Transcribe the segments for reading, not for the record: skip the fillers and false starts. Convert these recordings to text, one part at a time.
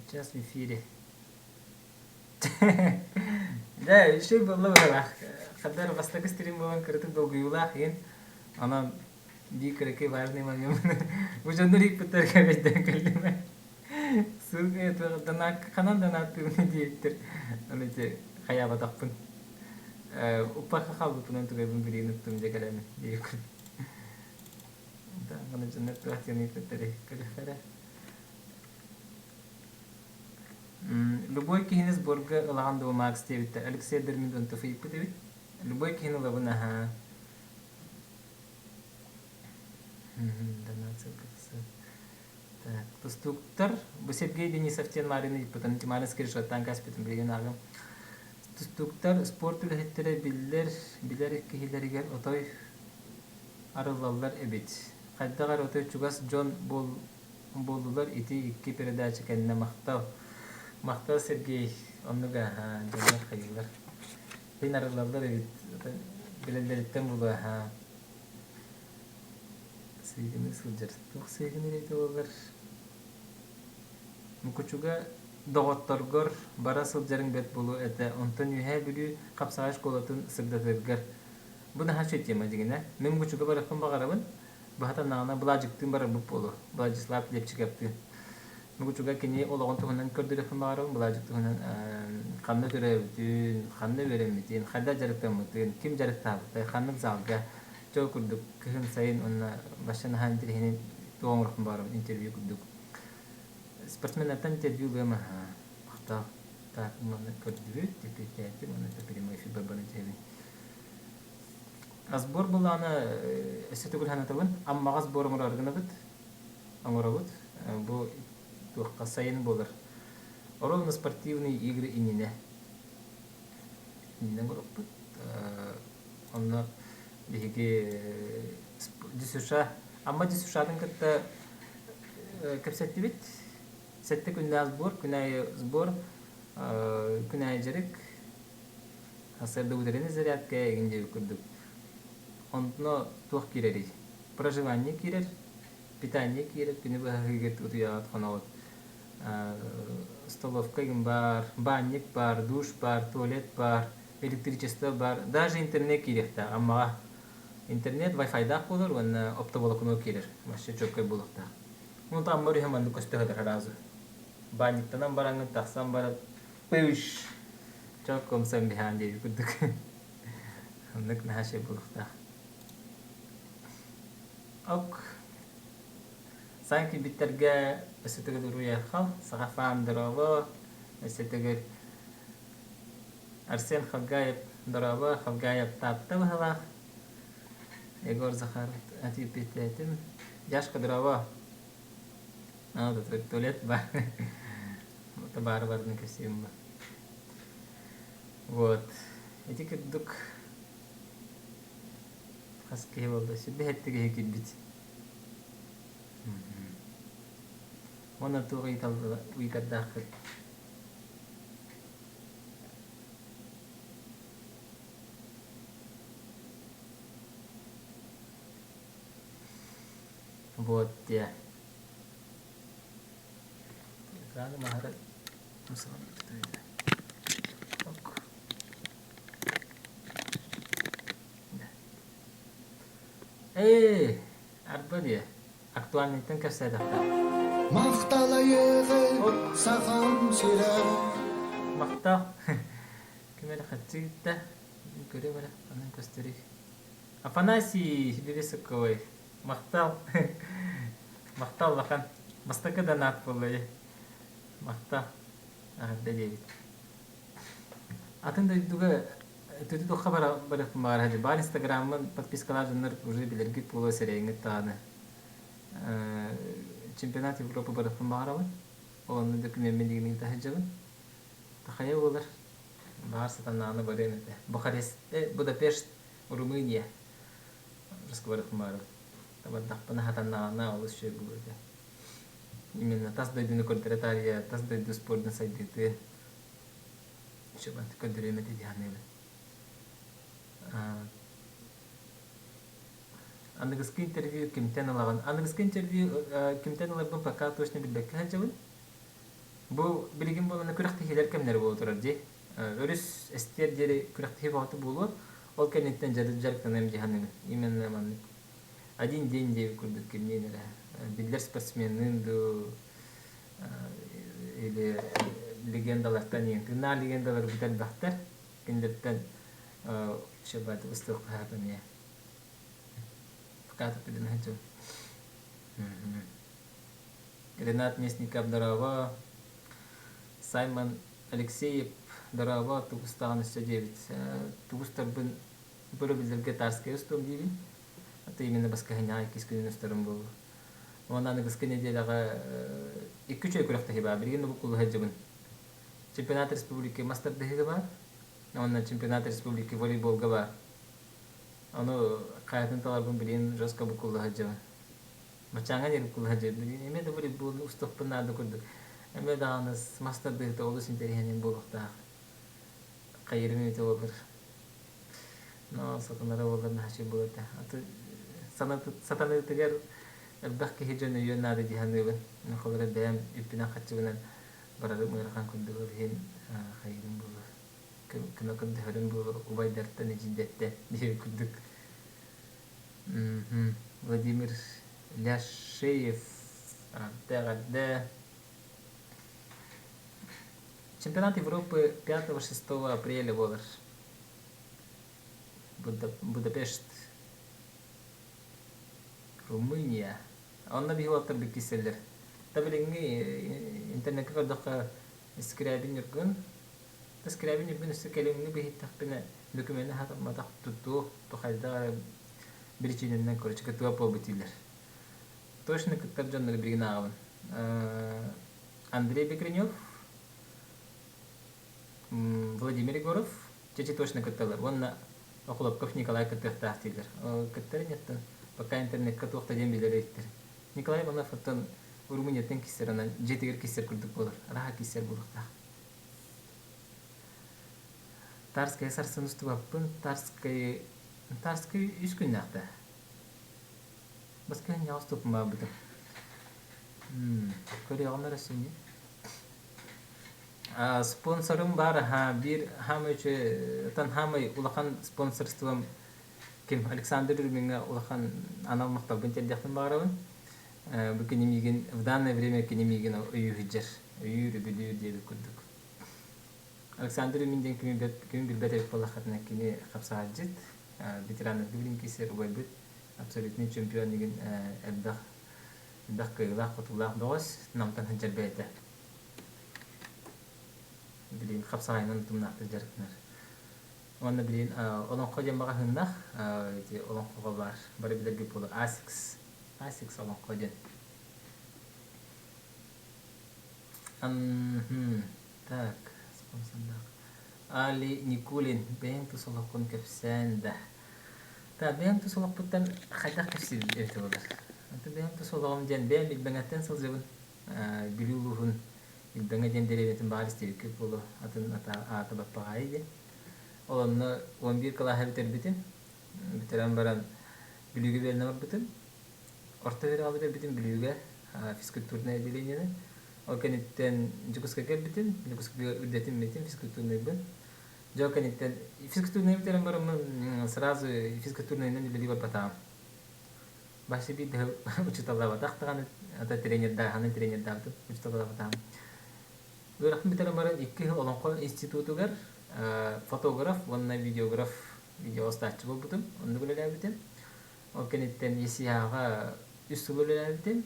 Сейчас в эфире. Дьэ, үчүгэй буолла быһыылаах. Хаддар бастакы стрим буолан кыратык долгуйуулаах иһин. Онон биир кыракый важный момент. Бу дьоннор ыыппыттарга өйдөөн кэллим. Ссылка донат ханан донаттыыбын диэбиттэр. Аны ити хайаабатахпын. Уппакка хаалбыппынан тугайбын билигин ыттым дьэ кэлэмин диэбиккин. Аны дьоннор туох диэн ыыппыттарый көрүөххэ эрэ. Любой киһини сборга ылаҕын дуо Макс диэбиттэр. Алексей Дормидонтов ыйыппыт эбит. Любой киһини ылабын аһаа. Так, тустууктар бу Сергей Денисов диэн Марин ыйыппытын Тимарин скриншоттаан кээспитин билигин ааҕым. Тустууктар спорт үлэһиттэрэ биллэр билэр киһилэригэр отой арыллаллар эбит. Хайдах эрэ отой чугас дьон буол буоллулар ити икки передача кэннэ махтал. Махтал Сергей, оннук аһаа, дьоннор хайыылар. Син арыллаллар эбит, билэллэриттэн булу аһаа. Сыыгыныы сылдьар. Туох сыыгыныыр эбитэ буоллар? Мукучуга доҕотторгор бара сылдьарыҥ бэрт буолуо этэ. Онтон Үөһээ Бүлүү хапсаҕай школатын сырдатаргар. Бу наһаа үчүгэй тема дьиҥинэ. Мин Мукучуга барыахпын баҕарабын. Баһатаннаҕына Былаадьыктыын барарбыт буолуо. Владислав Лепчиковтыын. Мукучуга кини олоҕун туһунан көрдөрүөхпүн баҕарабын. Былаадьык туһунан ханна төрөөбүтүн, ханна үөрэммитин, хайдах дьарыктаммытын, ким дьарыктаабытай, ханнык залга дьол курдук кыһын, сайын уонна бачча наһаа интэриэһинэй туох оҥоруохпун баҕарабын интервью курдук. Спортсменнартан интервью ылыам аһаа. Махтал. Так, маны көрдүбүт, эппиэттээтим, уонна прямой эфир барбарын түһэбин. Сбор былаана өссө төгүл санатабын. Аммаҕа сбор оҥороору гынабыт. Оҥоробут. Бу туохха сайын буолар. Ровно спортивные игры иннинэ. Иннинэ оҥоруохпут. Онно биһиги ДЮСШ, Амма ДЮСШ-атын кытта кэпсэттибит. Сэттэ күннээх сбор, күн аайы сбор, күн аайы дьарык. Сарсыарда утренний зарядка эҥин диэбит курдук. Онно туох киирэрий? Проживание киирэр, питание киирэр, күнү быһа аһыыгыт, утуйаҕыт, хоноҕут. Столовка игин баар, баанньык баар, душ баар, туалет баар, электричество баар, даже интернет киириэхтээх Аммаҕа. Интернет вай-файдаах буолар уонна оптоволокно киирэр. Вообще чёткай буолуохтаах. Онтон Амма өрүһэ маннык көстө сытар сразу. Баанньыктанан бараҥҥын тахсан баран пыш Чоккумсан биһаан диэбит курдук. Оннук наһаа үчүгэй буолуохтаах. Ок. Саҥа киирбиттэргэ өссө төгүл уруй-айхал, саха фан дорообо, өссө төгүл Арсен Халгаев дорообо, Халгаев Таатта быһалаах, Егор Захаров этииппиттээтим. Яшка дорообо. А, тут туалет бар. Баары барытын кэпсиэм ба. Вот. Ити курдук хас киһи буолла? Сүрбэ киһи киирбит. Уонна туох ыйытардааххыт? Вот диэ. Экраны маһары Ээ, арба диэ, актуальныйтан кэпсээтэххэ. Махталайыгы сахам сирэ. Махтал. Ким эрэ хаччы ыытта. Көрүөм эрэ, ханан көстөрүй. Афанасий Левисыковой. Махтал. Махтал улахан. Бастакы донат буолла Махтал. Эҕэрдэ диэбит. Атын дойдуга төтө туохха барыахпын баҕарар дии. Баар инстаграммын подпискалаах дьоннор уже билэргит буолуо сэрэйиҥҥит даҕаны. Чемпионат Европы барыахпын баҕарабын. Ол онно докумеммин дигин ыыта сылдьабын. Хайа буолар? Баҕар сатанааны барыам этэ. Бухарест, Будапешт, Румыния. Русска барыахпын баҕарабын. Табардахпына сатаннаҕына олус үчүгэй буолуо этэ. Именно тас дойдуну көрдөрө таарыйа, тас дойду спордун сайдыытын үчүгэй көрдөрүөм этэ дии саныыбын. Аныгыскы интервью кимтэн ылаҕын? Аныгыскы интервью кимтэн ыларбын пока точно билбэккэ сылдьабын. Бу билигин буолана күрэхтэһиилэр кэмнэрэ буола турар дии. Өрүс эстиэр диэри күрэхтэһии бөҕөтө буолуо. Ол кэнниттэн дьарыктаныам дии саныыбын. Именно маннык один день диэбит курдук кимниин эрэ биллэр спортсменныын дуу или легендалартан иин тыыннаах легендалар бут элбэхтэр кинилэртэн шабаты устуохха хаап эмиэ пока туппутун сылдьабын. Ренат Местников дорообо, Саймон Алексеев дорообо, тугустаҕын өссө диэбит. Тугустарбын бөрөбүллэргэ Тарскай устуом диибин. Это именно баскыһынньаҕа иккис күнүн устарым буолуо. Уонна аныгыскы нэдиэлэҕэ икки үчүгэй күрэхтэһии баар. Билигин бу сылдьабын. Чемпионат республики мас тардыһыыга баар. Уонна чемпионат республики волейболга баар. Ону хайатын таларбын билигин жестко буккулла сылдьабын. Баччааҥҥа диэри буккулла сылдьабын. Билигин эмиэ да волейболу устуохпун наада курдук. Эмиэ даҕаны мас тардыһыыта олус интэриэһинэй буолуохтаах. Хайырым эбитэ буоллар. Но сатанара буоллар наһаа үчүгэй буолуо этэ. Аты сатаныытыгар элбэх киһи дьон өйүөн наада дии саныыбын. Мин холобура бэйэм үппүнэн-харчыбынан барарым ыарахан курдук ол иһин хайыырым буолуо. Көмө көрдөһөрүм буолуо убайдартан, эдьиийдэртэн диэбит курдук. Владимир Ляшеев эҕэрдэ. Чемпионат Европы 5-6 апреля буолар. Будапешт, Румыния. Онно биһи уолаттар киирсэллэр. Та билиҥҥи интернеккэ көрдөххө Скрябин Ньургун. Та Скрябин Ньургун өссө кэлиҥҥи биһиттэхпинэ докумена хатамматах тутуох хайдах эрэ биричиинэнэн короче кыттыга буолбут дииллэр. Точно кыттар дьоннору билигин ааҕабын. Андрей Бекренев, Владимир Егоров, чечи точно кытталлар уонна Охлопков Николай кыттыахтаах дииллэр. Кыттар инньэттэн пока интернекка туох да диэн билэр эбиттэр. Николай Иванов оттон Румынияттан киссэр анан дьиэтигэр киссэр курдук буолар. Араха киссэр буолуохтаах. Тарская сарсын устубаппын. Тарскай Тарскай үс күннээхтэ. Баскыһынньаҕа уступпун баарбытым. Көрүөҕүм эрэ сүнньү. Спонсорум баар аһаа биир хаамай үчүгэй хаамай улахан спонсорством ким Александр Рубиҥҥа улахан анал махталбын тиэрдиэхпин баҕарабын. Бу кини миигин в данное время кини миигин өйүү сылдьар, өйүүр, үбүлүүр диэбит курдук. Александр Рубин диэн кими билбэт эбит буоллаххытына кини хапсаҕайдьыт, ветераннарга билин киирсэр убайбыт, абсолютный чемпион игин элбэх элбэх кыайыылаах-хотуулаах бөҕөс Намтан сылдьар бэйэтэ. Билигин хапсаҕайынан утумнаахтык дьарыктанар. Уонна билигин олоҥхо диэн маҕаһыыннаах ити олоҥхоҕо баар бары билэргит буолуо Асикс Асикс олоҥхо диэн. Так, спонсордаах. Али Никулин бэйэҥ тус олоххун кэпсээн да. Так, бэйэм тус олохпуттан хайдах кэпсиир эбитэ буолар. Бэйэм тус олоҕум диэн бэйэм Илбэҥэттэн сылдьабын. Бүлүү улууһун Илбэҥэ диэн дэриэбинэтин баҕар истибиккит буолуо, атын аата Баппаҕаайы диэн. Ол онно 11 кылааһы бүтэрбитим. Бүтэрэн баран Бүлүүгэ үөрэнэ барбытым. Орто үөрэҕи бүтэрбитим Бүлүүгэ физкультурное отделениены. Ол кэнниттэн Дьокуускайга кэлбитим. Дьокуускайга үрдэтиммитим физкультурнайбын. Дьэ ол кэнниттэн физкультурнай бүтэрэн бараммын сразу физкультурнайынан үлэлии барбатаҕым. Башы биир да учууталлаабатах даҕаны, ата тренердааһынын тренердаабытым, учууталлаабатаҕым. Үөрэхпин бүтэрэн баран икки сыл Олоҥхо институтугар фотограф уонна видеограф, видеоустааччы буолбутум, оннук үлэлээбитим. Ол кэнниттэн ЕСИА-ҕа үс сыл үлэлээбитим.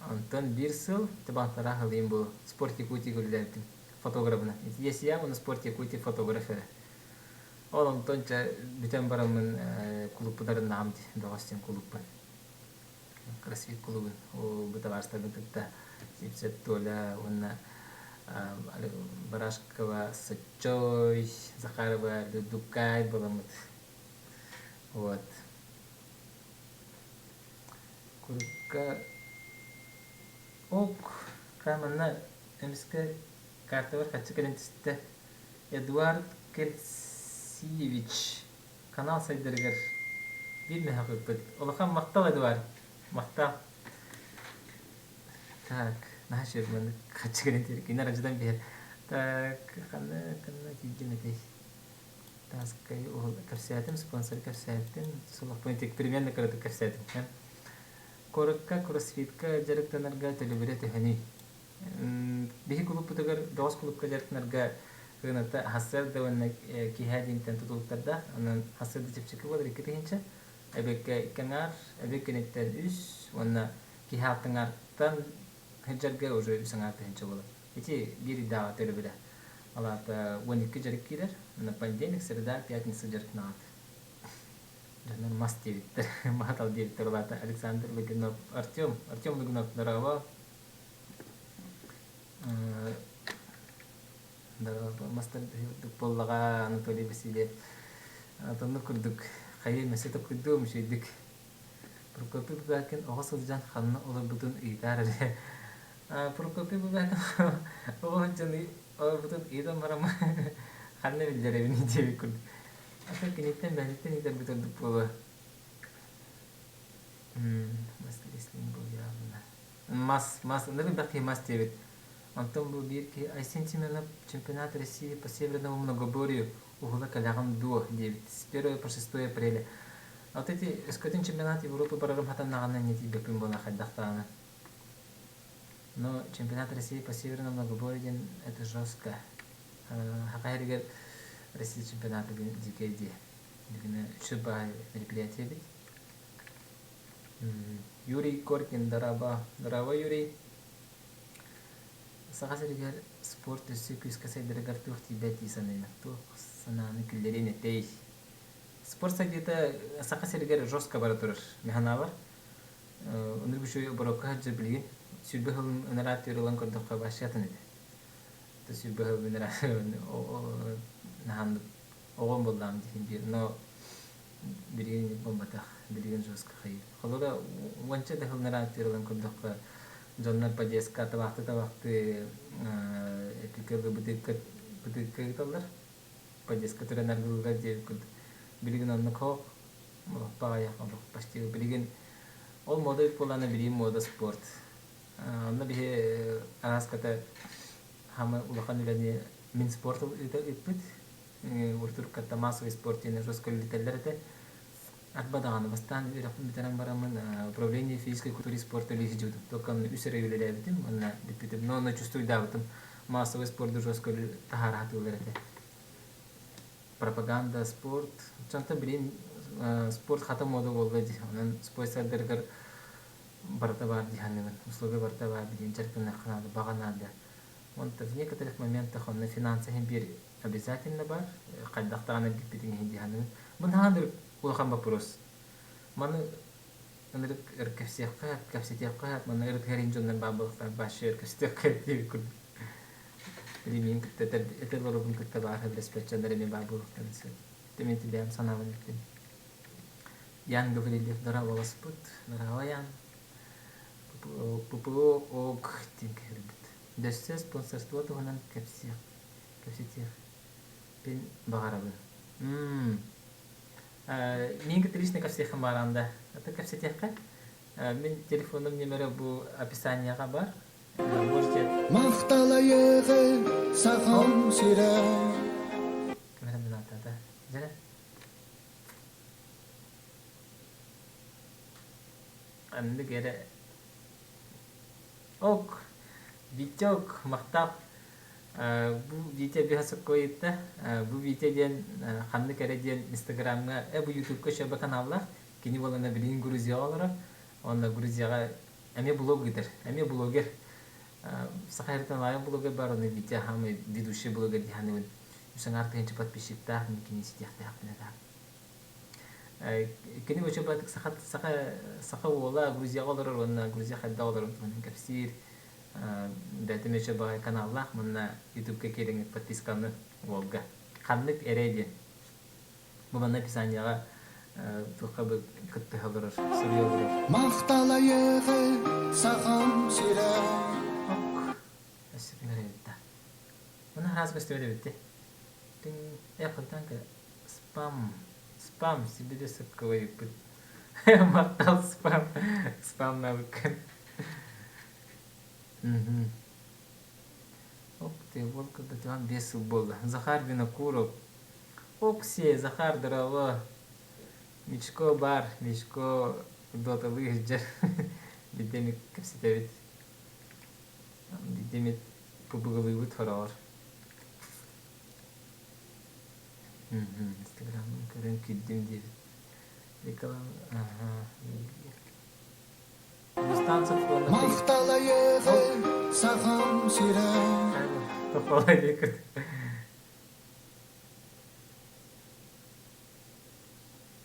Онтон биир сыл Табантара Халыйым бу Спорт Якутии үлэлээбитим фотографынан. ЕСИА уонна Спорт Якутии фотограф эрэ. Ол онтон чэ бүтэн бараммын кулууппун арыннаҕым дии, бөҕөс диэн кулууппун. Кроссфит кулуубун. Бу табаарыстарбын кытта Сипсет Толя уонна Барашкова Сыччой, Захарова Людукай буоламмыт. Вот. Курукка ок манна эмискэ картабар хаччы кэлэн түстэ. Эдуард Кельциевич канал сайдарыгар биир мөһөх ыыппыт. Улахан махтал, Эдуард. Махтал. Так. Наһаа үчүгэй маннык хаччы гынан тиэр кинилэр алдьатан биһэр. Так, ханна ханна тиийдим этэй? Тааскай уһул кэпсээтим, спонсор кэпсээтим, сулахпын примерно кыратык кэпсээтим. Куоракка кроссфитка дьарыктанарга төлөбүрэ төһөнүй? Биһи кулууппутугар бөҕөс кулуупка дьарыктанарга сыаната сарсыарда уонна киэһэ диэнтэн тутулуктардаах. Онон сарсыарда чэпчэки буолар 2 тыһыынча, эбиэккэ икки аҥаар, эбиэт кэнниттэн үс уонна киэһэ алта аҥаартан сылдьарга уже үс аҥаар тыһыынча буолар. Ити биир ыйдааҕы төлөбүрэ. Ол аата 12 дьарык киирэр. Уонна понедельник, среда, пятница дьарыктанаҕыт. Дьоннор мас диэбиттэр, маһатал диэбиттэр ол аата Александр Лугинов, Артем, Артем Лугинов, здорово. Здорово, мастар буоллаҕа Анатолий Васильев. Оннук курдук хайыы мөссө токуйдуом үчүгэйдик. Прокопий Бубякин оҕо сылдьан ханна олорбутун ыйытаар эрэ. Прокопий Бубякин оҕо сылдьан олорбутун ыйытан баран ханна биллэрэбиний диэбит курдук. Ата киниттэн бэйэтиттэн ыытарбыт ордук буолуо. Мас рестлинг буолуо Мас, мас, ынырык элбэх киһи мас диэбит. Онтон бу биир киһи Айсен Семенов чемпионат России по северному многоборью уһула кэлэҕин дуо диэбит. С 1 по 6 апреля. Вот эти өскөтүн чемпионат Европы барарым хатаннаҕына не тиийбэппин буола хайдах даҕаны. Но чемпионат России по северному многоборью диэн это жестко. Саха сиригэр Россия чемпионата дикэй дии. Бүгүнэ үчүгэй баай мероприятие эбит. Юрий Коркин, дорообо. Дорообо, Юрий. Саха сиригэр спорт өссө күүскэ сайдарыгар туох тиийбэт дии саныыгын? Туох санааны киллэриэн этэй? Спорт сайдыыта Саха сиригэр жестко бара турар. Мин санаабар, оннук үчүгэй оборокко сылдьар билигин 20 сылын ынараа түөр ылан көрдөххө вообще атын этэ. 20 сыл ынараа наһааннык оҕом буоллаҕым диһин биир, но билигин буолбатах, билигин жестко хайыы. Холобура, уонча да сыл ынараа түөр ылан көрдөххө, дьоннор подъездка табахты-табахты эпикэ бытыыкка бытыыкка ыыталлар. Подъездка туран аргылыыллар диэбит курдук. Билигин оннук хоох, баҕайах олох почти билигин ол мода эбит буоллаҕына билигин мода спорт. Онно биһи араас ката хамы улахан үлэни мин спорт ыыппыт. Уртур катта массовый спорт диэн жестко үлэлэтэллэр этэ. Арба даҕаны бастаан үөрэхпин бүтэрэн бараммын управление физической культуры и спорта үлэлии сылдьыбытым. Только үс эрэ үлэлээбитим уонна бүппүтүм. Но онно чувствуйдаабытым массовый спорду жестко таһаара сатыыллар этэ. Пропаганда, спорт. Онтон билигин спорт хата мода буолла дии. Онон спорт сайдарыгар барыта баар дии саныыбын. Условия барыта баар билигин дьарыктаныахха наада, баҕа наада. Онтон в некоторых моментах онно финансы иһин биир обязательно баар. Хайдах даҕаны эргиппитиҥ иһин дии саныыбын. Бу наһаа улахан вопрос. Маны ынырык өр кэпсиэххэ, кэпсэтиэххэ, манна ырытыһар иһин дьоннор баар буолуохтаах башы өр кэпсэтиэххэ диэбит курдук. Билимиин кытта этэр боругун кытта баар сөбүлэспэт дьоннор эмиэ баар буолуохтарын сөп. Мин бэйэм санаабын эттим. Ян Гаврильев дорооболоспут. Дорообо, Ян. ППО ОГ диэн киһирбит. Дөссө спонсорство туһунан кэпсиэх, кэпсэтиэхпин баҕарабын. Мм. Мин кытта лично кэпсиэххин баҕараҕын да? Это кэпсэтиэххэ. Мин телефоным номера бу описанияҕа бар. Можете... Махталайыгы сахам сирэ. Кэмэрэ ааттаата. Дьэрэ. Ханнык эрэ Ок, Витек, махтал. Бу Витя биһа сокко ыйытта. Бу Витя диэн ханнык эрэ диэн Инстаграмҥа, бу Ютубка шөбө каналлаах. Кини буолана билигин Грузияҕа олорор. Уонна Грузияҕа эмиэ блог ыытар, эмиэ блогер. Саха сириттэн лайк блогер бар, оны Витя самый ведущий блогер дии саныыбын. Үс аҥаар тыһыынча подписчиктаах, мин кини ситиэхтээхпин этэ. Кини бачча саха саха саха уола Грузияҕа олорор уонна Грузия хайдах олорорун туһунан кэпсиир. Бэйэтэ эмиэ баҕайы каналлаах манна Ютубка киирэҥҥит подписканы уолга. Ханнык эрэ диэн. Бу манна описанияҕа туохха бы кыттыһа олорор, суруйа олорор. Махталайыгы сахам сирэ. Ок. Өссө ким эрэ эбит да. Маны араас көстүбэт эбит дии. Тыҥ, э, хантан Спам. Спам сибили сыккылыйбыт. Махтал спам. Спамнаабыккын. Мгм. Оп, ты уол кырдатыган 5 сыл буолла. Захар Винокуров. Оксие, Захар, здорово. Мичко баар, Мичко доталыы сылдьар. Биирдэ эмит кэпсэтэбит. Биирдэ эмит пубугалыыбыт хороҕор. Инстаграмын көрөн киирдим диэбит. Реклама, аха. Дистанция уонна Махталайыгы Сахам сирэ. Тополай диэкит.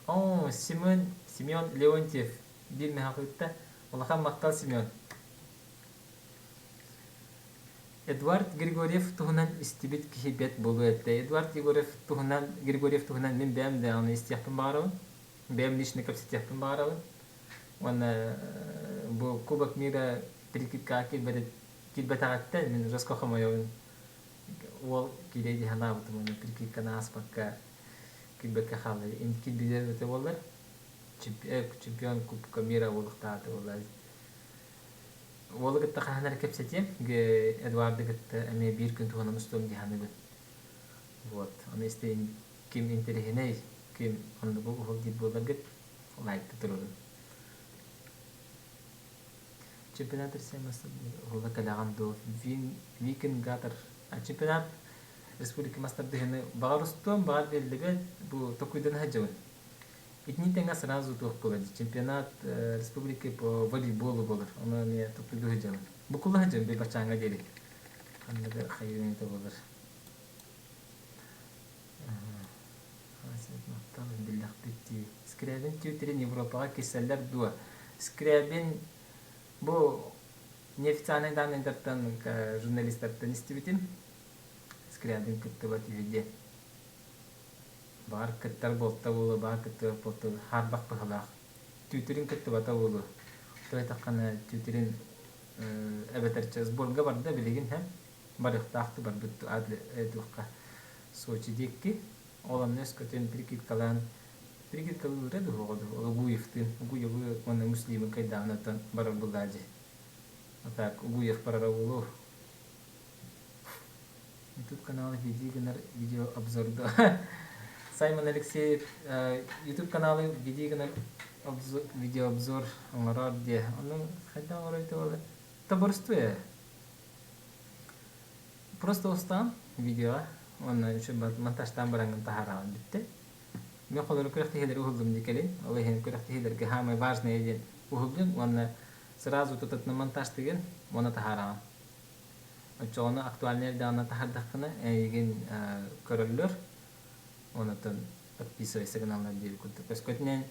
О, Семен, Семен Леонтьев биир мехахытта. Улахан махтал Семен. Эдуард Григорьев туһунан истибит киһи бэт буолуо этэ. Эдуард Егоров туһунан Григорьев туһунан мин бэйэм даҕаны истиэхпин баҕарабын. Бэйэм лично кэпсэтиэхпин баҕарабын. Уонна бу Кубок мира прикидкаҕа киирбэтэҕиттэн мин жестко хомойобун. Уол киирэй дии санаабытым уонна прикидканы ааспакка киирбэккэ хаалла. Киирбитэ эбитэ буоллар чемпион Кубка мира буолуохтаах буолла. Уолу кытта хаһан эрэ кэпсэтиэм, Эдуарды кытта эмиэ биир күн туһунан устуом дии саныыбын. Вот, ону истэйин ким интэриэһинэй, ким оннугу уһул диир буолларгыт, лайкта туруорун. Чемпионат России уһула кэлэҕин дуо? Викингатор. Чемпионат республика мастардыһыны баҕар устуом, баҕар биллибэт, бу токуйдан сылдьабын. Итини тэҥэ сразу туох буолар чемпионат республики по волейболу буолар. Ону эмиэ токуйдуу сылдьабын. Букулла сылдьабын били баччааҥҥа диэри. Ханна да хайыыны буолар. Биллэхпит дии. Скрябин тьютерин Европаҕа киирсэллэр дуо? Скрябин бу неофициальнай данныйдартан журналистартан истибитим. Скрябин кыттыбат үһү диэн. Баҕар кыттар буолта буолуо, баҕар кыттыбат буолта буолуо. Хаарбах быһыылаах. Тьютерин кыттыбата буолуо. Тоҕо диэтэххинэ тьютерин эбэтэр сборга барда билигин һэ барыахтаах барбыт туохха Сочи диэки. Ол онно өскөтүн прикидкалаан прикидкалыыра дуһуоҕа дуу Угуевтыын Угуевы уонна Муслимы кыайдаҕына оттон барар буллаа дии. А так Угуев барара буолуо. YouTube каналы веди гынар видео обзорду. Саймон Алексеев YouTube каналы веди гынар видеообзор оҥорор диэ. Ону хайдах оҥорор буолар? Тоборстуе. Просто устаан видеоҕа уонна монтажтаан бараҥҥын таһаараҕын бүттэ. Мен холору күрэхтэһиилэри уһуллум дии кэлин. Ол иһин күрэхтэһиилэргэ саамай важное диэн уһуллун уонна сразу тутатына монтажтыгын уонна таһаараҕын. Оччоҕуна актуальнай эрдэҕинэ таһаардаххына эйигин көрөллөр онотон подписывайся гыналлар диэбит курдук. Өскөтүнэн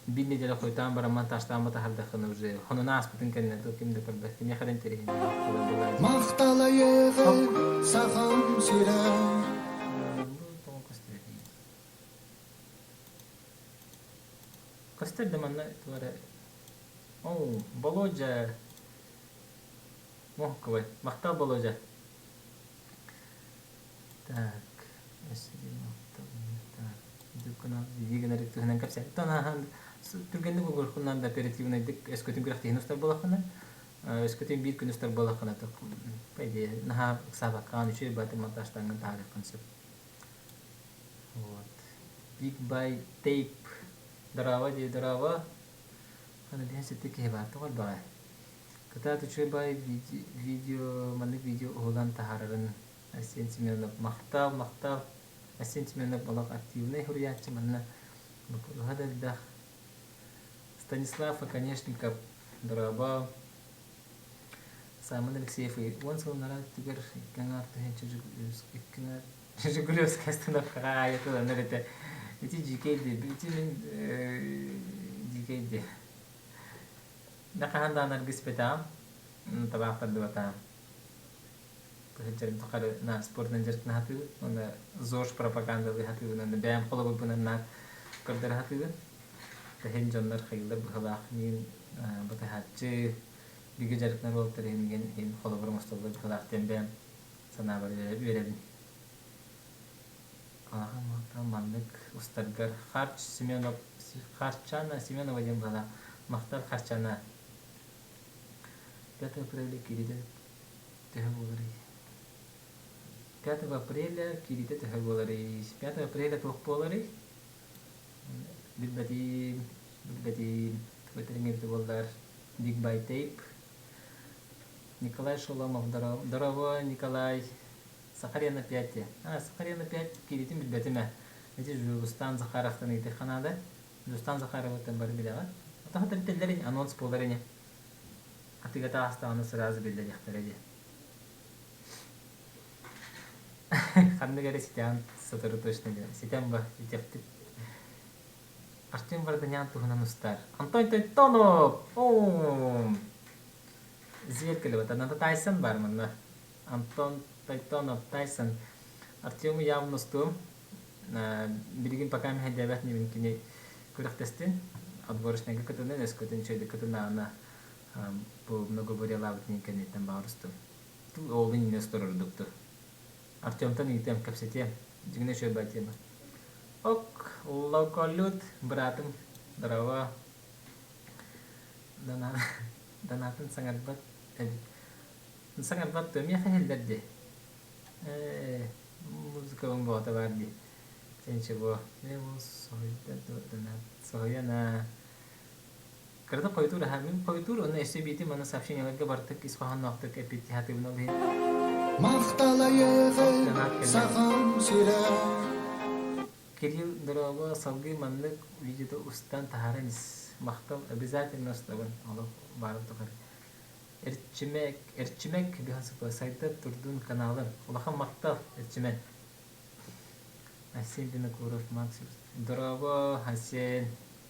биир неделя хойутаан баран монтажтаан таһаардаххына уже хонуна ааспытын кэннэ то ким да көрбөт кимиэхэ да интэриэһинэй Махталайыгы Сахам сирэ. Бу тоҕо көстүбэтий? Көстөр да манна туох эрэ Оо, Болуодьа Моһуккубай. Махтал, Болуодьа. Так, өссө биир махтал. Так, YouTube канал видео гынар туһунан кэпсээттэн ааһан түргэнник угурхунан да оперативнайдык өскөтүн күрэхтэһиини устар буолаххына өскөтүн биир күн устар буолаххына по идее наһаа ыксаабаккаҕын үчүгэй баатын монтажтааҥҥын таһаарыаххын сөп. Вот. Big by Tape. Здорово, дии, здорово. Хана биһэн ситти киһи баар тоҕо элбэҕэ. Кытаат үчүгэй баай видео маннык видео уһулан таһаарарын Айсен Семенов махтал махтал Айсен Семенов олох активнай суруйааччы манна боппуруоһа да элбэх Станислав Оконешников дорообо Саймон Алексеев 10 сыл өттүгэр икки аҥаар тыһыынча икки аҥаар Жигулевская остановкаҕа аайы тыланар этэ ити дьиикэй дии ити мин дьиикэй дии Да хаһан даҕаны аргыспатаҕым, табаах тардыбатаҕым. Сылдьарым тухары наар спордунан дьарыктана сатыыбын уонна ЗОЖ пропагандалыы сатыыбын уонна бэйэм холобурбунан наар көрдөрө сатыыбын. Иһин дьоннор хайыылар быһыылаах миигин батыһааччы, бигэ дьарыктанар уолаттар иһин иһин холобур оҥостоллор быһыылаах диэн бэйэм санаабар үөрэбин. Аҕам маннык устаргар Харч Семенов Харчана Семенова диэн быһыылаах. Махтал Харчана. 5 апреля кииридэ. төһө буоларый? 5 апреля киириитэ төһө буоларый? 5 апреля туох буоларый? Билбэтим, билбэтим. Тугу этэрин эбитэ буоллар. Big by Tape. Николай Шоломов, здорово, Николай. Сахарена 5. А, Сахарена 5 киириитин билбэтим ээ. Ити Жулустан Захаровтан ыйытыахха наада. Жустан Захаровыттан бары билэҕин. Отоһо тэрилтэлэр ини, анонс буолар ини. Атыыга таҕыстаҕына сразу биллэриэхтэрэ дии. Ханнык эрэ ситэҕин сотору точно диэн. Ситэн ба, итиэхпит. Артем Варданян туһунан устар. Антон Тойтонов! О! Зверь кэлэбит. Анда Тайсон бар манна. Антон Тойтонов, Тайсон. Артему явно устуом. Билигин пока мэһэйдээбэт инибин кини күрэхтэстин. Отборочнайга кытынын, өскөтүн үчүгэйдик кытыннаҕына бу многоборьелаабытын кэнниттэн баҕар устум. Оҕолун иннинэ устар ордукту. Артемтан ыйытыам, кэпсэтиэм. Дьиҥинэ үчүгэй баа тема. Ок, локолют, быраатым, здорово. Донатын саҥарбат эбит. Саҥарбат дуо, миэхэ иһиллэр дии. Ээ, музыкабын боҕото баар дии. Чэ ничего. Ээ, ол соһуйда дуо, донат. Соһуйан аа. Кырата хойутуур аһа. Мин хойутуур уонна өссө биитим аны сообщениеларга бартык ис хоһоонноохтук эппит хатыыбын ол иһин. Махталайыгы Донат кэллэ. Сахам сирэ. Кирилл, дорообо, салгыы маннык видеота устан таһааран ис. Махтал, обязательно устабын. Олох баарым тухары. Эрчимэк, Эрчимэк Быһан сайда турдун каналын. Улахан махтал, Эрчимэн. Айсен Винокуров, Макс. Дорообо, Айсен.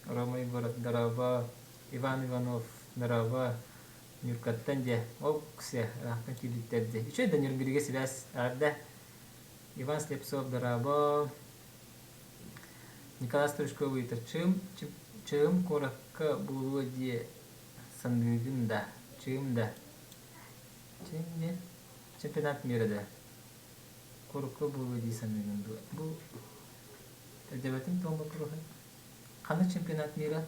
Рома Егоров, дорообо. Иван Иванов, дорообо. Нюркаттан дьэ. Ол ксе, ыраахтан киирбиттэр дьэ. Үчүгэй да Нюргиригэ сибээс эҕэрдэ. Иван Слепцов, дорообо. Николай Стручков ыйытар. Чыым, Чыым куоракка буолуо диэ саныыгын да, чыым да. Чыым диэн чемпионат мира да. Куоракка буолуо дии саныыгын дуо? Бу өйдөөбөтүм тоҕо боппуруоһун. Ханна чемпионат мира?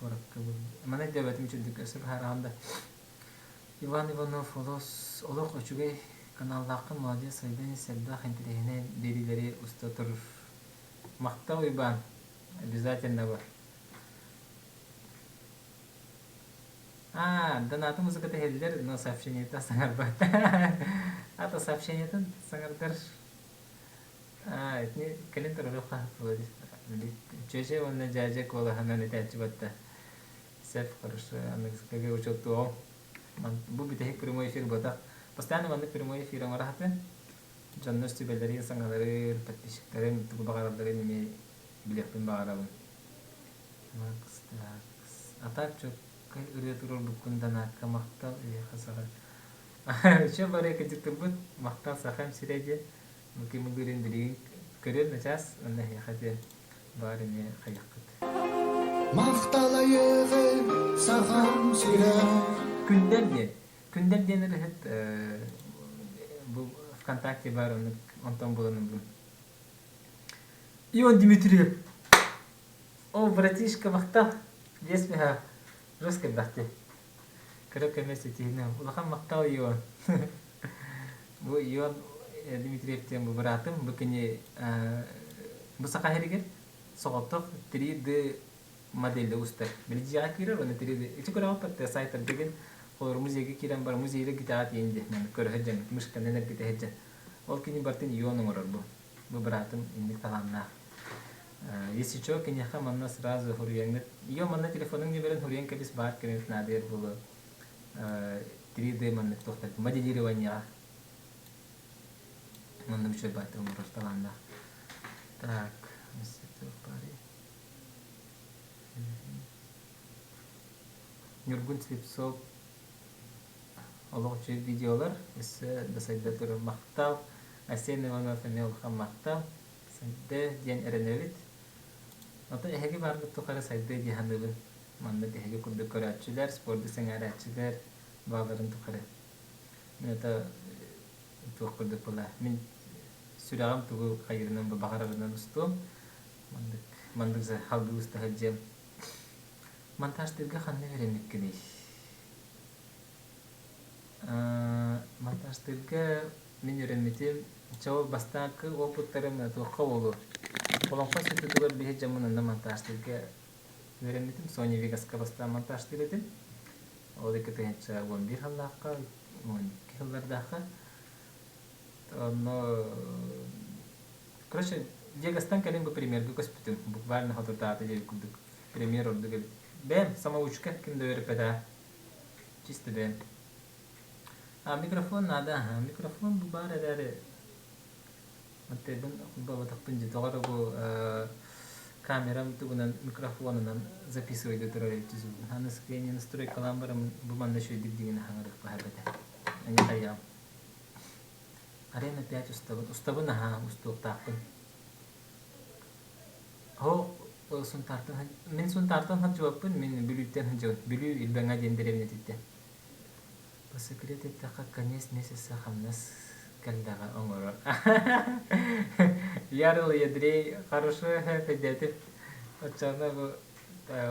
Куоракка буолуо. Маны өйдөөбөтүм үчүгдүк өссө быһаараҕын да. Иван Иванов олус олох үчүгэй каналлааххын молодец сайдан ис элбэх интэриэһинэй биэриилэри уста тур. Махтал Уйбаан, обязательно бар. Аа, донаты музыката иһиллэр, но сообщениета саҥарбат. Ата сообщениетын саҥардар. Аа, итини кэлин туруоруохха Чүөчэ уонна дьээдьэ куолаһынан этээччи батта. Сеп, хорошо, аныгыскыга учуоттуоҕум. Бу бүтэһик прямой эфир буотах. Постоянно маннык прямой эфир оҥоро сатыам. Дьоннор сүбэлэрин, саҥаларын, подписчиктарын тугу баҕаралларын эмиэ билиэхпин баҕарабын. Макс, такс. А так чёткай ырыа туруорбуккун Данаакка махтал эйиэхэ саха. Үчүгэй бары кырдьыктырбыт махтал сахам сирэ диэн бу ким ыллыырын билигин көрүөм начаас уонна эһиэхэ диэн баар эмиэ хайыаххыт. Махталайыгы Сахам сирэ. Күндэл диэн Күндэл диэн ырыһыт бу ВКонтакте баар оннук онтон булан ыллым. Ион Дмитриев. О, братишка, махтал. Биэс миһа жестко элбэхти. Кыра көмө ситиһинэ. Улахан махтал Ион. Бу Ион Дмитриев диэн бу быраатым. Бу кини бу саха сиригэр соҕотох 3D модельда устар. Били дьиэҕэ киирэр уонна 3D ити көрөҕүт сайтарга холор музейга киирэн бар музейга гитаҕа тиийэн диэн көрө сылдьан мышканан эргитэ сылдьан ол кини бартын Ион оҥорор бу бу быраатым инник талааннаах если чё киниэхэ манна сразу хуруйаҥҥыт Ион манна телефонуҥ нөмерин хуруйан кэбис баар кэмигит наадыйар буолуо 3D маннык туохтар моделированияҕа манна үчүгэй баайта оҥорор талааннаах так Ньургун Слепцов олох үчүгэй видеолар өссө да сайда турар махтал Айсен Иванов эмиэ улахан махтал сайдыа диэн эрэнэбит Оттон эһиги бааргыт тухары сайдыа дии саныыбын маннык эһиги курдук көрөөччүлэр спорду сэҥээрээччилэр бааларын тухары мин это туох курдук була мин сүрэҕим тугу хайыырынан баҕарарынан устуом Маннык маннык салгыы уста сылдьыам. Монтажтыырга ханна үөрэммиккиний? Монтажтыырга мин үөрэммитим, чэ ол бастакы опыттарым туохха буолуо? Олоҥхо институтугар биһи дьоммун онно монтажтыырга үөрэммитим. Sony Vegas-ка бастаан монтажтыыр этим. Ол 2011 сыллаахха, 12 сыллардаахха. Онно короче, Vegas-тан кэлин бу премьерга көспүтүм. Буквально соторутааҕыта диэбит курдук. Премьер ордук эбит. Бэйэм самоучка, ким да үөрэппэтэ. Чисто бэйэм. А микрофон наада, аһа. Микрофон бу баар эрээри Мантайбын холбоботохпун дии. Тоҕо эрэ бу камерам тугунан микрофонунан записывайда турар эбит звугун. Аны скринин настройкалаан баран бу манна үчүгэйдик дигин хаҥырыахпа эбэтэ. Ани хайаам. Арена 5 устабын. Устабын аһаа, устуохтаахпын. Ол Сунтаартан мин Сунтаартан сылдьыбаппын, мин Бүлүүттэн сылдьабын. Бүлүү Илбэҥэ диэн дэриэбинэтиттэн. По секрету эттэххэ, конец месяца хамнас кэллэҕэ оҥорор. Ярл Ядрей хорошо өйдөөтүм. Оччоҕуна бу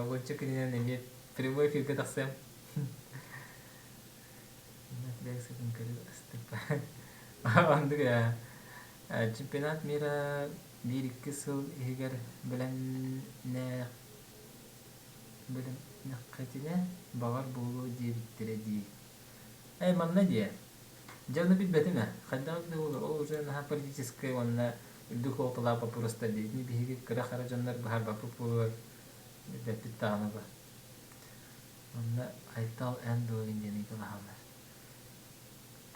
уонча күнүнэн эмиэ прямой эфиргэ тахсыам. Оннук ээ. Чемпионат мира биир-икки сыл иһигэр бэлэмнээх бэлэмнэххитинэ баҕар буолуо диэбиттэрэ дии. Ээ, манна диэ. Дьэ, ону билбэтим ээ. Хайдах эбитэ буолуо, ол уже наһаа политическай уонна үрдүк суолталаах боппуруостар дии. Итини биһиги кыра-хара дьоннор быһаарбаппыт буолуо, билбэппит даҕаны бу. Онно Айтал эн дуо диэн ыйыталаһаллар.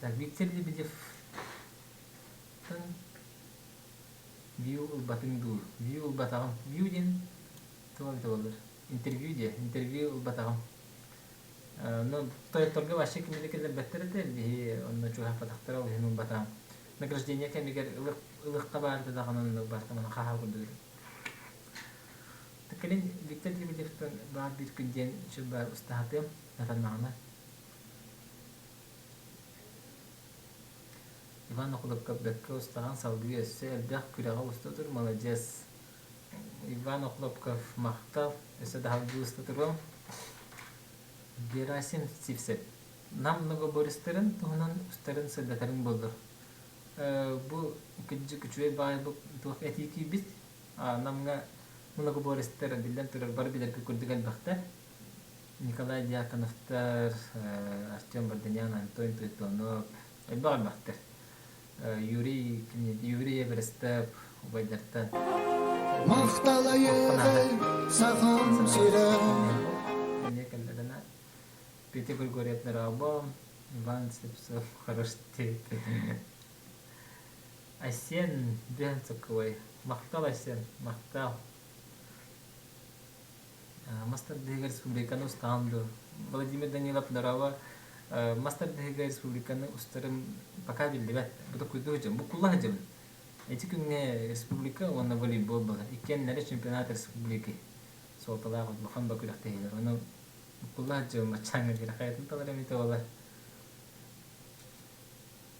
Так, Виктор Лебедев Вью ылбатыҥ дуу? Вью ылбатаҕым. Вью диэн туох эбитэ буоллар? Интервью диэ. Интервью ылбатаҕым. Ну, тойотторго вообще кими да киллэрбэттэр этэ. Биһи онно чугаһаппатахтара, ол иһин ылбатаҕым. Награждение кэмигэр ылыахха баар этэ даҕаны онно бартамана хаһаа курдук этим. Кэлин Виктор Лебедевтэн баар биир күн диэн сүр баар устаһатыам, атаннаҕына. Иван Охлопков бэркэ устаҕын салгыы өссө элбэх күрэҕи уста тур, маладьыас. Иван Охлопков махтал, өссө да салгыы уста туруом. Герасим Сивцев Нам многоборецтарын туһунан устарын сырдатарын буоллар. Бу кырдьык үчүгэй баҕайы бу туох этии киирбит. Намҥа многоборецтар биллэн турар бары билэргэ курдук элбэхтэр. Николай Дьяконовтар, Артем Барданян, Антон Платонов элбэх элбэхтэр. Юрий Юрий Эверестов убайдартан Махтал айыгай Сахам сирэ Эмиэ кэллэҕинэ Петя Григорьев Дорообо, Иван Слепцов хорош Айсен Дүһэн Соколой Махтал Айсен, махтал. Мас тардыһыыга республиканы устаҕын дуо? Владимир Данилов дорообо. Мас тардыһыыга республиканы устарым пока биллибэт. Бу токуйдуу сылдьабын. Буккулла сылдьабын. Ити күҥҥэ республика уонна волейбол буолар. Иккиэннэрэ чемпионат республики суолталаах улахан ба күрэхтэһиилэр. Ону буккулла сылдьабын баччааҥҥа диэри хайатын талар эмитэ буолар.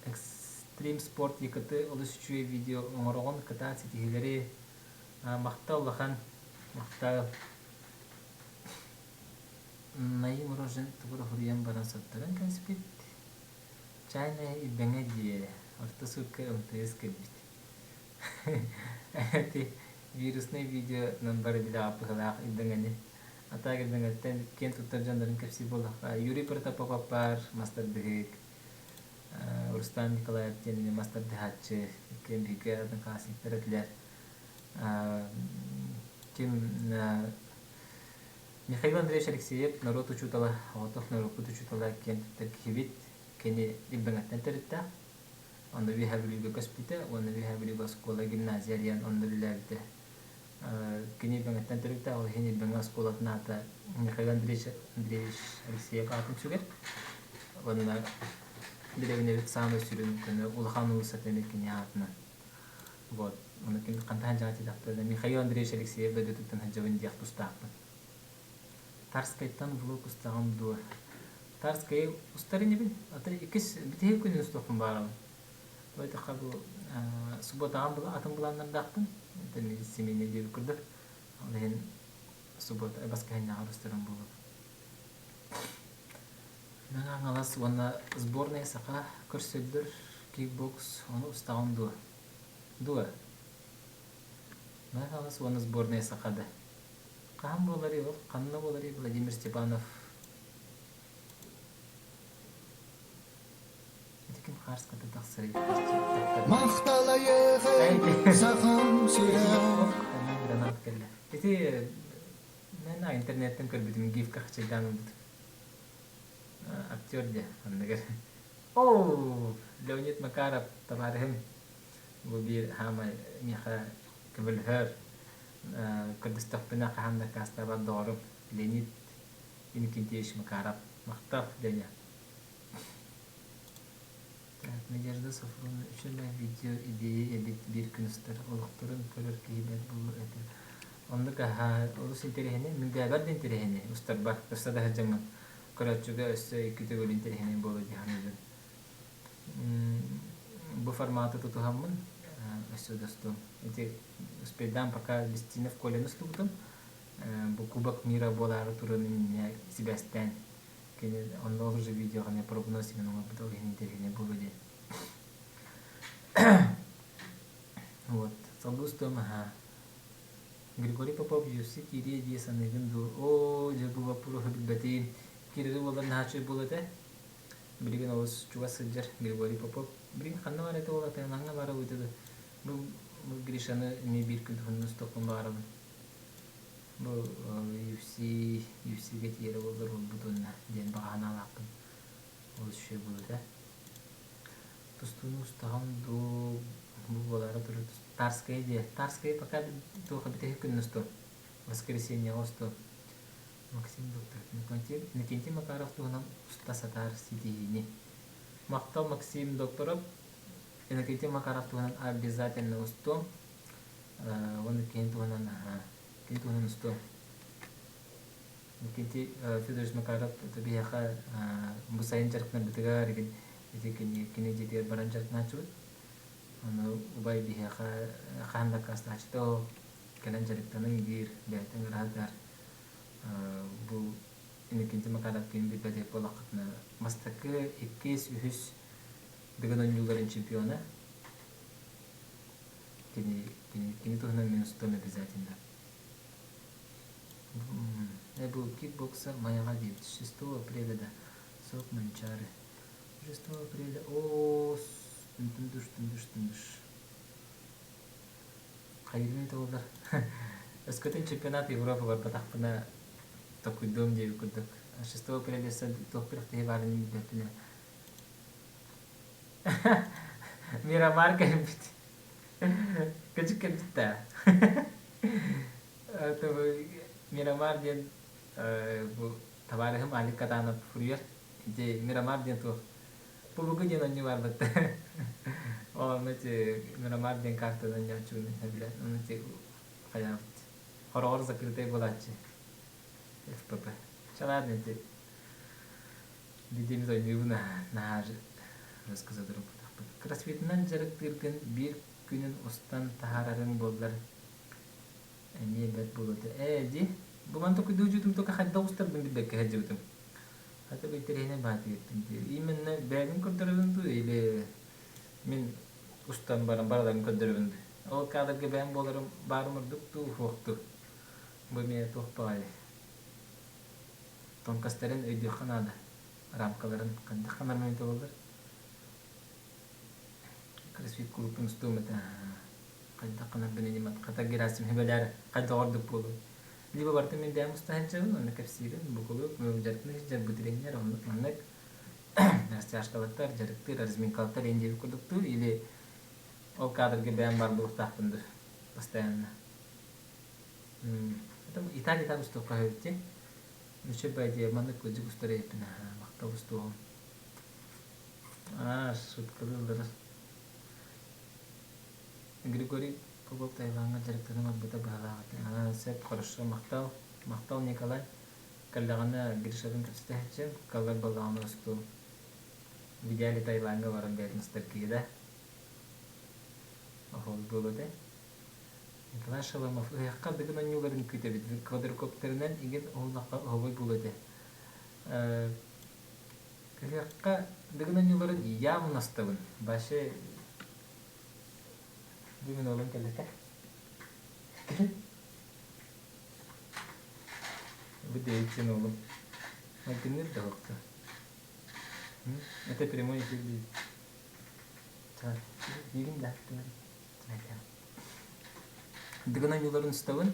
Экстрим спорт ЕКТ олус үчүгэй видео оҥороҕун кытаат ситиһиилэри Махтал улахан, махтал. Наим Рожин тугу эрэ суруйан баран соттаран кэбиспит. Чайная Илбэҥэ диэ, орто суукка МТС кэлбит. Ити вируснай видеонан бары билэҕэ быһыылаах Илбэҥэни. А так Илбэҥэттэн киэн туттар дьоннорун кэпсиир буоллахха, Юрий Протопопов баар, мас тардыһык, Рустам Николаев диэн эмиэ мас тардыһааччы, иккиэн бииргэ одноклассниктар этилэр. Ким Михаил Андреевич Алексеев норуот учуутала, оҕотох норуоппут учуутала киэн туттар киһибит. Кини Илбэҥэттэн төрүттээх. Онно Үөһээ Бүлүүгэ көспүтэ уонна Үөһээ Бүлүүгэ оскуола, гимназия арыйан онно үлэлээбитэ. Кини Илбэҥэттэн төрүттээх, ол иһин Илбэҥэ оскуолатын аата Михаил Андреевич, Андреевич Алексеев аатын сүгэр. Уонна дэриэбинэбит саамай сүрүн көнө улахан уулуссата эмиэ кини аатынан. Вот. Ону ким хантан сылдьаҕа диэтэхпинэ, Михаил Андреевич Алексеев дойдутуттан сылдьабын диэх тустаахпын. Тарскайтан влог устаҕым дуо? Тарскайы устар инибин. Ата иккис бүтэһик күнүн устуохпун баарабын. Тойтахха бу субботаҕа атын былааннардаахпын. Это семейный диэбит курдук. Ол иһин суббота баскыһынньаҕар устарым буолуо. Мэҥэ Хаҥалас уонна сборная Саха көрсөллөр кикбокс ону устаҕын дуо? Дуо? Мэҥэ Хаҥалас уонна сборная Саха да? Хаһан буоларый ол? Ханна буоларый Владимир Степанов? Ити ким хаарската тахсарый? Махталайыгын Сахам сирэ. Гранат кэллэ. Ити мен интернеттен көрбүтүм гифка хачайдаан ылбытым. Актер дьэ анныгар. Оо, Леонид Макаров табаарыһым бу биир хаамай миэхэ көмөлөһөр көрдөстөхпүнэ хаһан да аккаастаабат доҕорум Леонид Иннокентьевич Макаров. Махтал, Леня. Так, Надежда Софроновна үчүгэй видео идея эбит биир күн устар олохторун көрөр киһи бэрт буолуо этэ. Оннук аһаа олус интэриэһинэй, мин бэйэбэр да интэриэһинэй устарбар, уста да сылдьаммын көрөөччүгэ өссө икки төгүл интэриэһинэй буолуо дии саныыбын. Бу форматы тутуһаммын өссө да устуом. Ити успейдаан пока Листинов Коляны устубутум. Бу Кубок мира буолаары туран иннинэ сибээстээн кини онно уже видеоҕа эмиэ прогноз иҥэн оҥорбут ол иһин интэриэһинэй буолуо диэн. Вот. Салгыы устуом аһаа. Григорий Попов UFC киириэ дии саныыгын дуу? Оо, дьэ бу боппуруоһу билбэтим. Киирэрэ буоллар наһаа үчүгэй буолуо этэ. Билигин олус чугас сылдьар Григорий Попов. Билигин ханна баар этэ ол Таилаҥҥа баара эбитэ дуу? Бу, бу Гришаны эмиэ биир күн туһунан устуохпун баҕарабын. Бу UFC, UFC-гэ тиийэрэ буоллар буолбут уонна диэн баҕа санаалаахпын. Олус үчүгэй буолуо этэ. Тустууну устаҕын дуу, бу буолаары турар Тарская диэ. Тарская пока туох бүтэһик күнүн устуом. Воскресеньеҕа устуом. Максим доктор Иннокентий Макаров туһунан уста сатаар ситиһиини. Махтал Максим докторов. Иннокентий Макаров туһунан обязательно устуом. Уонна кини туһунан кини туһунан устуом. Иннокентий Федорович Макаров биһиэхэ бу сайын дьарыктанарбытыгар ити кини кини дьиэтигэр баран дьарыктанааччыбыт. Ону убай биһиэхэ хаһан да аккаастааччыта ол кэлэн дьарыктаныҥ диир, бэйэтин ыраатар. Бу Иннокентий Макаров ким билбэт буоллаххытына бастакы, иккис, үһүс Дыгын оонньууларын чемпиона. Кини, кини, кини туһунан мин устуом обязательно. Бу кикбокса Майаҕа диэбит. 6 апреля да. Сок Манчаары. 6 апреля. О, түндүш, түндүш, түндүш. Хайыгын туолар. Өскөтүн чемпионат Европы барбатахпына токуйдуом диэбит курдук. 6 апреля туох күрэхтэһии баарын билбэппин. Мирамар кэлбит. Кычык кэлбит да. Мирамар диэн бу табаарыһым Алик Катанов суруйар. Ити Мирамар диэн туох Пубуку диэн оонньуу баар батта. Онно ити Мирамар диэн картадан оонньооччубун билэн. Ону ити хайаабыт. Хороҕор закрытай буолааччы. ФПП. Чалаан ити Видимит ойнуубун наһаа рассказа турбутахпын. Кроссфитынан дьарыктыыргын биир күнүн устан таһаарарыҥ буоллар эмиэ бэрт буолуо этэ. Ээ дии, бу мантан токуйдуу только хайдах устарбын билбэккэ сылдьыбытым. Хата бу интэриэһинэй баатыйыттым дии. Именно бэйэбин көрдөрөбүн дуу или мин устан баран бараларын көрдөрөбүн дуу. Ол кадрга бэйэм буоларым баарым ордук дуу, суох дуу. Бу эмиэ туох баҕайы Тонкостарын өйдүөххэ наада. Рамкаларын хайдах нормально буоллар. Кроссфит кулууппун устуом этэ. Хайдах гынарбын инимат. Хата Герасим сүбэлээр хайдах ордук буолуой. Либо барытын мин бэйэм уста сылдьабын, онно кэпсиибин. Бу кулууп, дьарыктана сылдьар бу тренер, оннук маннык растяжкалаттар, дьарыктыыр, разминкалаттар иэн диэбит курдуктуур или ол кадрга бэйэм бар буолуохтаахпын дуу постоянно. Италия так устуохха сөбүт Үчүгэй дии, маннык кырдьык устар эбиппин аһаа, махтал устуоҕум. Аа, шуткалыыллара. Григорий Попов Таилаҥҥа дьарыктанан барбыта быһалаах этэ. Аа, сөп, хорошо, махтал. Махтал, Николай. Кэллэҕинэ Гришатын кэпсэтэ сылдьыам, каллар буоллаҕына устуом. В идеале Таилаҥҥа баран бэйэтин устар киһи да. Оһол буолуо этэ. Николай Шаламов ыһыахха Дыгын оонньууларын күүтэбит. Квадрокоптерынан игин уһуллахха оһобой буолуо этэ. Ыһыахха Дыгын оонньууларын явно устабын. Вообще бүгүн уолум кэллэтэ. Бу Дэвидсин уолум. Майгынныыр да уохта. Это прямой эфир будет. Диигин да Дыгын оонньууларын устабын.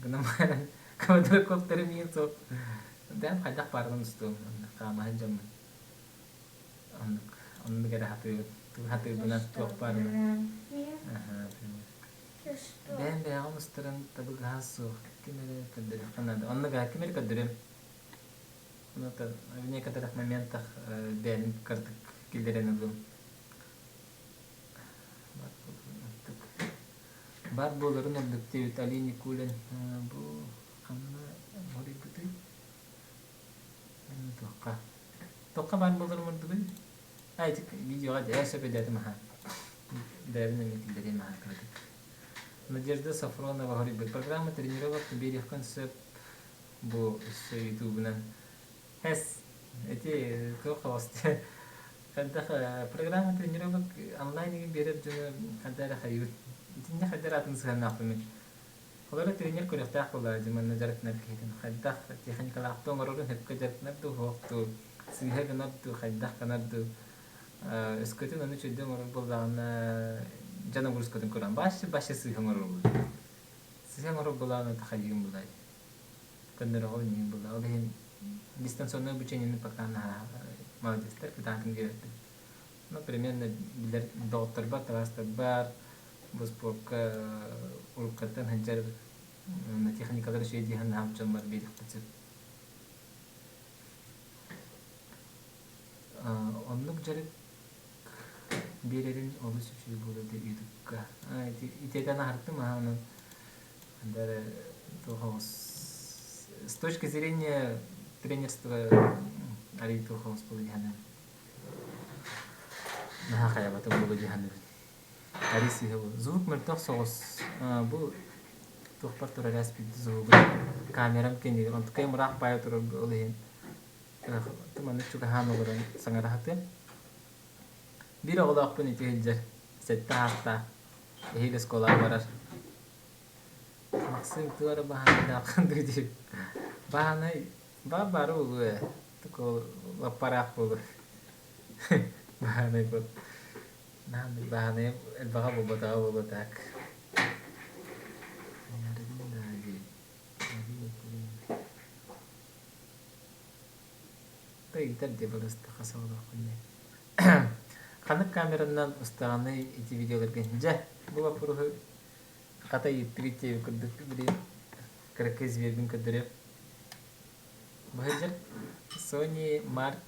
Гынан баран квадрокоптер миин суох. Бэйэм хайдах баарынан устуом хаамаһын дьоммун. Оннук оннук эрэ хатыыбын. Хатыырбынан туох баарынан. Бэйэм бэйэҕин устаран табыгаһа суох. Ким эрэ көрдөрүөххэ наада. Оннук аа ким эрэ көрдөрүөм. Ну, в некоторых моментах бэйэм кырдык киллэрэн ылыам. Баар буоларын ордук диэбит Али Никулин бу ханна хоруйбутуй? Туохха? Туохха баар буоларын ордугуй? А, ити видеоҕа дьэ сөп өйдөөтүм аха. Бэйэбин эмиэ киллэриэм аха кыратык. Надежда Сафронова хоруйбут. Программа тренировок биэриэххин сөп бу өссө ютубунан. Эс, ити туох Хайдах программа тренировок онлайн игин биэрэр дьону хайда эрэ хайыыр. Итиннэ хайда эрэ атын сыһыаннаахпын мин. Холобура тренер көрүөхтээх буоллаҕа дьэ манна дьарыктанар киһитин хайдах техникалаахтыы оҥорорун сөпкө дьарыктанар дуу суох дуу, сыыһа гынар дуу, хайдах гынар дуу. Өскөтүн ону үчүгэйдик оҥорор буоллаҕына дьон нагрузкатын көрөн башы-башы сыыһа оҥорор буолар. Сыыһа оҥорор буоллаҕына хайыым булай. Көннөрөҕүн иһин буолла. Ол иһин дистанционное обучениены пока наһаа молодецтар кытаатын диэбэппин. Ну, примерно билэр доҕотторбор, табаарыстарбар бу спорка уруккаттан сылдьар техникалар үчүгэй дии санаабыт дьоммор биэриэхпит сөп. Оннук дьарык биэрэрин олус үчүгэй буолуо этэ ютубка. Ити этэн аһартым аһа онон Даже с точки зрения тренерства арый туох оҕус буолу дьаһанабын. Наһаа хайабатым буолу дьаһанабын. Арый сыыһа буолу. Звук мөлтөх соҕус. Бу туохпар турар ээспит звугун камерам кэннигэр онтукайым ыраах баайа турар ол иһин маннык чугаһаан олорон саҥара сатыам. Биир оҕолоохпун ити сылдьар сэттэ ааттаах эһиил оскуолаҕа барар. Максим туох эрэ баһаанайдааххын дуу диир. Баһаанай баар баара буолуо ээ. Такой лаппараах буолуо. Баһаанай буол. Баһаанайым элбэҕэ буолбатаҕа буолуо так. Ыйытар дии барыста хас оҕолооххун диэн. Ханнык камеранан устаҕыный ити видеоларгын? Дьэ, бу боппуруоһу хата ыйыттыгыт диэбит курдук билигин кыракый зверьбин көрдөрүөм. Бу сылдьар Sony Mark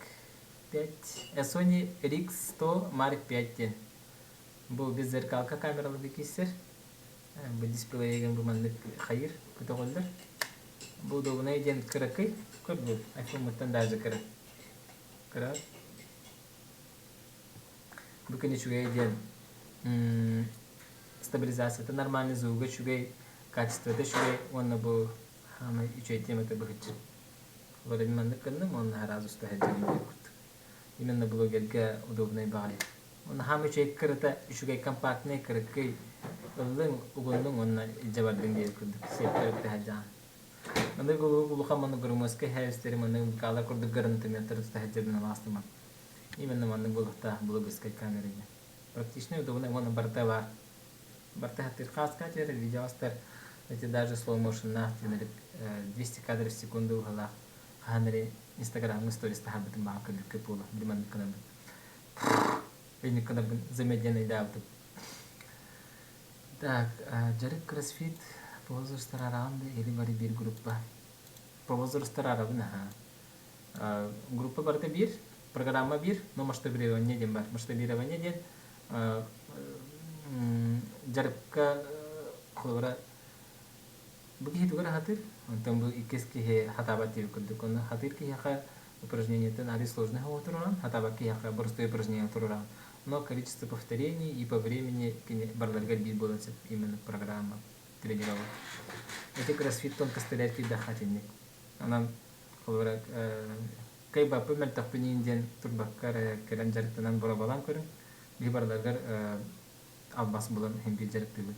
5, Sony RX100 Mark 5 диэн. Бу беззеркалка камераларга киирсэр. Бу дисплейигин бу маннык хайыр көтөҕөллөр. Бу удобнай диэн кыракый, көр бу айфоммуттан даже кыра. Кыра. Бу күн үчүгэй диэн стабилизацията нормальный, звуга үчүгэй, качествота үчүгэй уонна бу хаамай үчүгэй темата быһыччы. Олор маннык гынным уонна сразу уста сылдьабын диэн курдук. Именно блогерга удобнай баҕайы. Уонна хаам үчүгэй кырата үчүгэй компактнай кыракый ыллыҥ, угуннуҥ уонна илдьэ бардыҥ диэн курдук сиэппэр үктэ сылдьаҕын. Маннык улуу улахан маннык громоздкай хэвистэри маннык мыкаалар курдук гранатометры тута сылдьабын алаастыман. Именно маннык буолуохтаах блогерскай камера диэн. Практичный, удобный уонна барыта баар. Барыта хаттыыр хааска түһэр, видеостар эти даже slow motionнаах диэн 200 кадров в секунду уһалаах хаһан эрэ инстаграмҥа сторис таһаарбытым баҕа көрбүккэ буолуо били маннык гынабын инник гынабын замедленныйдаабытым так дьарык кроссфит по возрастар араҕын да или бары биир группа по возрастар арабын аха группа барыта биир программа биир но масштабирование диэн бар масштабирование диэн дьарыкка холобура Бу киһи тугу эрэ хатыыр, онтон бу иккис киһи хатаабат диэбит курдук. Онно хатыыр киһиэхэ упражнениетын арый сложный туруоран, хатаабат киһиэхэ простой упражнение туруоран. Но количество повторений и по времени кини барыларыгар биир буолан сөп именно программа тренировок. Эти кроссфит тонко стрелять киирдэххэ итинник. Онон холобура Кыайбаппын, мөлтөхпүн иин диэн турбакка эрэ кэлэн дьарыктанан боруобалаан көрүҥ. Биһи барыларыгар албас булан иһин биир дьарыктыыбыт.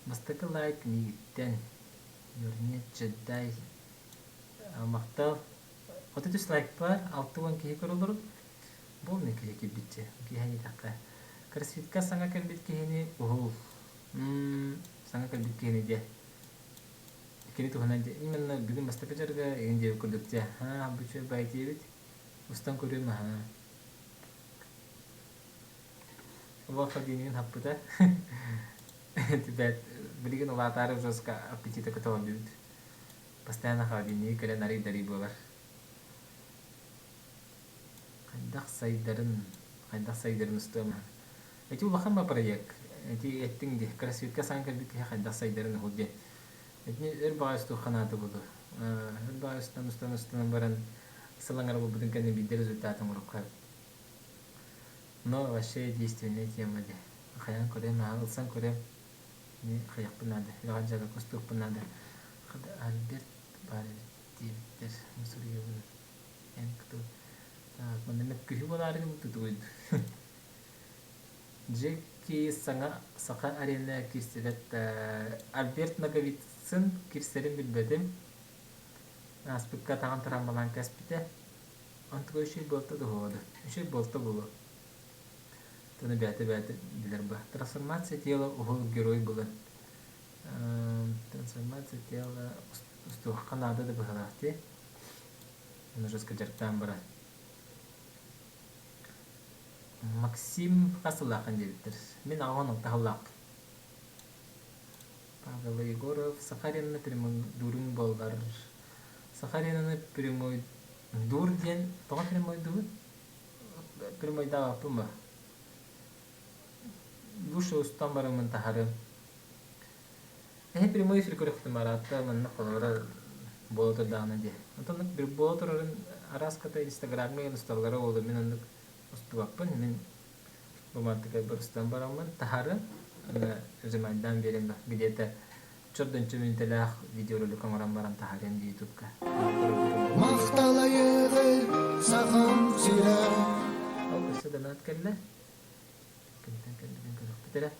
Бастакы лайк миигиттэн. Юрнет Джедай. Махтал. 33 лайк баар, 60 киһи көрөлөрүн. Бу онно киһи киирбитчэ. Киһи диэтэххэ. Кроссфитка саҥа кэлбит киһини уһул. Саҥа кэлбит киһини диэ. Кини туһунан дьэ именно бүгүн бастакы дьарыга игин диэбит курдук дьэ аа бу үчүгэй баай диэбит устан көрүөм аһаа Вафа диэнигин хаппыта Тибет билигин улаатаары жестко аппетита көтөҕүллүбүт постоянно холодильнигы кэлэн арый-дарый буолар хайдах сайдарын хайдах сайдарын устуом Ити улахан ба проект. Ити эттиҥ дии, кроссфитка саҥа кэлбит киһи хайдах сайдарын уһул диэн. Итини өр баҕайы устуохха наада буолуо. Өр баҕайы устан устан устан баран сыл аҥара буолбутун кэннэ биирдэ результат оҥоруохха. Но вообще действенная тема дии. Хайаан көрөм, аһа ылсан көрөм. Мин хайахпын наада, үлэҕэ дьарыкка устуохпун наада. Альберт баар эбит диэбиттэр. Суруйабын. Эн кто? Так, манна мөккүһүү буолаары гыммыт тутугуй. Джеки саҥа Саха Арена киирсибэт Альберт Ноговицын киирсэрин билбэтим. Ааспыкка таҕан трамвалаан кэспитэ. Онтуга үчүгэй буолта дуһуода. Үчүгэй буолта буолуо. Тону бэйэтэ-бэйэтэ билэр ба. Трансформация тела уһул герой булан. Трансформация тела устуохха наада да быһалаах дии. Ону жестко дьарыктаан баран. Максим хас сыллааххын диэбиттэр. Мин 86 сыллаахпын. Павел Егоров Саха аренаны прямойдуурун буоллар. Саха аренаны прямойдуур диэн тоҕо прямойдуубут? Прямойдаабаппын ба? Лучше устан бараммын таһарым. Эһи прямой эфир көрөхтүм араатта манна холобура буола турдаҕына диэ. Онтон оннук буола турарын араас ката инстаграмҥа усталлара буолуо мин оннук устубаппын. Мин бу мантыкайбар устан бараммын таһарын аны резюмайдаан биэрэн где-то чордончу мүнүүтэлээх видеоролик оҥорон баран таһаарыам дии ютубка. Махталайыгы сахам сирэ. Ол өссө донат кэллэ. Кимтэн кэлбитин көрүөхпүт эрэ.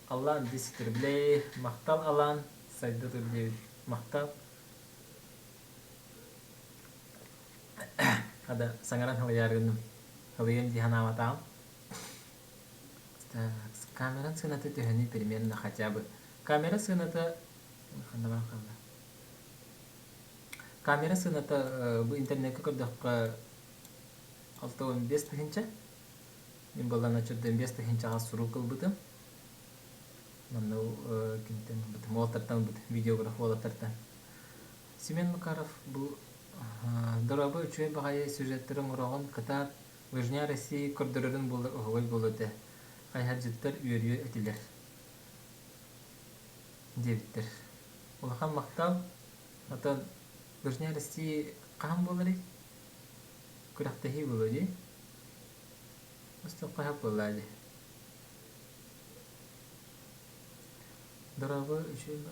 Аллаан 10 рублей. Махтал Алан. Сайда тур диэбит. Махтал. Хада саҥаран халыйаар гынным. Халыйыам дии санаабатаҕым. Так, камера сыаната төһөнүй примерно хотя бы. Камера сыаната ханна баран хаалла? Камера сыаната бу интернеккэ көрдөххө 65 тыһыынча. Мин буоллаҕына чөрдөн 5 тыһыынчаҕа сурук ылбытым. Манна кимтэн ылбытым, уолаттартан ылбытым, видеограф уолаттартан. Семен Макаров бу дорообо үчүгэй баҕайы сюжеттары оҥороҕун кытаат Выжня России көрдөрөрүн буоллар оһугай буолуо этэ. Хайыһардьыттар үөрүө этилэр диэбиттэр. Улахан махтал. Оттон Выжня России хаһан буоларый? Күрэхтэһии буолуо дии. Устуохха сөп буоллаа дии. Дорообо үчүгэй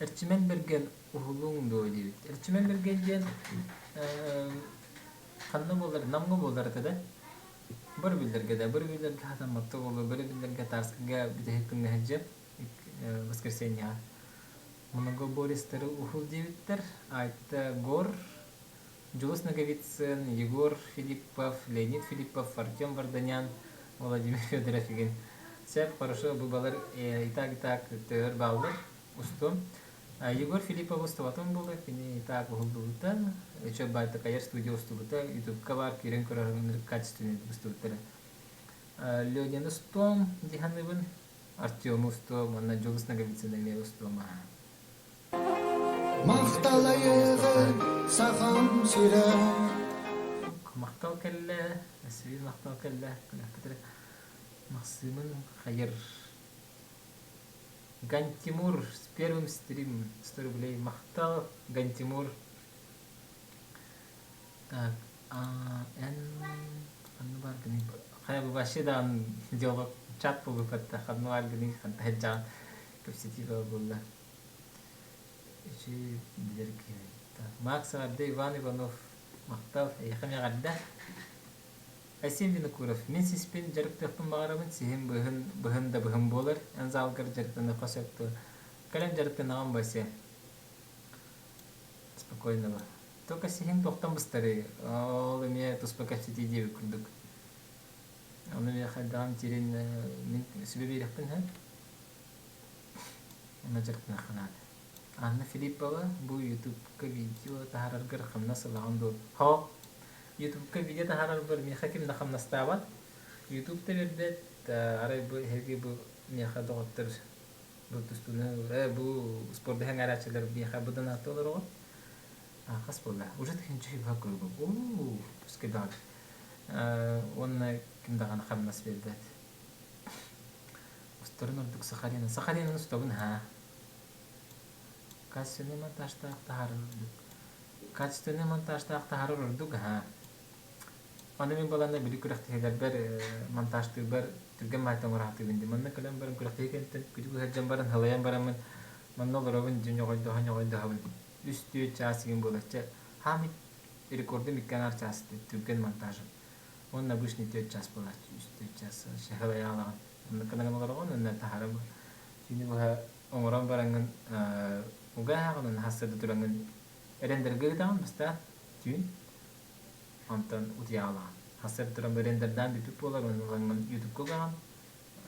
Эрчимэн Бэргэн уһулуҥ дуо диэбит. Эрчимэн Бэргэн диэн ханна буолар Намҥа буолар этэ да? Бары биллэргэ да, бары биллэргэ хатамматта буолуо, бары биллэргэ Тарскайга бүтэһик күҥҥэ сылдьыам воскресеньеҕа. Многоборецтары уһул диэбиттэр. Айта Гор, Дьулус Ноговицын, Егор Филиппов, Леонид Филиппов, Артем Варданян, Владимир Федоров игин. Сөп, хорошо, бу балар и так, и так төөр бааллар, устуом. Егор Филиппов устубатым буолуо, кини и так уһуллубута, Үчүгэй баайтакайар студия устубута, ютубка баар киирэн көрөр качественный устубуттара. Ленины устуом дии саныыбын, Артему устуом, уонна Дьулус Ноговицын эмиэ устуом аха. Махталайыгы сахам сирэ. Махтал кэллэ, Сибиир махтал кэллэ, күнэхпитигэр Максимын хайыр. Гантимур с первым стрим 100 рублей. Махтал, Гантимур. Так, а, эн ханна баар гыный? Хайа бу вообще даҕаны диалог чат буолбуппатта ханна баар гыный ханта сылдьаҕын кэпсэтии буолла. Үчүгэй билэр киһи. Макс эҕэрдэ Иван Иванов махтал эйиэхэ эҕэрдэ. Айсен Винокуров мин сиспин дьарыктыахпын баҕарабын сиһим быһын быһын да быһын буолар эн залгар дьарыктаныахха сөп дуо кэлэн дьарыктанаҕын Вася спокойно только сиһиҥ туохтан быстарый ол эмиэ туспа кэпсэтии диэбит курдук ону эмиэ хайдаҕын тиэрин мин сүбэ биэриэхпин сөп Онно дьарыктаныахха наада. Анна Филиппова бу Ютубка видео таһаараргар хамнас ылаҕын дуо? Һоо. Ютубка видео таһаарарбар миэхэ ким да хамнастаабат. Ютуб да биэрбэт, арай бу эһиги бу миэхэ доҕоттор бу тустууну бу спорду сэҥээрээччилэр миэхэ бу донатты олороҕут. Хас буолла? Уже тыһыынча үһү көргүм. Уу, пускай даҕаны. Уонна ким даҕаны хамнас биэрбэт. Устарын ордук Сахалины. Сахалинын устабын һаа. Качественный монтажтаах таһаарар ордук. Качественный монтажтаах таһаарар ордук аһаа. Аны мин баланна били күрэхтэһиилэрбэр монтажтыырбар түргэн маайтан оҥораахтыыбын дии. Манна кэлэн баран күрэхтэһии кэнниттэн күтүк сылдьан баран халайан бараммын манна олоробун дьэ ньоҕойдоһо-ньоҕойдоһобун. Үс-түөрт чаас игин буолар. Чэ, хаамый рекордум икки аҥаар чаас түргэн монтажым. Уонна обычный түөрт чаас буолааччы, үс-түөрт чаас шахалайаалаҕын. Онно кынагын олороҕун, онно таһааран түүнү быһа оҥорон бараҥҥын уга ааҕын, хассарда тураҥҥын рендергэ ыытаҕын бастаан түүн, онтон утуйаалаҕын. Хассарда туран рендердаан бүппүт буолар, онно ылаҥҥын ютубка угаҕын,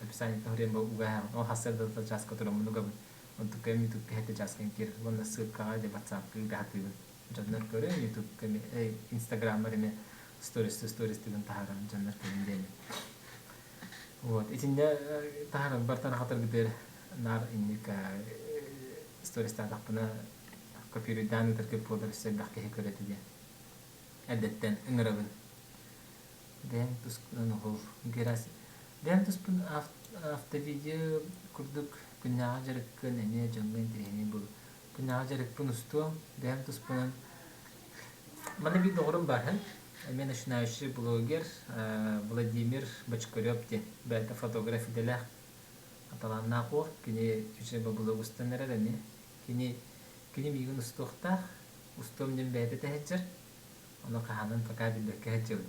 описаниета суруйан уга ааҕын. Ол хассарда чааска тураммын угабын. Онтукка ютубка хэттэ чааскын киир уонна ссылкаҕа дьэ ватсапка ыыта сатыыбын. Дьоннор көрөн ютубка инстаграммар эмиэ стористы стористыгын таһааран дьоннор көрүн диэн. Вот итиннэ таһааран бартан хатыргытыр наар инник стористаатахпына копируйдаан ыытар көп буолар өссө элбэх киһи көрөтө диэн эрдэттэн ыҥырабын. Бэйэм тускунан оһол герас бэйэм туспун автовидео курдук күннээҕи дьарыккын эмиэ дьоҥҥо интэриэһинэй буолуо. Күннээҕи дьарыкпын устуом, бэйэм туспунан Манна биир доҕорум баар һэн, эмиэ начинающий блогер Владимир Бочкарев диэн бэйэтэ фотограф идэлээх талааннаах уол. Кини үчүгэй блог устан эрэр эмиэ. Кини кини миигин устуохтаах, устуом диэн бэйэтэ тэһэччэр. Ону хаһаанан пока билбэккэ сылдьабын.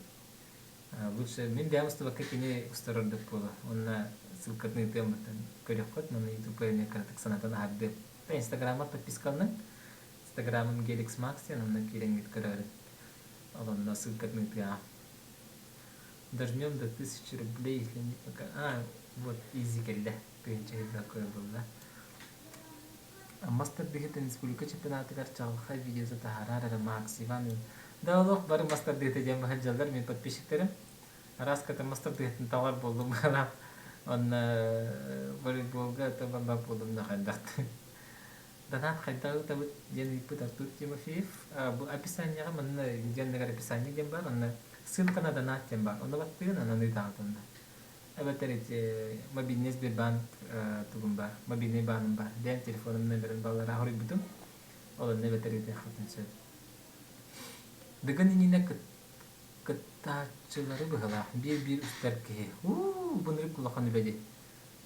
Лучше мин бэйэм устубакка кини устар ордук буолуо. Уонна ссылкатын ыытыам баттан көрүөххүт, манна ютубка эмиэ кыратык санатан аһардыам. Инстаграммар подпискаланыҥ. Инстаграмым Геликс Макс диэн онно киирэҥҥит көрөөрү. Ол онно ссылкатын ыытыаҕым. Дожмем до тысячи рублей, если не пока... А, вот, изи кэллэ. Тыһыынча көрө буолла. Мас тардыһыытын республика чемпионатыгар чаҕылхай видеота таһаарар эрэ Макс Иван Да олох бары мас тардыһыыта диэн баһылдьаллар мин подписчиктарым. Араас ката мас тардыһыытын талар буоллум быһалаах. Онно волейболга табаллар буоллум да хайдахтыы. Донат хайдах ыытабыт диэн ыйыппыт Артур Тимофеев. Бу описаниеҕа манна видеонныгар описание диэн баар, онно ссылка на донат диэн баар. Онно баттыгын, онон ыытаҕыт онно. Эбэтэр ити мобильный Сбербанк тугум баар, мобильный бааным баар. Бэйэм телефоным номерин баллара хоруйбутум. Ол онно эбэтэр ыытыаххытын сөп. Дыгын иннинэ кыттааччылары быһалаах биир-биир устар киһи. Уу, бу улахан үлэ дии.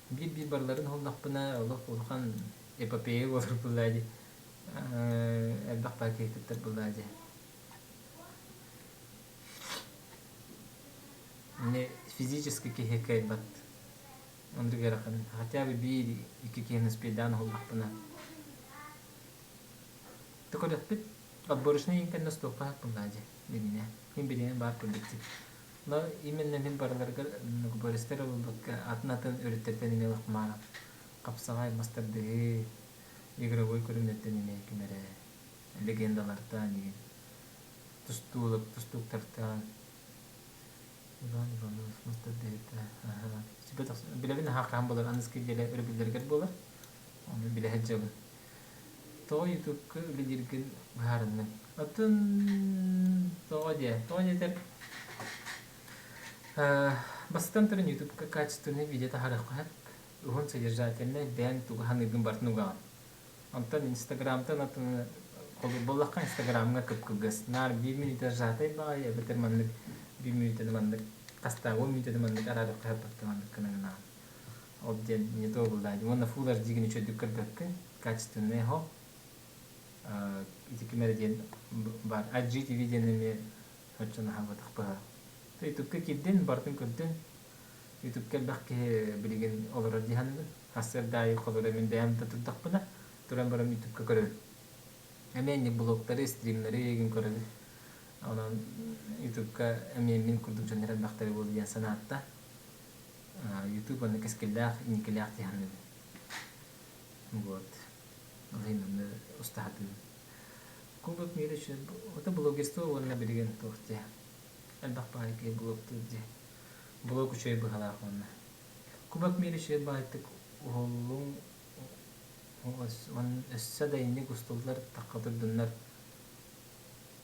Биир-биир барыларын уһуллахпына олох улахан эпопея буолар буоллаа дии. Элбэх баар киһи кыттар буоллаа дии. Мне физически киһи кыайбат. Оннук ыарахан. Хотя бы биир икки киһини успейдаан уһуллахпына. Көрүөхпүт. Отборочный кэннэ стоппа хаппыннаа дии. Билинэ. Мин билиэн баар курдук Но именно мин барыларыгар губористар ылбакка атын-атын өрүттэртэн эмиэ ылахмаа хапсаҕай мас тардыһыы игровой көрүҥнэртэн эмиэ ким эрэ легендалартан игин тустуулук тустууктартан Иван Иванов мас тардыһыыта билэбин аһаа хаһан буолар аныгыскы диэлэ өрөбүллэригэр буолар ону билэ сылдьабын Тоҕо ютубка үлэлииргин быһаарынныҥ? Атын тоҕо диэ? Тоҕо диэтэр бастатан туран ютубка качественный видео таһаарыахха сөп. Уһун содержательнай бэйэҥ тугу саныыргын барытын угаҕын. Онтон инстаграмтан атын холобур буоллахха инстаграмҥа кып-кылгас. Наар биир мүнүүтэ сжатай баҕайы эбэтэр маннык биир мүнүүтэни маннык хастаан уон мүнүүтэни маннык араарыахха сөп баттан маннык гына-гынаҕын. Ол диэн не то буллаа дии. Уонна Full HD-гин үчүгэйдик көрбөккүн, качественный оһох. Ити ким эрэ диэн баар. IGTV диэн эмиэ оччо наһаабатах быһа. Ютубка киирдин, барытын көрдүн. Ютубка элбэх киһи билигин олорор дии саныыбын. Сарсыарда аайы холоро мин бэйэм да турдахпына, туран баран Ютубка көрөбүн. Эмиэ инник блогтары, стримнэри эйигин көрөбүн. Онон Ютубка эмиэ мин курдук дьоннор элбэхтэрэ буолуо диэн санаатта. Ютуб онно кэскиллээх, инникилээх дии саныыбын. Вот. Ол иһин онно устаһатыыбын. Кубок мира это блогерство уонна билигин туох дии элбэх баайы киһи блогтуур дии. Блог үчүгэй быһалаах уонна. Кубок мира үчүгэй баайтык уһуллуҥ өссө да инник устуллар тахха турдуннар.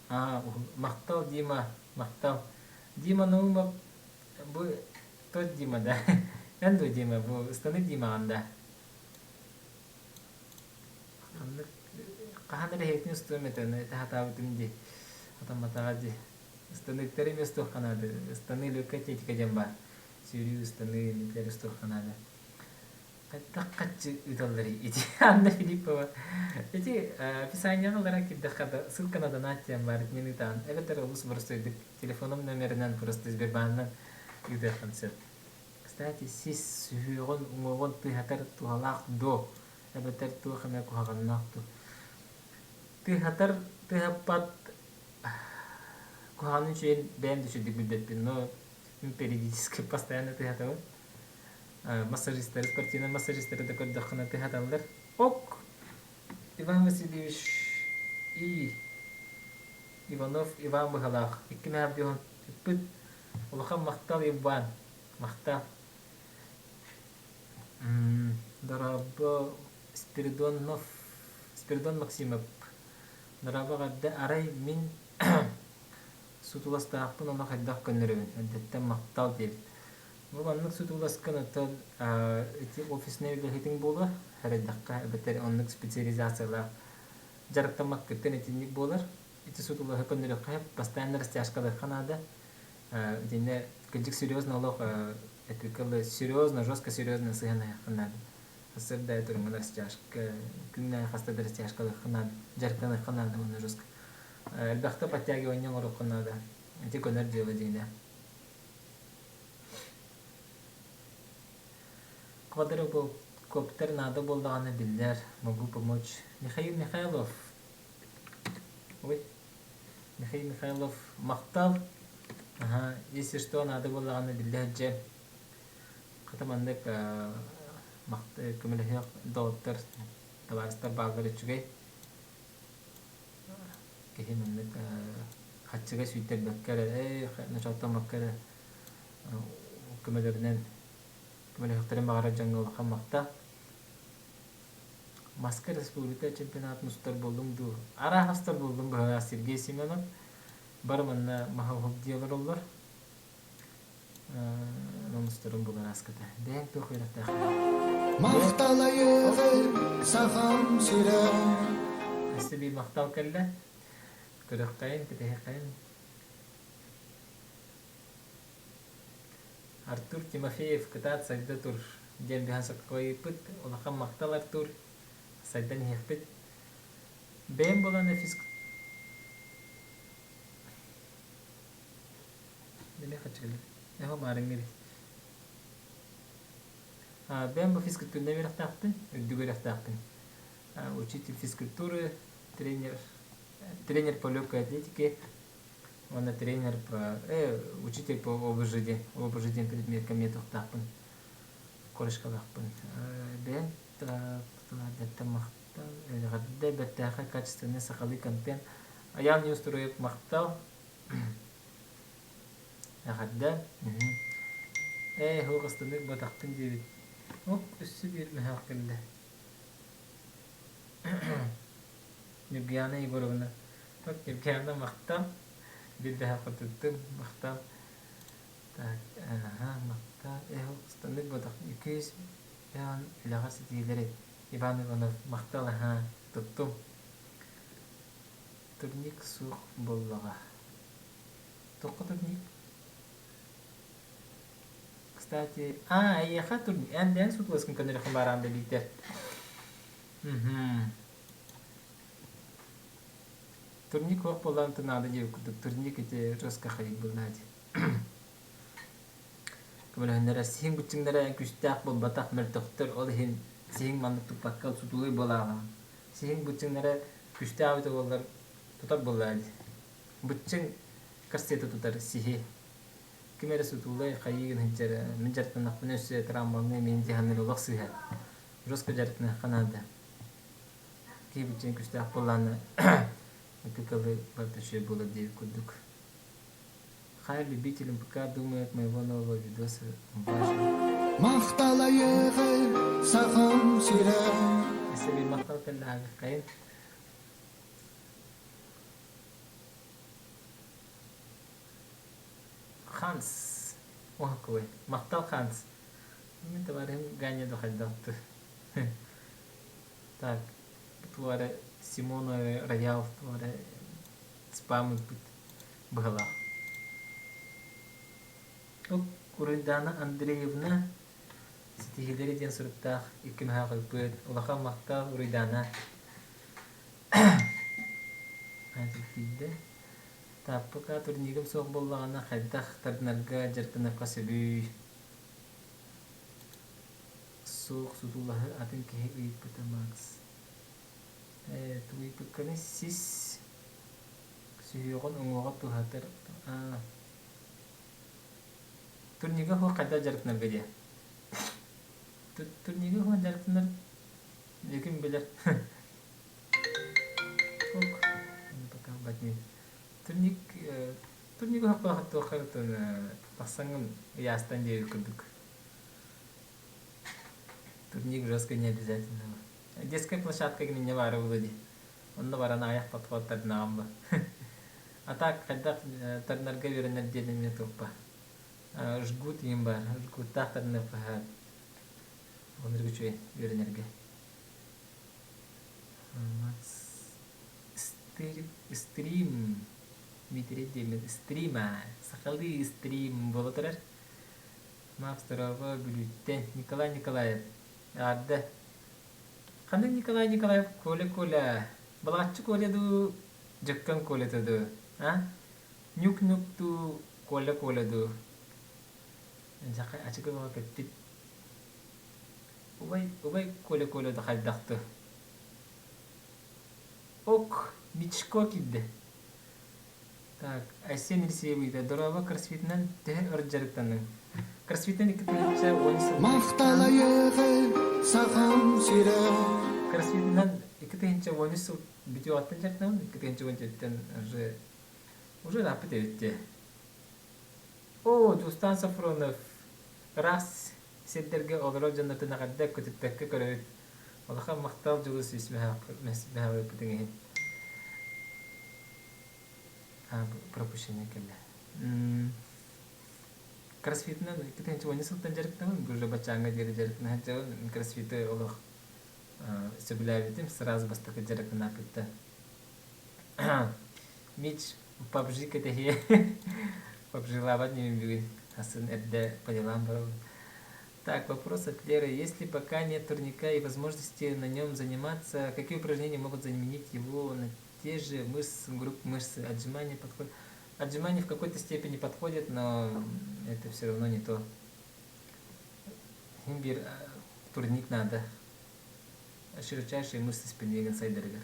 Аа, махтал Дима, махтал. Дима Наумов бу тот Дима да. Эн дуо Дима, бу ыстаны Димаҕын да. Ханнык хаһан эрэ эһиэтин устуом этэ, ону этэ сатаабытым дии. Хатамматаҕа дии. Ыстаныыктары эмиэ устуохха наада. Ыстаныы легкая атлетика диэн баар. Сүүрүү, ыстаныы, инникилэри устуохха наада. Хайдах хаччы ыыталларый ити Анна Филиппова. Ити описаниеҕа ылара киирдэххэ да ссылка на донат диэн баар итинэн ыытаҕын. Эбэтэр олус боростуойдук телефоном номерынан просто Сбербаанынан ыытыаххын сөп. Кстати, сис сүһүөҕүн уҥуоҕун тыаһатар туһалаах дуо? Эбэтэр туох эмэ куһаҕаннаах дуу? Тыаһатар тыаһаппат куһаҕанын үчүгэйин бэйэм да үчүгэйдик билбэппин, но мин периодически постоянно тыаһатабын. Массажистары, спортивнай массажистары да көрдөххүнэ тыаһаталлар. Ок! Иван Васильевич И. Иванов Иван быһалаах икки мээбдион ыппыт. Улахан махтал Иван. Махтал. Дорообо Спиридонов Спиридон Максимов. Дорообо эҕэрдэ арай мин сутуластаахпын ону хайдах көннөрөбүн эрдэттэн махтал диэбит. Бу маннык сутуласкын оттон ити офиснай үлэһитиҥ буолуо сэрэйдэххэ эбэтэр оннук специализациялаах дьарыктаммаккыттан итинник буолар. Ити сутулаһы көннөрүөххэ постоянно растяжкалыахха наада. Итиннэ кырдьык серьезно олох эпикалы серьезно, жестко серьезно сыһыанаһыахха наада. Сарсыарда туруҥҥа растяжка, күҥҥэ хаста да растяжкалыахха наада, дьарыктаныахха наада уонна жестко. Элбэхтэ подтягивание оҥоруохха наада. Ити көнөр дьыала дьиҥинэ. Квадрокоптер наада буоллаҕына биллэр, могу помочь. Михаил Михайлов. Ой, Михаил Михайлов, махтал. Аха, если что, наада буоллаҕына биллэ сылдьыам. Хата маннык көмөлөһүөх доҕоттор, табаарыстар бааллар үчүгэй. Киһи маннык хаччыга сүүйтэрбэккэ эрэ, ээ, ночооттоммокко эрэ көмөлөрүнэн көмөлөһүөхтэрин баҕарар дьоҥҥо улахан махтал. Маска республика чемпионатын устар буоллуҥ дуу? Арааһа устар буоллум быһалаах Сергей Семенов. Бары манна маһа уһук дии олороллор. Онон устарым булан ааската. Бэйэҥ туох үөрэхтээххиний? Махталайыгын сахам сирэ Өссө биир махтал кэллэ. Көрүөххэйин, кэтэһиэххэйин. Артур Тимофеев кытаат сайда тур диэн биһан сокко ыйыппыт. Улахан махтал Артур. Сайдан иһиэхпит. Бэйэм буолан физк... Неме хаччыгылы. Эхо маарыҥҥы эбит. Бэйэм бу физкультурнай үөрэхтээхпин, үрдүк үөрэхтээхпин. Учитель физкультуры, тренер, тренер по легкой атлетике, уонна тренер по учитель по ОБЖ диэн ОБЖ диэн предметка эмиэ туохтаахпын корочкалаахпын бэйэм тылаардэттэн махтал эҕэрдэ бэртээхэй качественный сахалыы контент Айаал Ньюс туруйук махтал эҕэрдэ ээ һуох ыстынык батахпын диэбит оп өссө биир мөһөөх кэллэ Ньургуйаана Егоровна Вот Ньургуйаана махтал Билбэһэххэ туттум махтал Так аха махтал Эх станык бодох үкүүс Иван үлэҕэ ситиилэри Иван Иванов махтал аха туттум Турник суох буоллаҕа Туохха турник? Кстати, а, эйиэхэ турник эн бэйэҥ сутуласкын көннөрүөххүн баараан да биитэр. Мхм. Турник суох буоллаҕына наада диэбит курдук турник ити жестко хайык буоллаа дии. Көмөлөһөннөрө сиһиҥ быччыҥнара күүстээх буолбатах мөлтөхтөр, ол иһин сиһиҥ маннык туппакка сутулуй буолааҕын. Сиһиҥ быччыҥнара күүстээх эбитэ буоллар тутар буоллаа дии. Быччыҥ корсеты тутар сиһи. Ким эрэ сутулай хайыы гына сылдьар, мин дьарыктаннахпына өссө травмаланыам иһин дии саныыр олох сыыһа. Жестко дьарыктаныахха наада. Киһи быччыҥ күүстээх буоллаҕына ыккы барыта үчүгэй буолар диэбит курдук. Хай любителям ПК думает моего нового видоса важно. Махталайыгы сахам сирэ. Өссө биир махтал кэллэҕэ Ханс. Оһокуй. Махтал Ханс. Мин товарищым Ганя дохайдахты. Так, туора Симона Роял туора спам ыппыт быһалаах. Ол Куруйдаана Андреевна ситиһиилэри диэн суруктаах икки мөһөөх ыппыт. Улахан махтал Уруйдаана. Тиийдэ. Тааппыка турнигым суох буоллаҕына хайдах тардынарга дьарыктаныахха сөбүй? Суох сутулаһы атын киһи ыйыппыта Макс. Ээ, тугуйбукканы сис сүһүөҕүн уҥуоҕа туһатар аа турнига суох хайдах дьарыктанарга диэ турнига суох дьарыктанар ким билэр ок пока батнин турник турнига суох туохха тахсаҥҥын ыйаастан диэбит курдук турник жестко не обязательно. Детская площадка гининне баара буолуо дии. Онно баран аҕыйах подход тардынаҕын бу. А так хайдах тардынарга үөрэнэр диэн эмиэ туоппа. Жгут иин баар. Жгуттаах тардыныахха оннук үчүгэй үөрэнэргэ. Стрим Дмитрий диэммин стрима сахалыы стрим буола турар. Макс Здорово Бүлүүттэн Николай Николаев Эҕэрдэ. Ханнык Николай Николаев Коля Коля Балаҕаччы Коля дуу, Дьөккөн Колята дуу, а? Нюк-нюк дуу, Коля Коля дуу? Дьаха ачыкы бөҕө кэппит. Убай, убай Коля Коля да хайдах дуу? Ок, Мичко киирдэ. Так, Айсен Елисеев ыйыта, дорообо кроссфитынан төһө өр дьарыктанныҥ? Кроссфитынан 2010 сыл Махталайыгы сахам сирэ. Кроссфитынан 2013 сыл бүтүөҕүттэн дьарыктанабын, 2014-тэн уже уже ырааппыт эбит дии. Оо, Дьустан Софронов, ыраас сирдэргэ олорор дьоннортон эҕэрдэ көтүппэккэ көрөбүт. Улахан махтал Дьулус үс мөһөөбүппүтүҥ иһин. Пропущение кэллэ. Кроссфитынан 2010 сылтан дьарыктанабын, уже баччааҥҥа диэри дьарыктана сылдьабын. Кроссфиты олох сөбүлээбитим, сразу бастакы дьарыктанааппытта. Мич PUBG кэтэһиэ. PUBG-лаабат ньимин бүгүн. Асын эрдэ по делам барабын. Так, вопрос от Леры. Если пока нет турника и возможности на нем заниматься, какие упражнения могут заменить его на те же мышцы, группы мышцы? Отжимания подходят? Отжимания в какой-то степени подходят, но это все равно не то. Имбир турник надо. Широчайшие мышцы спины сайдарыгар.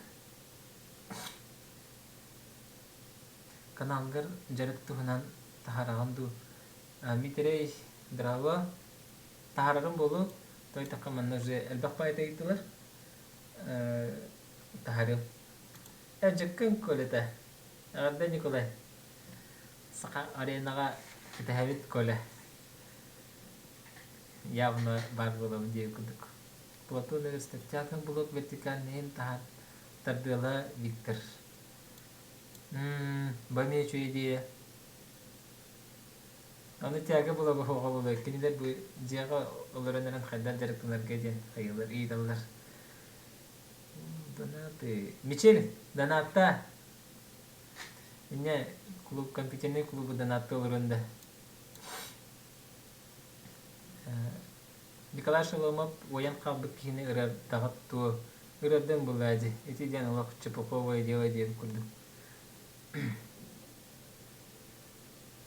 Каналгар дьарык туһунан таһараҕын дуу? Митерей Драва таһаарарым буолуо. Той тахха манна уже элбэх баайта ыйыттылар. Таһаарыам. Э, дьыккын Колята. Эҕэрдэ Николай. Саха аренаҕа кэтэһэбит Коля. Явно баар буолабын диэбит курдук. Платон Ырыстыктаах блок вертикальныйын таһаар тардыала Виктор. Бу эмиэ үчүгэй идея. Аны тяга була оҕо була кинилэр бу дьиэҕэ олорон эрэн хайдах дьарыктанарга диэн хайыылар ыйыталлар. Донаты. Мичил, донатта. Инне клуб компьютерный клубу донатта олорон да. Николай Шоломов уойан хаалбыт киһини ырардаҕыт дуо? Ырардан булаа дии. Ити диэн олох чепуховое дело диэн курдук.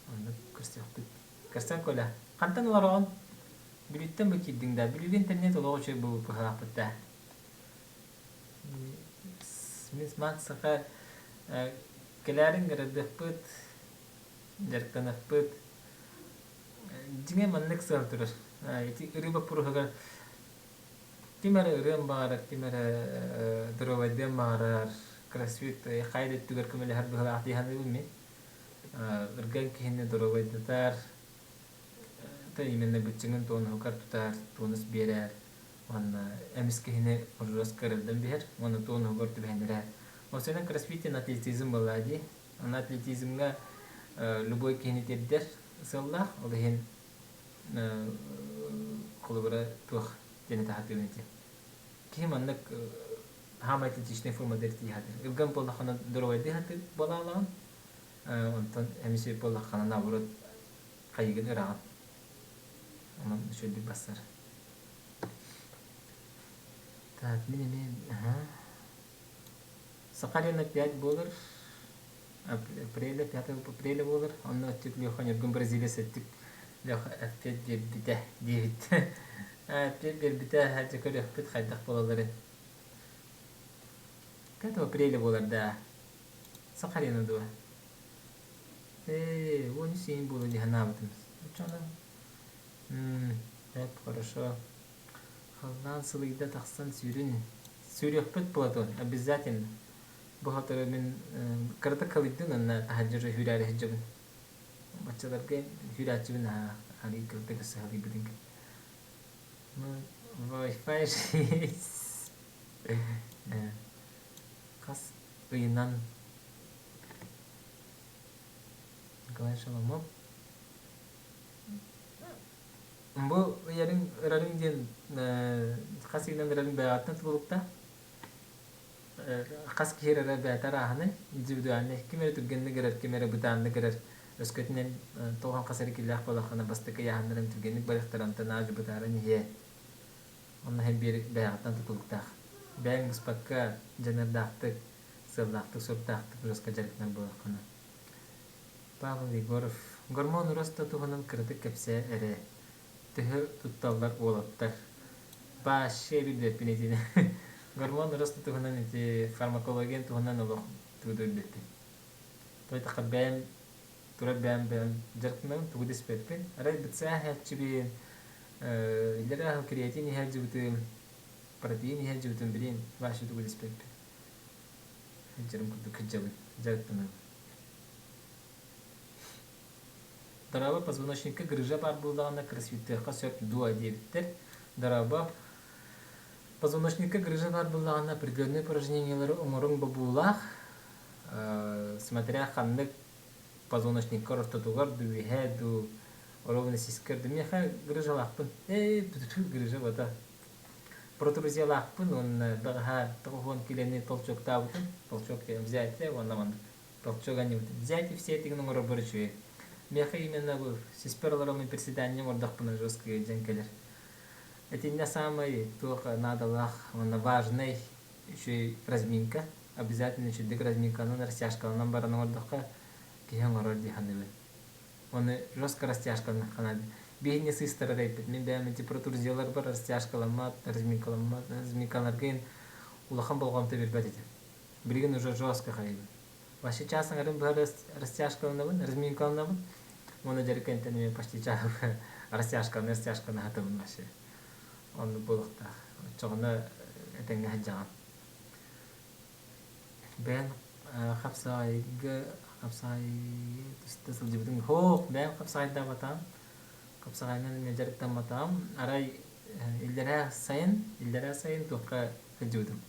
Оннук көрсүөхпүт. Көрсөн Коля, хантан олороҕун? Бүлүүттэн бу киирдиҥ да, Бүлүүгэ интернет олох үчүгэй буолбут да. Мисс Максаха кэлээрин гырардыахпыт, дьарыктаныахпыт. Дьиҥэ маннык сыал турар. Ити ырыы боппуруоһугар ким эрэ ырыам баҕарар, ким эрэ доруобайдыан баҕарар, кроссфит хайа да өттүгэр көмөлөһөр быһыылаах дии саныыбын мин. Ырган киһини доруобайдатар, то именно быччыҥын туонуһугар тутар, тонус биэрэр уонна эмис киһини жестко ырырдан биһэр уонна туонуһугар түбэһиннэрэр. Осенен кроссфит атлетизм буолла дии. Аны атлетизмҥа любой киһини тиэрдэр сыаллаах, ол иһин холобура туох диэни таһатыыбын ити. Киһи маннык хаамай атлетичнай формада тиийэ сатыыр. Ырган буоллаххына доруобайдыы сатыыр буолаалаҕын, онтон эмис буоллаххына наоборот хайыгын ыраҕын. Онон үчүгэйдик бассар. Так, мин эмиэ Сахалин 5 буолар, апреля, 5 апреля буолар. Онно өттүк Леха Ньургун Бразилия сэттик Леха эппиэт биэрбитэ диэбит. Эппиэт биэрбитэ, дьэ көрүөхпүт хайдах буолалларын. 5 апреля буолар да. Сахалина дуо? Ээ, 13 буолуо дии санаабытым. Оччоҕуна Эп, хорошо. Халлаан сылыйда тахсан сүүрүн. Сүүрүөхпүт, Платон, обязательно. Бу сотору мин кыратык халыйдын уонна таһырдьа уже сүүрээри сылдьабын. Баччаларга сүүрээччибин аһаа арыый кыратык өссө халыйбытын. Ну, Wi-Fi есть. Хас ыйынан Николай Шаламов Бу ыйарыҥ ырарыҥ диэн хас ыйынан ырарыҥ бэйэҕиттэн тутулуктаах. Хас киһи ырара бэйэтэ арааһынай, индивидуальнай. Ким эрэ түргэнник ырар, ким эрэ бытааннык ырар. Өскөтүнэн тоҕон хас эрэ киилээх буоллаххына бастакы ыйааһыннарын түргэнник барыахтара, онтон аадьы бытааран иһиэ. Онно иһин биир бэйэҕиттэн тутулуктаах. Бэйэҥ быспакка дьаныардаахтык, сыаллаахтык-соруктаахтык жестко дьарыктанар буоллаххына. Павел Егоров, гормон роста туһунан кыратык кэпсээ эрэ. Төһө тутталлар уолаттар? Вообще билбэппин итини. Гормон роста туһунан ити фармакологиян туһунан олох тугу да билбэппин. Тойтахха бэйэм турар бэйэм бэйэм дьарыктанабын, тугу да испэппин. Арай БЦА иһээччибин, иллэрээ аһыл креатин иһээччибитим, протеин иһээччибитим билин вообще тугу да испэппин. Сылдьарым курдук сылдьабын, дьарыктанабын. Дорообо, позвоночникка грыжа баар буоллаҕына кроссфиттыахха сөп дуо диэбиттэр. Дорообо, позвоночникка грыжа баар буоллаҕына определенные упражнениялары оҥоруҥ бобуулаах. Смотря ханнык позвоночникка ортотугар дуу, үөһээ дуу, ровно сискэр дуу. Миэхэ грыжалаахпын. Ээ, грыжа бата. Протрузиялаахпын уонна бэҕэһээ 90 килэни толчоктаабытым. Толчок диэн взятие уонна маннык толчок анньыбытым. Взятие все этигин оҥорорбор үчүгэй. Миэхэ именно бу сиспэр олороммун приседание оҥордохпуна жестко дьэн кэлэр. Итиннэ саамай туох наадалаах уонна важный үчүгэй разминка. Обязательно үчүгдүк разминканан, растяжкаланан баран оҥордоххо киһи оҥорор дии саныыбын. Оны жестко растяжкаланаххына биһини сыыстарар эппит. Мин бэйэм ити протрузияларбар растяжкаламмат, разминкаламмат, разминкаларга улахан болҕомто биэрбэт этим. Билигин уже жестко хайыбын. Вообще час аҥарын быһа растяжкаланабын, разминкаланабын. Уонна дьарыккантан эмиэ почти чаас растяжканы, растяжканы хатабын вообще. Оннук буолуохтаах. Оччоҕуна этэҥҥэ сылдьаҕын. Бэйэм хапсаҕайга хапсаҕайга түстэ сылдьыбытым. Һоох, бэйэм хапсаҕайдаабатаҕым. Хапсаҕайынан эмиэ дьарыктамматаҕым. Арай иллэрээ сайын, иллэрээ сайын туохха сылдьыбытым.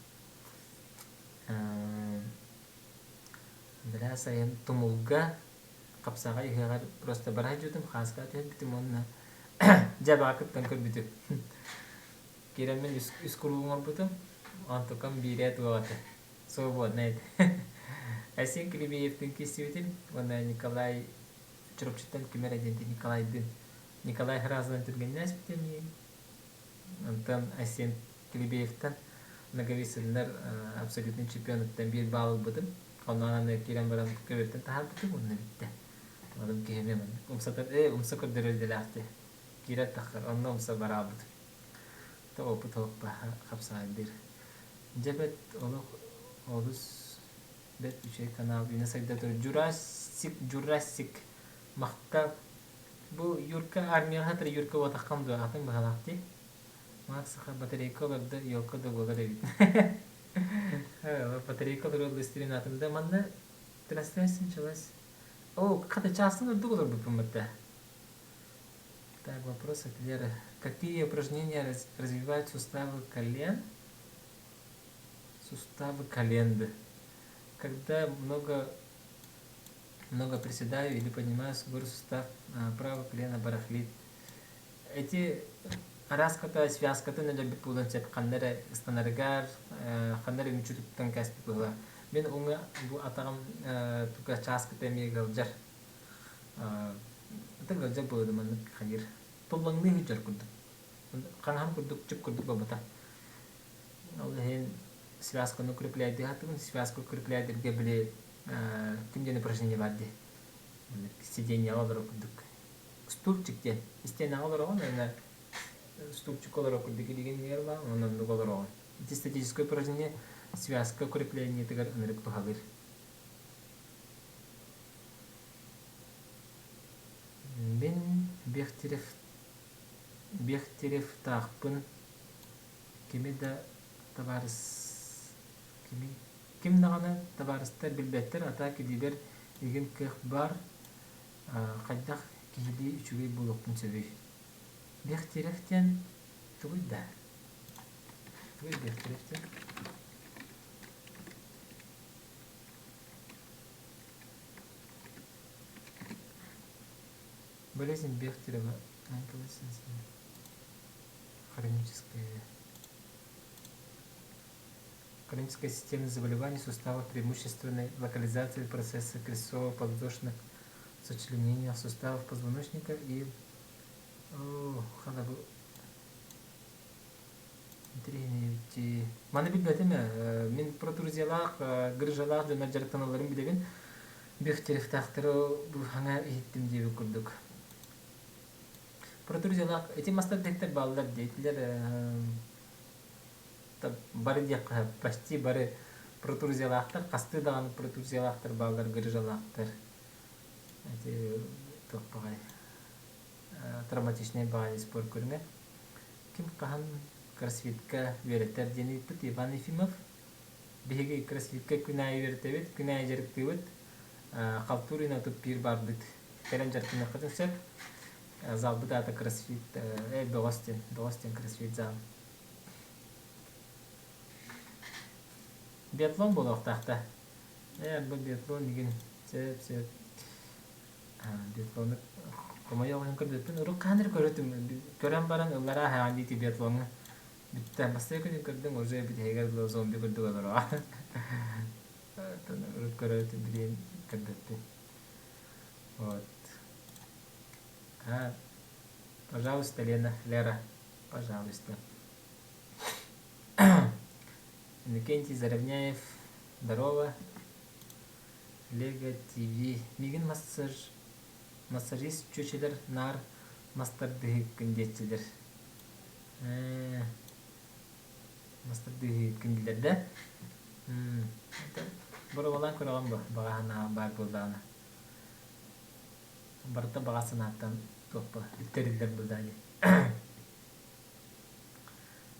Иллэрээ сайын Тумулга хапсаҕай ыһыаҕар просто бара сылдьыбытым, хааска түһэрбитим уонна дьэ баҕа кыттан көрбүтүм. Киирэммин үс куруук оҥорбутум. Онтукам биирэ туох этэ, свободнай этэ. Айсен Килибиевтин киирсибитим уонна Николай Чурапчыттан ким эрэ диэн Николайдыын Николай Хразынан түргэннээспитим. Онтон Айсен Килибиевтэн Ноговицыннар абсолютный чемпионуттан биир баал ылбытым. Онно аны киирэн баран көбүөртэн таһаарбытым уонна бүттэ. Онон киһи эмиэ маннык умсатар, ээ умса көрдөрөр идэлээх дии. Киирэр таххар, онно умса бараабытым. То опыт хапсаайдыыр. Дьэ бэт олох олус бэрт үчүгэй канал үүнэ сайда тур. Jurassic Jurassic махтал. Бу Юрка армияҕа сытар Юрка буотаххын дуо атын быһалаах дии. Максаха батарейка олордо елка да буолар эбит. Батарейка олорор листерин атын да манна трансляция началась. О, хата чаастан ордук олорбуппун бытта. Так, вопрос от Леры. Какие упражнения развивают суставы колен? Суставы колен. Когда много, много приседаю или поднимаюсь с горы сустав правого колена барахлит. Эти араската связкатын өлөрбүт буолан сөп ханна эрэ ыстанарыгар, ханна эрэ мүччү туттан кээспит быһыылаах. Мин уҥа бу атаҕым туга чааскыта эмиэ ыалдьар. Ытык ыалдьар буолуо маннык хайыыр. Туллаҥныы сылдьар курдук. Хаҥаһым курдук чып курдук буолбата. Ол иһин связканы укрепляйдыы сатыыбын. Связка укрепляйдырга били ким диэн упражнение баар дии. Сиденьеҕа олорор курдук. Стульчик диэн. Истиэнэҕэ олороҕун уонна стульчикка олорор курдук илигин иһэр баар, онон оннук олороҕун. Ити статическое упражнение связка укреплениетыгар ынырык туһалыыр. Мин Бехтерев Бехтеревтаахпын кими да табаарыс кими ким даҕаны табаарыстар билбэттэр а так илиибэр игин кыах баар хайдах киһилии үчүгэй буолуохпун сөбүй Бехтерев диэн тугуй да тугуй Бехтерев диэн Болезнь Бехтерева хроническая Хроническое системное заболевание суставов преимущественной локализации процесса крестцово-подвздошных сочленениях суставов позвоночника и хана бу интэриэһинэй Маны билбэтим ээ. Мин протрузиялаах, грыжалаах дьоннор дьарыктаналларын билэбин. Бехтеревтаахтары бу хаҥа иһиттим диэбит курдук. Протрузиялаах ити мастар дэктэр бааллар диэтилэр бары диэххэ почти бары протрузиялаахтар, хастыы даҕаны протрузиялаахтар бааллар, грыжалаахтар. Ити туох баҕай травматичнай баҕайы спорт көрүҥэ. Ким хаһан кроссфитка үөрэтэр диэн ыйыппыт Иван Ефимов. Биһиги кроссфитка күн аайы үөрэтэбит, күн аайы дьарыктыыбыт. Халтурина 31 баарбыт. Кэлэн дьарыктаныаххытын сөп. Залбыт аата кроссфит, бөҕөс диэн, бөҕөс диэн кроссфит зал. Биатлон буолуохтаах да. Ээ, бу биатлон игин сөп сөп. Биатлону хомойуох иһин көрбөппүн. Урут хаһан эрэ көрөтүм. Көрөн баран ыллара аһаан диити биатлоҥҥа. Бүттэ. Бастакы күнүн көрдүм, уже бүтэһигэр дылы зомби курдук олороҕо. Урут көрөтүм, билигин көрбөппүн. Вот. А, пожалуйста, Лена, Лера, пожалуйста. Иннокентий Заровняев, здорово. Лего ТВ. Миигин массаж, массажист чүөчэлэр наар мастардыһыыккын диэччилэр. Ээ, мастардыһыыккын дииллэр да? Боруобалаан көрөҕүн бу, баҕа санаа баар буоллаҕына. Барыта баҕа санааттан туох үктэриллэр буоллаҕа дии.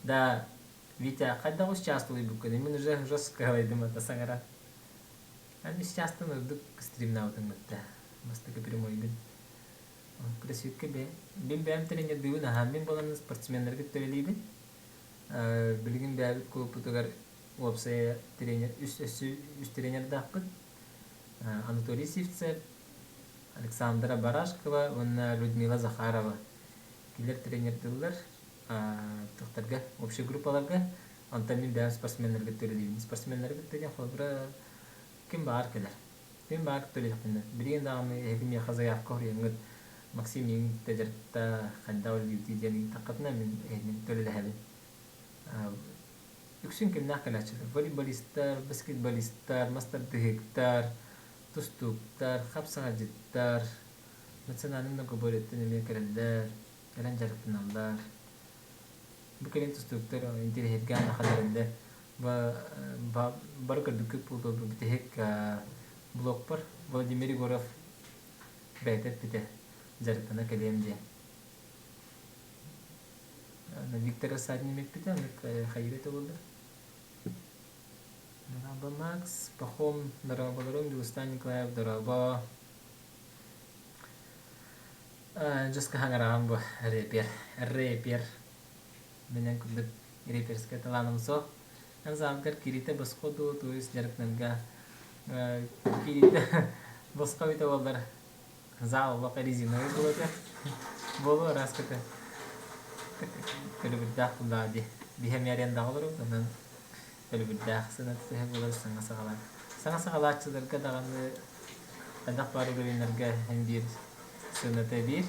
Да, Витя, хайдах үс чаас тулуйбуккун? Мин уже жестко кыһалайдым это саҥаран. Эн үс чаастан ордук стримнаабытыҥ бытта. Бастакы прямойгын. Кроссфитка бэйэм. Мин бэйэм тренердыыбын аһаа. Мин буолан спортсменнарга төлөлүүбүн. Билигин бэйэбит клубпутугар уопсайа тренер үс өссө үс тренердаахпыт. Анатолий Сивцев, Александра Барашкова уонна Людмила Захарова. Кинилэр тренердыыллар тохторго, общей группаларга. Онтон мин бэйэм спортсменнарга төлөлүүбүн. Спортсменнары кытта диэн холобура ким баҕар кэлэр. Ким баҕар төлүөхпүнэ. Билигин даҕаны эһиги миэхэ заявка хоруйаҥҥыт Максим миигин кытта дьарыкта хайдах үлэлиибитий диэн ыйыттаххытына мин эһигини төлөлөһөбүн. Үксүн кимнээх кэлээччилэр? Волейболистар, баскетболистар, мас тардыһыктар, тустууктар, хапсаҕайдьыттар, национальнай многоборьеттан эмиэ кэлэллэр, кэлэн дьарыктаналлар. Бу кэлин тустууктар интэриэһиргээн ахан эрэллэр. Бары көрбүккүт буолуо бу бүтэһик блогпар Владимир Егоров бэйэтэ эппитэ дьарыктана кэлиэм диэн. Виктор Рассадин эппитэ, хайыыр этэ буоллар. Дорообо Макс, Пахом, дорооболорум, Дьулустаан Николаев, дорообо. Дьоска хаҥараҕын бу рэпер, рэпер. Менен курдук рэперскэй талааным суох. Эн заалгар кириитэ босхо дуу, туйус дьарыктанарга кириитэ босхо эбитэ буоллар зал олох резиновый буолуо этэ. Буолуо араас көтө. Төлөбүрдээх буллаҕа дии. Биһи эмиэ арендаҕа олоробут, онон төлөбүрдээх сыаната төһө буолар саҥа саҕалаан. Саҥа саҕалааччыларга даҕаны хайдах баар уровеннарга эн биир сыаната биир.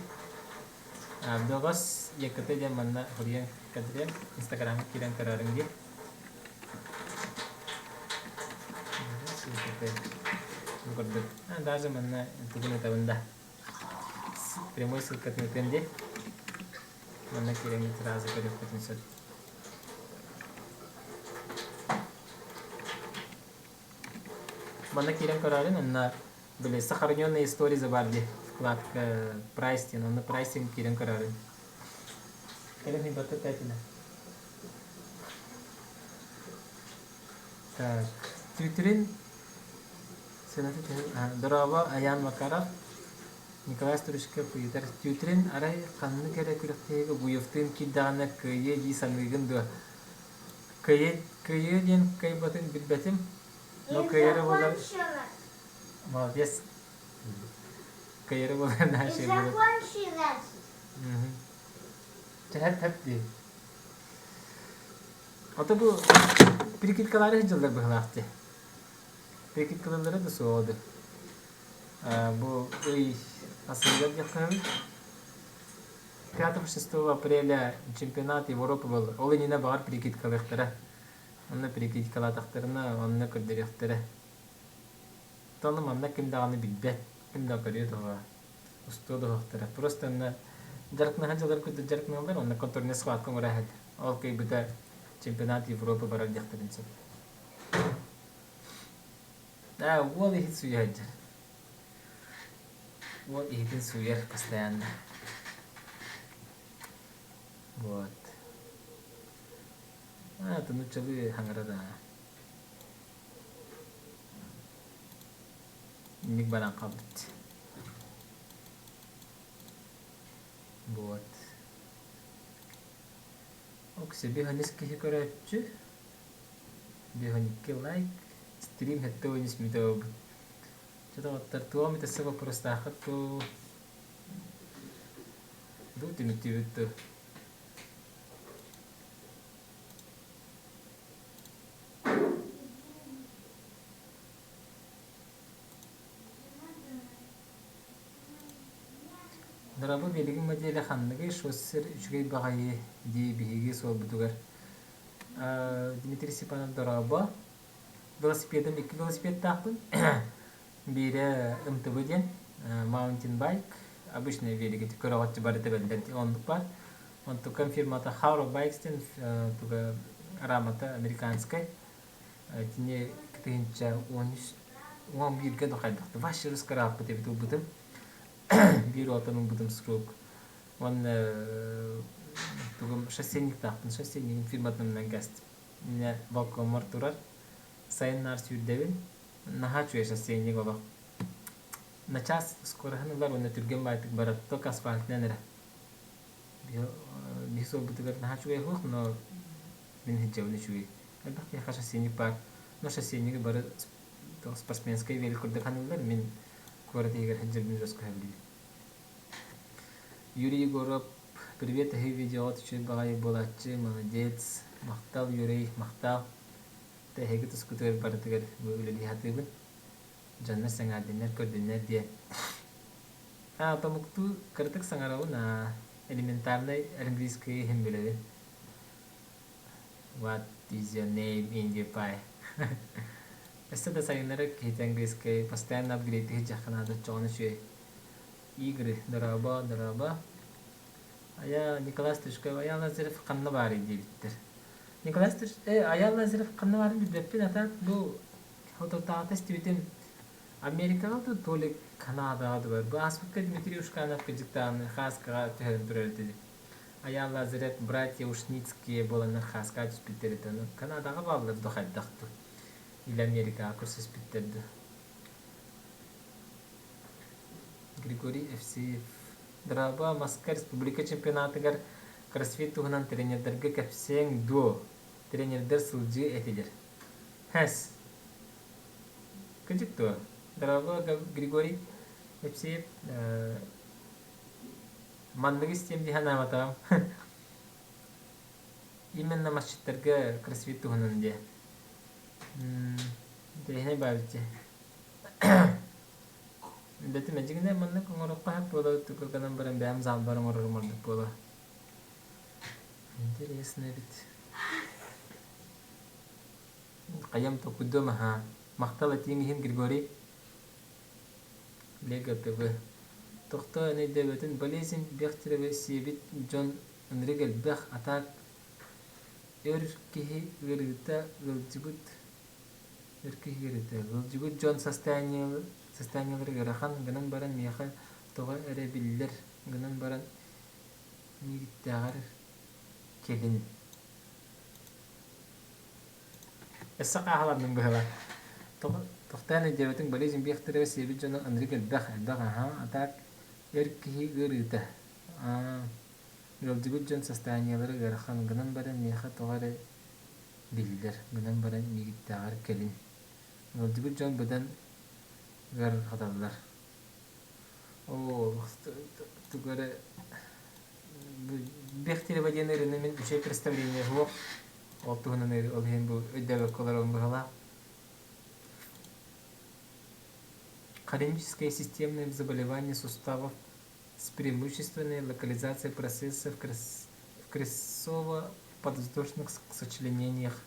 Бөҕөс ЕКТ диэн манна суруйан көрдөрүөм, Инстаграмҥа киирэн көрөөрүҥ дии. Бөҕөс ЕКТ бу курдук. Даже манна тугун ытабын да. Прямой ссылкатын ытыам дии. Манна киирэҥҥит сразу көрүөххүтүн сөп. Манна киирэн көрөөрүн, онно били сохраненные истории баар дии вкладка прайс диэн, онно прайсинг киирэн көрөөрүн. Кэлин ыйбатта тэтинэ. Так, Твиттерин сыаната төһө? Дорообо, Аян Макаров. Николай Стручков ыйытар. Тютрин арай ханнык эрэ күрэхтэһиигэ Гуевтыын киирдэҕинэ кыайыа дии саныыгын дуо? Кыайыы, кыайыы диэн кыайбатын билбэтим. Но кыайара буолар Молодец. Кыайара буолар наша Закончилась. Тэһэр тэп дии. Ото бу прикидкалары сылдьаллар быһылаах дии. Прикидкалары да суоҕа дуу. Бу ый асыгар диэххэ 5-6 апреля чемпионат Европы был. Ол иннинэ баҕар прикидкалыахтара. Онно прикидкалаатахтарына онно көрдөрүөхтэрэ. Ону манна ким даҕаны билбэт, ким да көрүө дуо, устуо дуоһахтара. Просто онно дьарыктанаһан дьыллар курдук дьарыктаналлар, онно контрольнай схватка оҥоро иһэллэр. Ол кыайбыта чемпионат Европы барар диэхтэрин сөп. Да, уол иһит сууйа сылдьар. Уол иһитин сууйар постоянно. Вот. А, нууччалыы хаҥарар аа. Инник баран хаалбыт. Вот. Окси биһанис киһи көрөөччү. Биһаникки лайк. Стрим хэттэ ойнис мүтэ буолбут. Чэ доҕоттор, туох эмит өссө боппуруостааххыт дуу? Дуу түмүктүүбүт дуу? Дорабы билигин моделэ ханныгый шоссер үчүгэй баҕайы дии биһиги суолбутугар Дмитрий Степанов дорообо велосипедым икки велосипедтаахпын биирэ МТБ диэн Mountain Bike обычный велик көрөҕөччү бары тэбэллэр оннук баар онтукам фирмата Haro Bikes диэн туга рамата американскай Итини 2013 11-гэ да хайдахты вообще русскарааппыт эбит ылбытым. Биир уолтан ылбытым срок. Уонна тугум шоссейниктаахпын, шоссейнигим фирматынан кэстим. Минэ балкоммар турар. Сайын наар сүүрдэбин. Наһаа үчүгэй шоссейник олох. Начаас скороһын ылар уонна түргэн баайтык барар. Только асфальтынан эрэ. Биһи суолбутугар наһаа үчүгэй суох, но мин сылдьабын үчүгэй. Элбэх киһиэхэ шоссейник баар. Но шоссейниги бары спортсменскай велик курдук саныыллар. Мин куорат иһигэр сылдьарбын жестко сөбүлүүбүн. Юрий Егоров, привет, эһи видеоҕа үчүгэй баҕайы буолааччы, молодец, махтал, Юрий, махтал. Эһиги тускутугар барытыгар бу үлэлии сатыыбын. Дьоннор сэҥээрдиннэр, көрдүннэр диэн. А, тобуктуу кыратык саҥарабын, а, элементарнай английскайы иһин билэбин. Вот. is your name in the pie? Өссө да сайыннары киһитэ английскай постоянно апгрейдиһи дьахха наада оччоҕуна үчүгэй. Игры, дорообо, дорообо. Айа Николай Стручков, Айаал Лазарев ханна баарый диэбиттэр. Николай Струч... Э, Айаал Лазарев ханна баарын билбэппин, а так бу соторутааҕыта истибитим Америкаҕа да то ли Канадаҕа да бар. Бу ааспыкка Дмитрий Ушканов кыдьыктааны Хааскаҕа түһэрэн турар этэ. Айаал Лазарев братья Ушницкие буоланнар Хааскаҕа түспүттэр этэ. Ону Канадаҕа бааллар да хайдах дуу? Или Америкаҕа көрсүспүттэр дуу? Григорий Евсеев Драба Москва республика чемпионатыгар кроссфит туһунан тренердэргэ кэпсиэҥ дуо? Тренердэр сылдьыы этилэр. Хэс. Кыдьык дуо? Дорогой Григорий Евсеев, манныгы истиэм дии санаабатаҕым. Именно масчыттарга кроссфит туһунан диэ. Интэриэһинэй баабыт дии. Бэтим дьиҥинэ маннык оҥоруохха сөп буола тугу гынан баран бэйэм залбар оҥорорум ордук буолуо. Интересно эбит. Хайам толкуйдуом аһаа. Махтал этииҥ иһин Григорий. Лего ТВ. Тохтоо эн өйдөөбөтүн болезнь Бехтереви сиэбит дьон ынырык элбэх, а так өр киһи ыарыыта ыалдьыбыт өр киһи ыарыыта ыалдьыбыт дьон состояниелара ыарахан гынан баран миэхэ тоҕо эрэ биллэр гынан баран миигиттээҕэр кэлин Өссө хааһыланным быһыылаах. Тохтоон өйдөөбөтүҥ болезнь Бехтерева сиэбит дьоно ынырык элбэх, элбэх аһаа, а так эр киһи ыарыыта. Аа, ыалдьыбыт дьон состояниелара ыарахан, гынан баран миэхэ тоҕо эрэ биллэр, гынан баран миигиттээҕэр кэлин. Ыалдьыбыт дьон быдан ыарырҕаталлар. Оо, тугу эрэ Бехтерева диэн ырыаны мин үчүгэй представление суох. Ол туһунан ол иһин бу өйдөөбөккө олоробун быһалаах. Хроническое системное заболевание суставов с преимущественной локализацией процесса в крестово-подвздошных сочленениях,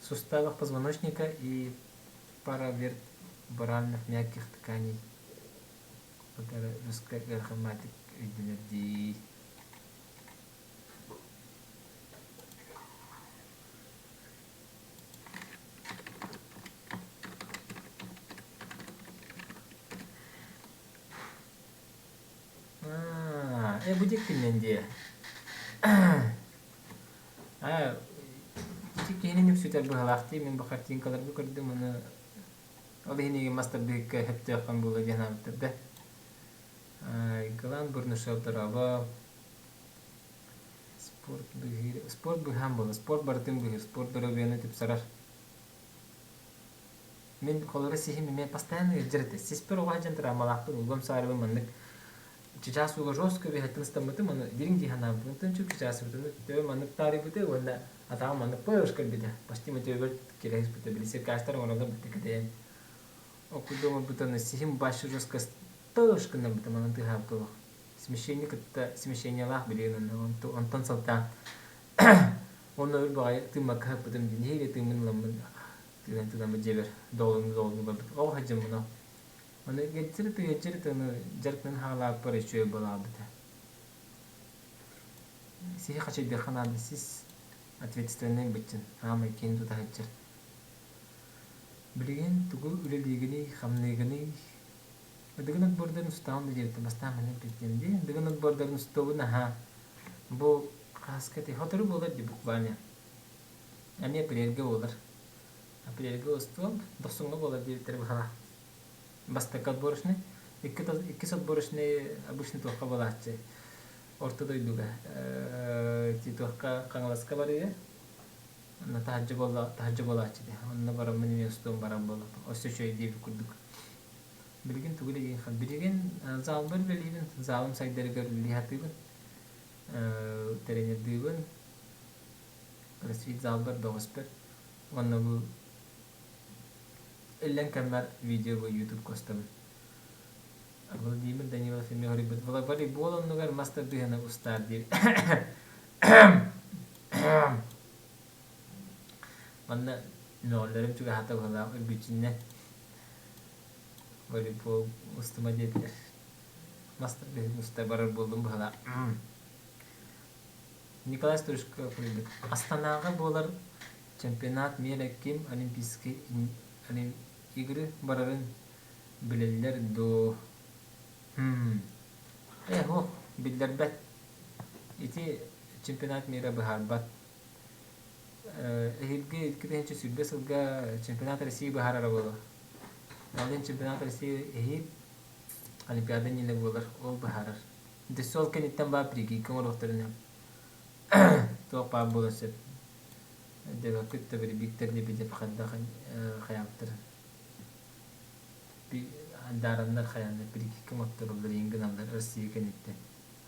суставах позвоночника и параверборальных мягких тканей. Русская ыарахамматык өйдөнөр дии. Аа, э бу диэккиннэн диэ. Аа, ити киһини нүксүтэр быһалаах дии, мин бу картинкаларга көрдүм, аны Ол иһин эйигин мас тардыһыкка сөптөөххүн буолуо диэн санаабыттар да. Галан Бурнышев дорообо. Спорт быһыыр, спорт быһаан буолар, спорт барытын быһыыр, спорт доруобуйаны тупсарар. Мин холоро сиһим эмиэ постоянно ыалдьар этэ. Сиспэр оҕо сылдьан травмалаахпын, угам саарыбын маннык чычаас ууга жестко үөһэттэн ыстаммытым, ону дириҥ дии санаабытым, онтон чуп-чычаас төбө маннык таарыйбыта уонна атаҕым маннык пыш кэлбитэ. Почти төбөбөр кэлэ сыспыта, били циркачтар оҥороллор бытта кэтэйэн. Ол курдук оҥорбута, сиһим башы жестко тыш гыннарбыта, манан тыаһаабыт олох. Смещение кытта смещениелаах билигин онтон сылтаан уонна өр баҕайы тыыммакка сыппытым дии нэһиилэ тыыммын ыламмын тыынан тыынаммыт дьиэбэр доҕолоҥну доҕолоҥну барбыт оҕо сылдьаммын ол Аны геджерит геджерит аны дьарыктанан хаалааппар үчүгэй буолаабыта. Сиһи хачайдыахха наада сис ответственнай быччын аамай киин тута сылдьар. Билигин тугу үлэлиигиний, хамныыгыный? Дыгын отбордарын устаҕын да диэбиттэр бастаан манна эппиттиэм дии. Дыгын отбордарын устуобун аһаа. Бу хаска ти сотору буолар дии буквально. Эмиэ апрельгэ буолар. Апрельгэ устуом, дохсуҥҥа буолар диэбиттэр быһалаах. Бастакы отборочный, иккис отборочный обычно туохха буолааччы орто дойдуга ити туохха Хаҥаласка барыа онно таһырдьа буолла таһырдьа буолааччы дии онно бараммын эмиэ устуом баран буолла өссө үчүгэй диэбит курдук билигин тугу үлэлиигин билигин залбар үлэлиибин залым сайдарыгар үлэлии сатыыбын тренердыыбын кроссфит залбар бөҕөспөр уонна бу Иллэҥ кэммэр видео бу ютубка устабын. Владимир Данилов эмиэ хоруйбут волейбол оннугар мас тардыһыны устаар диир. Манна мөҕөллөрүм чугаһаата быһыылаах үргүччүннэ волейбол устума диэтилэр. Мас тардыһыы уста барар буоллум быһыылаах. Николай Стручков суруйбут. Астанаҕа буолар чемпионат мира ким Олимпийские игры барарын билэллэр дуо? Ээ, суох, биллэрбэт. Ити чемпионат мира быһаарбат. Эһиилги 2020 сылга чемпионат России быһаарара буолуо. Ол иһин чемпионат России эһиил Олимпиада иннинэ буолар, ол быһаарар. Ити ол кэнниттэн баар прикидка оҥоруохтарын туох баар буолуон сөп. Дэбэккит да Виктор Лебедев хайдах хайаабыттарын даараннар хайааннар прикидка оҥоттороллор иин гыналлар Россия кэнниттэн.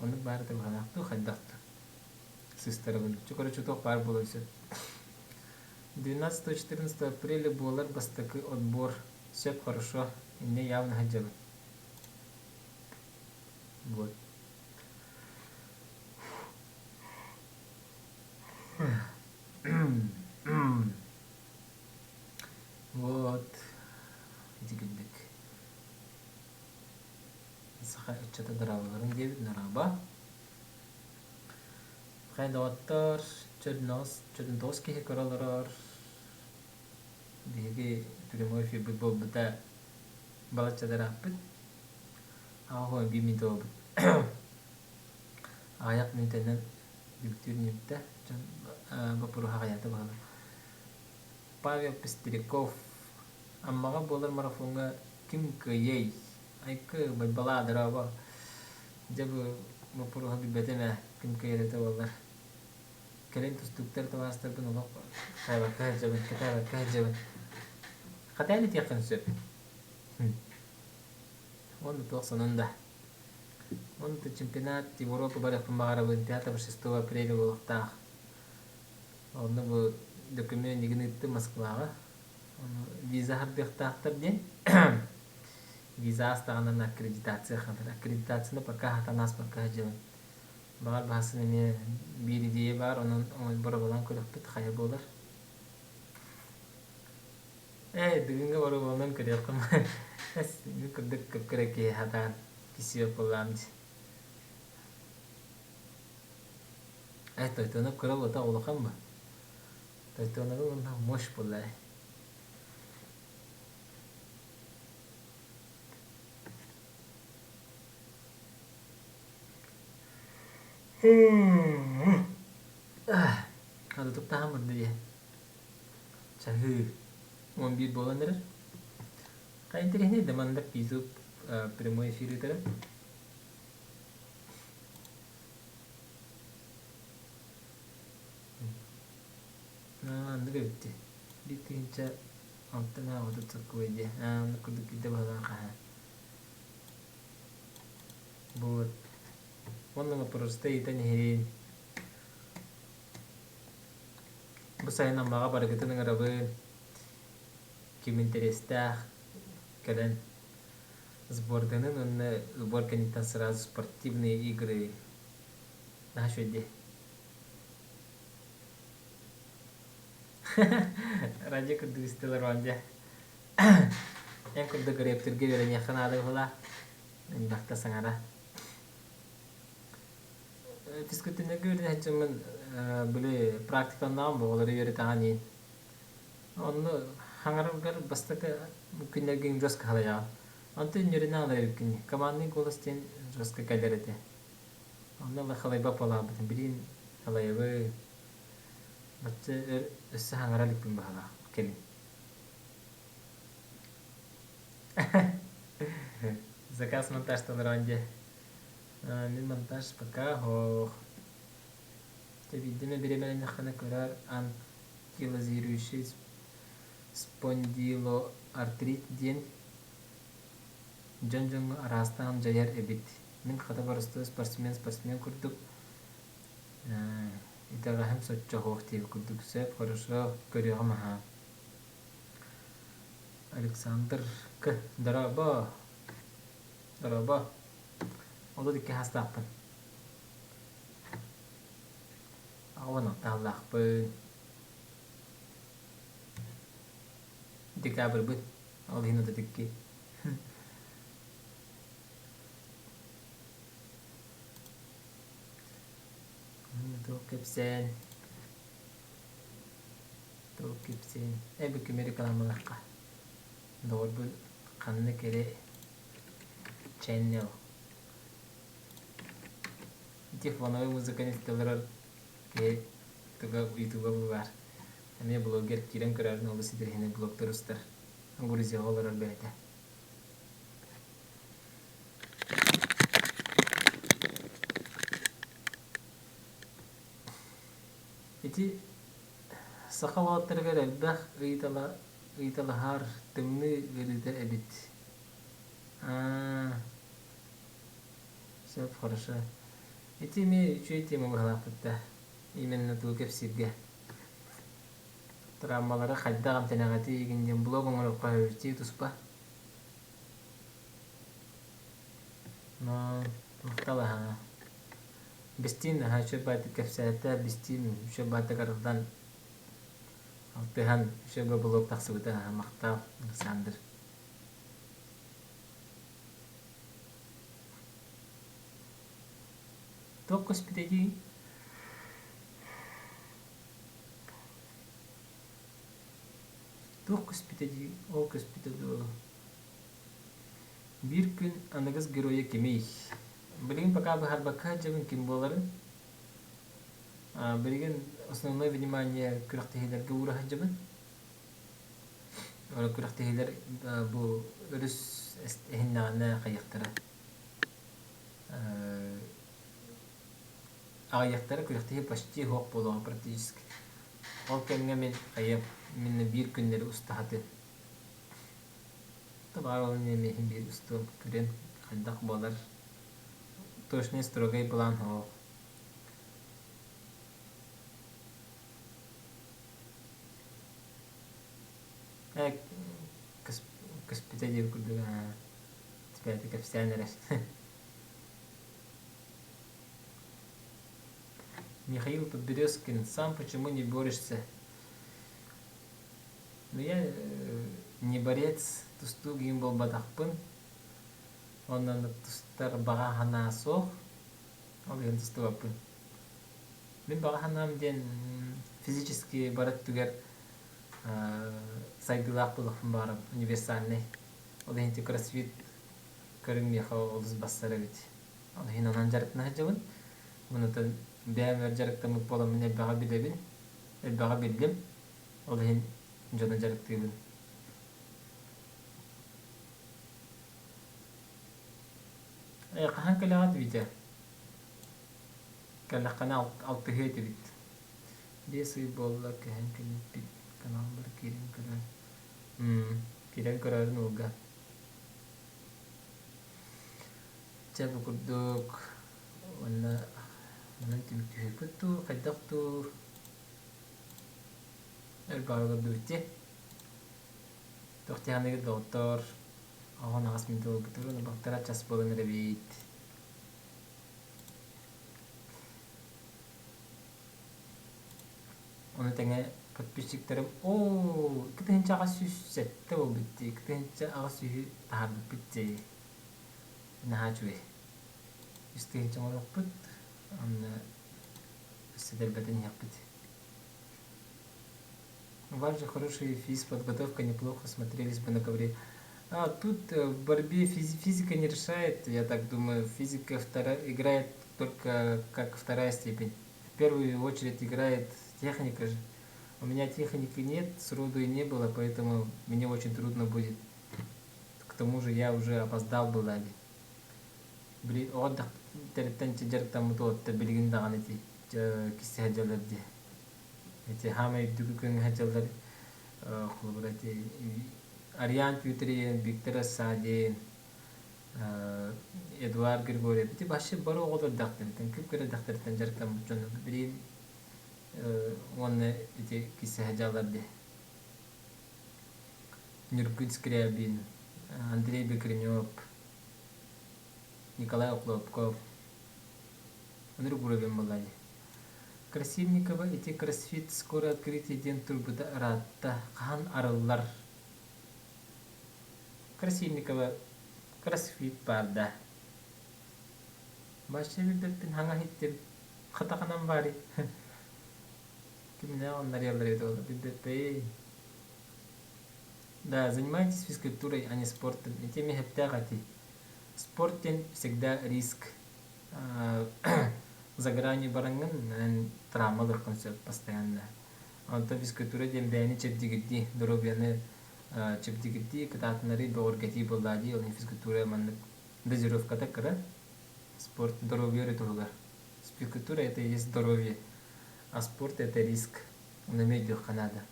Оннук баара да быһалаах дуу хайдах дуу сыстарабын. Чукорочу туох баар буолуон сөп. 12-14 апреля буолар бастакы отбор. Сөп хорошо. Иннэ явно сылдьабын. Вот. Вот. Ити курдук. Саха ыччата дорооболорун диэбит дорообо. Хайа доҕоттор, чөрүн киһи көрө олорор. Биһиги прямой эфирбит буолбута балачча ырааппыт. Аҕа биир мүнүүтэ буолбут. Аҕыйах мүнүүтэнэн бүктүүр мүнүүтэ. Дьон боппуруоһа аҕыйаата быһыылаах. Павел Пестряков Аммаҕа буолар марафоҥҥа ким кыайыай? Айкы, Байбалаа, дорообо. Дьэ бу боппуруоһу билбэтим ээ, ким кыайар этэ буоллар. Кэлин тустууктар табаарыстарбын олох хайабакка сылдьабын, кэтээбэккэ сылдьабын. Хатаан этиэххин сөп. Уонна туох сонун да. Уонна чемпионат Европы барыахпын баҕарабын, 5-6 апреля буолуохтаах. Онно бу документ игин ыыттым Москваҕа. Ону виза хардыахтаахтар диэн. Виза астаҕынан аккредитация ханар. Аккредитацияны пока хатан ааспакка сылдьабын. Баҕар баһасын эмиэ биир идея баар, онон бороболоон көрүөхпүт хайа буолар. Ээ, бүгүҥҥү бороболонон көрүөххүм. Эс, мин курдук кып-кыра киһи хатаан кисиэ буоллаам дии. Ээ, Тойтонов кыра уота улахан ба? Тойтоновы уонна мощь буолла ээ. Хатытыктаһан барда дии. Чаһыы 11 буолан эрэр. Хайа интэриэһинэй да маннык пизу прямой эфир ыытара. Оннук эбит дии. Биир тыһыынча алтан 30 соркуой дии. Оннук курдук киирдэ быһыылаах хаһан. Вот. Уонна просто ыйытан иһин. Бу сайын Аммаҕа барыгытын ыҥырабын. Ким интэриэстээх кэлэн сборданын уонна сбор кэнниттэн сразу спортивные игры наһаа үчүгэй дии. Радио курдук истэлэр оон дьэ. Эн курдук рэптергэ үөрэниэххэ наада быһыылаах. Элбэхтэ саҥара. Физкультурнайга үөрэнээччиммин били практикаланнаҕым оҕолору үөрэтэҕин иин. Онно хаҥараргар бастакы күннэргин жестко халайаҕын. Онтон үөрэнэ алар эбиккин. Командный голос диэн жестко кэлэр этэ. Онно ыла халайбат буолаабытым. Билигин халайабын. Бачча өр өссө хаҥара иликпин быһалаах кэлин. Заказ монтажтанар дьэ. Мин монтаж пока ох. Дьэ биирдэ эмэ бириэмэлэннэххинэ көрөөр анкилозирующий спондилоартрит диэн дьон-дьоҥҥо араастаан дьайар эбит. Мин хата боростуой спортсмен-спортсмен курдук итэҕэһим соччо суох диэбит курдук сөп, хорошо, көрүөҕүм аһаа. Александр К. Дорообо! Дорообо! 32 саастаахпын. Аҕабын алтааллаахпын. Декабрьбыт. Ол иһин 32. Туох кэпсээн? Туох кэпсээн? Эбэ кими рекламалахха? Доҕорбун ханнык эрэ channel Ити фоновай музыканы истэ олорор киһи туга ютуба баар. Эмиэ блогер киирэн көрөрүн олус интэриэһинэй блогтар устар. Грузияҕа олорор бэйэтэ. Ити саха уолаттарыгар элбэх ыйыталаһар тымныы ыарыыта эбит. Аа, сөп, хорошо. Ити эмиэ үчүгэй тема быһалаахпыт да. Именно тугу кэпсииргэ. Травмалары хайдах эмтэнэҕитий игин диэн блог оҥоруохха сөбүтүй туспа. Но махтал аһаа. Бистиин наһаа үчүгэй баайдык кэпсээтэ, бистиин үчүгэй баайдык арыллан алтыһан үчүгэй блог тахсыбыта махтал Александр. Туох көспүтэ дии? Туох көспүтэ дии? Ол көспүтэ дуо? Биир күн аныгыс геройа кимий? Билигин пока быһаарбакка сылдьабын ким буоларын. Билигин основное внимание күрэхтэһиилэргэ уура сылдьабын. Күрэхтэһиилэр бу өрүс эһиннэҕинэ хайыахтара. Аҕыйахтара күрэхтэһии почти суох буолуоҕа практически. Ол кэмҥэ мин хайыам, именно биир күннэри устаһатыам. Баар ол иннинэ иһин биир устуом көрүөм хайдах буолар. Точный строгай былаан суох. Ээ көспүтэ диир курдук бэйэтэ кэпсээн эрэр. Михаил Подберезкин, сам почему не борешься? Ну я не борец, тустуу киһи буолбатахпын. Онон тустар баҕа санаа суох. Ол иһин тустубаппын. Мин баҕа санаам диэн физически бары өттүгэр сайдыылаах буолуохпун баҕарабын, универсальный. Ол иһин ити кроссфит көрүҥ миэхэ олус бассар эбит. Ол иһин онон дьарыктана сылдьабын. Онтон бэйэм өр дьарыктаммыт буоламмын элбэҕи билэбин, элбэҕи биллим. Ол иһин дьону дьарыктыыбын. Э, хаһан кэлэҕит Витя? Кэллэххинэ алтыһыа этибит. 5 ый буолла көһөн кэлбиппит каналбар киирэн көрөр. Киирэн көрөөрүн уолга. Чэ бу курдук уонна манан түмүктүүрбүт дуу, хайдах дуу өр баҕа олордубут дии. Туох дии доҕоттоор, 18 мүнүүтэ буолбутугар уонна балтараа час буолан эрэбит. Ону тэҥэ подписчиктарым оо 2807 буолбут дии, 2800-ү таһаарбыппыт дии. Наһаа үчүгэй. 3000 оҥоруохпут, онно өссө да элбэтэн иһиэхпит. У вас же хорошая физподготовка, неплохо смотрелись бы на ковре. А тут в борьбе физика не решает, я так думаю. Физика играет только как вторая степень. В первую очередь играет техника же. У меня техники нет, сроду и не было, поэтому мне очень трудно будет. К тому же я уже опоздал был дали. Били оҕо тэртэн дьарыктаммыт уолаттар билигин даҕаны ити кисси сылдьаллар дии. Ити хаамай үрдүкү күөҥҥэ сылдьаллар холобура ити Ариан Пютрин, Виктор Рассадин, Эдуард Григорьев ити вообще бары оҕолор дэхтэртэн күп-кыра дэхтэртэн дьарыктаммыт дьону билигин уонна ити кисси сылдьаллар дии. Ньургун Скрябин, Андрей Бекренев, Николай Охлопков, Ынырык уровень буолла дии. Красильникова ити кроссфит скоро открытие диэн турбута ыраатта. Хаһан арыллар? Красильникова кроссфит баар да? Вообще билбэппин хаҥа иһиттим. Хатаханан баарый? Кимнээх оннарыйаллар эбит ол билбэппин. Да, занимайтесь физкультурой, а не спортом. Ити эмиэ сөптөөх этии. Спорт диэн всегда риск. За гранью бараҥҥын травма ылыаххын сөп постоянно. Онтон физкультура диэн бэйэни чэбдигирдии, доруобуйаны чэбдигирдии, кытаатыннарыы, бөҕөргөтүү буоллаа дии. Ол иһин физкультура маннык дозировката кыра. Спорт доруобуйа эрэ туһугар. Физкультура это и есть здоровье, а спорт это риск. Ону эмиэ өйдүөххэ наада.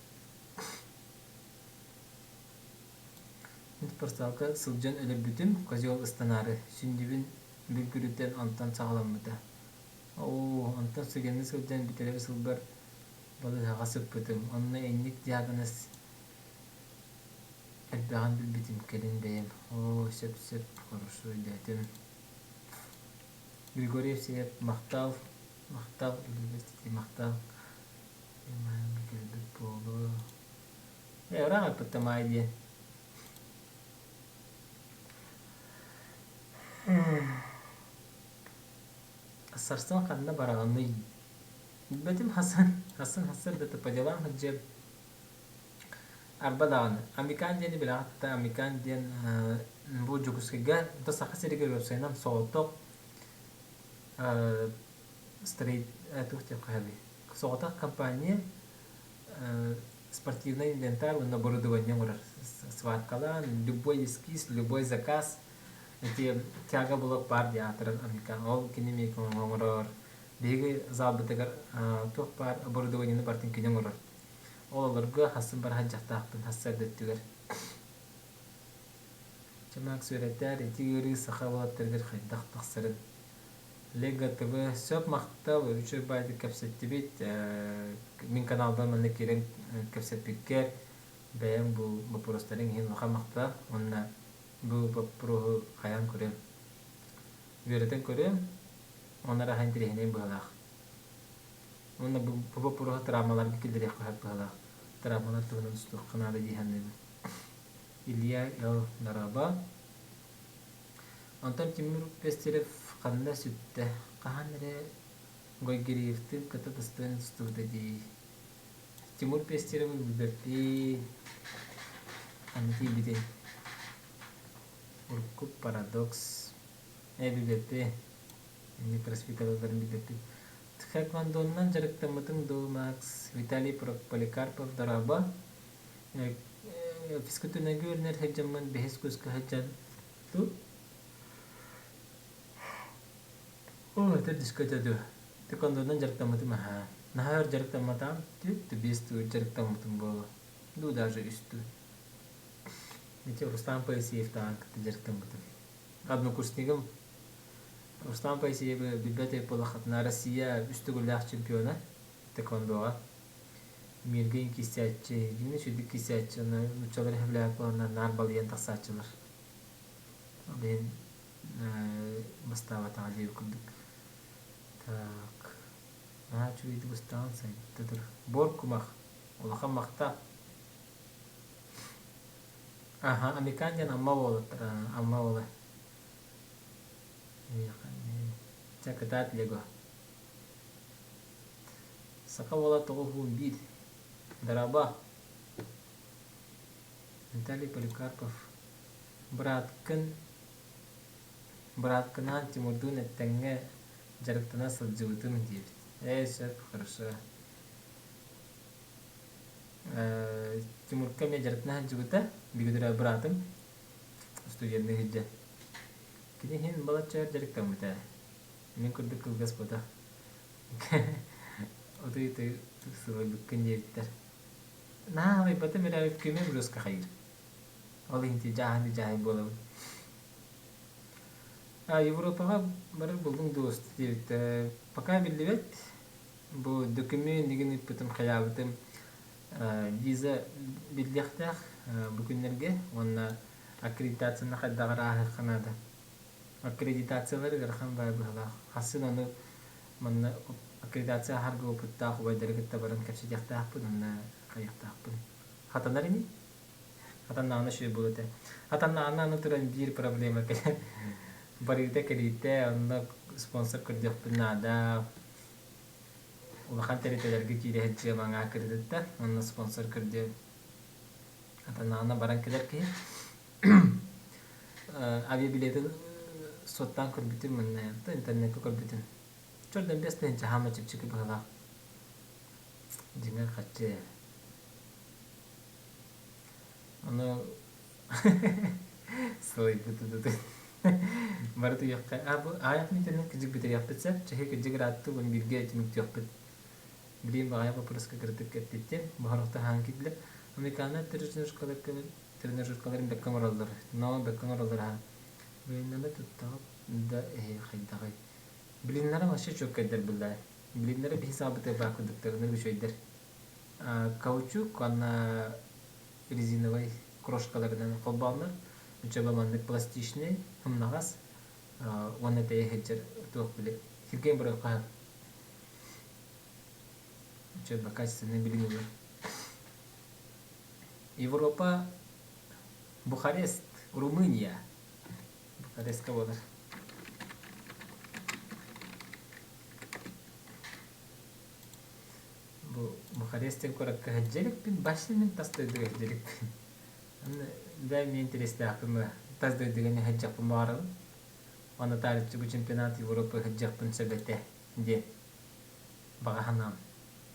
Мин спортсаалга сылдьан өлөрбүтүм, козел ыстанаары, сүнньүбүн бүлгүрүтэн онтон саҕаламмыта. Оо, онтон студенныы сылдьан бүтэрэр сылбар балыыһаҕа сыппытым. Онно инник диагноз элбэҕин билбитим кэлин бэйэм. Оо, сөп-сөп, хорошо өйдөөтүм. Григорий Евсеев махтал, махтал, махтал. Кэлбит буолуо. Ээ, ыраах ыппыттам аай диэн. Сарсын ханна бараҕыный? Билбэтим Хасан. Хасан Хасан да по делам сылдьыам. Арба даҕаны, Амикан диэни билэҕит да, Амикан диэн бу Дьокуускайга, да Саха сиригэр уопсайынан соҕотох стрейт туох диэххэ сөбүй? Соҕотох компания спортивный инвентарь уонна оборудование оҥорор. Сваркалаан, любой эскиз, любой заказ ити тяга блок баар дии аатыран Амикан. Ол кини эмиэ оҥорор. Биһиги залбытыгар туох баар оборудованиены барытын кини оҥорор. Ол олорго хассын бара сылдьахтаахпын сарсыарда өттүгэр. Чэ, Макс үөрэтээр ити ыарыы саха уолаттарыгар хайдах тахсарын. Лего ТВ сөп махтал, үчүгэй баайдык кэпсэттибит. Мин каналбар манна киирэн кэпсэппиккэр бэйэм бу боппуруостарыҥ иһин улахан махтал. Уонна бу боппуруоһу хайаан көрүөм. Үөрэтэн көрүөм. Онно араһа интэриэһинэй быһыылаах. Уонна бу боппуруоһу травмаларга киллэриэххэ сөп быһыылаах. Травмалар туһунан устуохха наада дии саныыбын. Илья Л. Дорообо. Онтон Тимур Пестерев ханна сүттэ? Хаһан эрэ Гойгириевтыын кытта тыстыан тустубута дии. Тимур Пестеревы билбэппин. Ханна тиийбитий? Урукку парадокс. Ээ билбэппин. Инник просвиталларын билбэппин. Тхэквондонунан дьарыктаммытыҥ дуу, Макс? Виталий Поликарпов дорообо. Физкультурнайга үөрэнэр сылдьаммын бэһис курска сылдьан ту Оо, төрдүскэ этэ дуо? Тхэквондонунан дьарыктаммытым аһаа. Наһаа өр дьарыктамматаҕым, түөрт биэс дуу дьарыктаммытым буолуо. Дуу даже үс дуу. Ити Руслан Поисеевтааҕын кытта дьарыктаммытым. Однокурснигым Руслан Поисеевы билбэт буоллаххытына Россия үс төгүллээх чемпиона тхэквондоҕа. Мииргин киирсээччи, дьиҥнэ үчүгэйдик киирсээччи, ону нууччалар сөбүлээбэт буоланнар наар балыйан тахсааччылар. Ол иһин бастаабатаҕа диэбит курдук. Так, наһаа үчүгэйдик устаҕын сайда тур. Буор кумах, улахан махтал. Аха, Амикан диэн Амма уолаттар, Амма уола. Чэ, кытаат Лего. Саха уола 91. Дорообо. Виталий Поликарпов. Бырааккын бырааккынаан Тимурдуун эттэҥҥэ дьарыктана сылдьыбытым диэбит. Ээ, сөп, хорошо. Тимурка эмиэ дьарыктана сылдьыбыта. Бүгүн быраатым студенныы сылдьан. Кини иһин балачча өр дьарыктаммыта. Мин курдук кылгас буолбатах. Утуй-утуй сылайбыккын диэбиттэр. Наһаа аҕыйбатым эрээри күмүм жестко хайыыр. Ол иһин ити дьааһын дьааһый буолабын. А Европаҕа барар буллуҥ дуо диэбиттэр. Пока биллибэт. Бу дөкүмүөн игин ыыппытым хайаабытым виза биллиэхтээх бу күннэргэ уонна аккредитацияны хайдах эрэ ааһыахха наада. Аккредитациялар ыарахан баай быһыылаах. Хассын ону манна аккредитация аһарга опыттаах убайдары кытта баран кэпсэтиэхтээхпин уонна хайыахтаахпын. Хатанар ини? Атаннаҕына үчүгэй буолуо этэ. Атаннаҕына аны туран биир проблема кэлэр. Барыыта кэлиитэ, онно спонсор көрдүөхпүн наада. Улахан тэрилтэлэргэ киирэ сылдьыам аҥаа кыргыттар. Онно спонсор көрдүөм. Атаннаҕына баран кэлэр киһи. Авиабилетин суоттаан көрбүтүм манна интернеккэ көрбүтүм. Чордон 5000 хаама чэпчэки быһыылаах. Дьиҥэр хаччы Ону сылайбыт бары туйахха а бу аайах миитинэн кыдьык бүтэриэхпит сөп чэһи кыдьык ыраатты уон бииргэ түмүктүөхпүт билиим баҕайы боппуруска кыратык эппиттим бу хаан киирдилэр американнар тренажеркаларын бэккэ оҥороллор но бэккэ оҥороллор аха блиннары туттаҕыт да эһи хайдаҕый блиннара вообще чуоккайдар быллаа блиннары биһи саабытыгар баар курдуктар үчүгэйдэр Каучук уонна резиновай крошкаларынан холбооннор учеба маннык пластичный, сымнаҕас уонна тэйэ сылдьар туох били сиргэн бырыахха учеба качественный билим ылар. Европа Бухарест, Румыния. Бухарестка буолар. Бу Бухарест диэн куоракка сылдьа иликпин, башня мин тас дойдуга сылдьа иликпин. Аны да эмиэ интэриэстээхпин тас дойдуга эмиэ сылдьыахпын баҕарабын. Уонна таарыччы бу чемпионат Европы сылдьыахпын сөп этэ диэн баҕа санаам.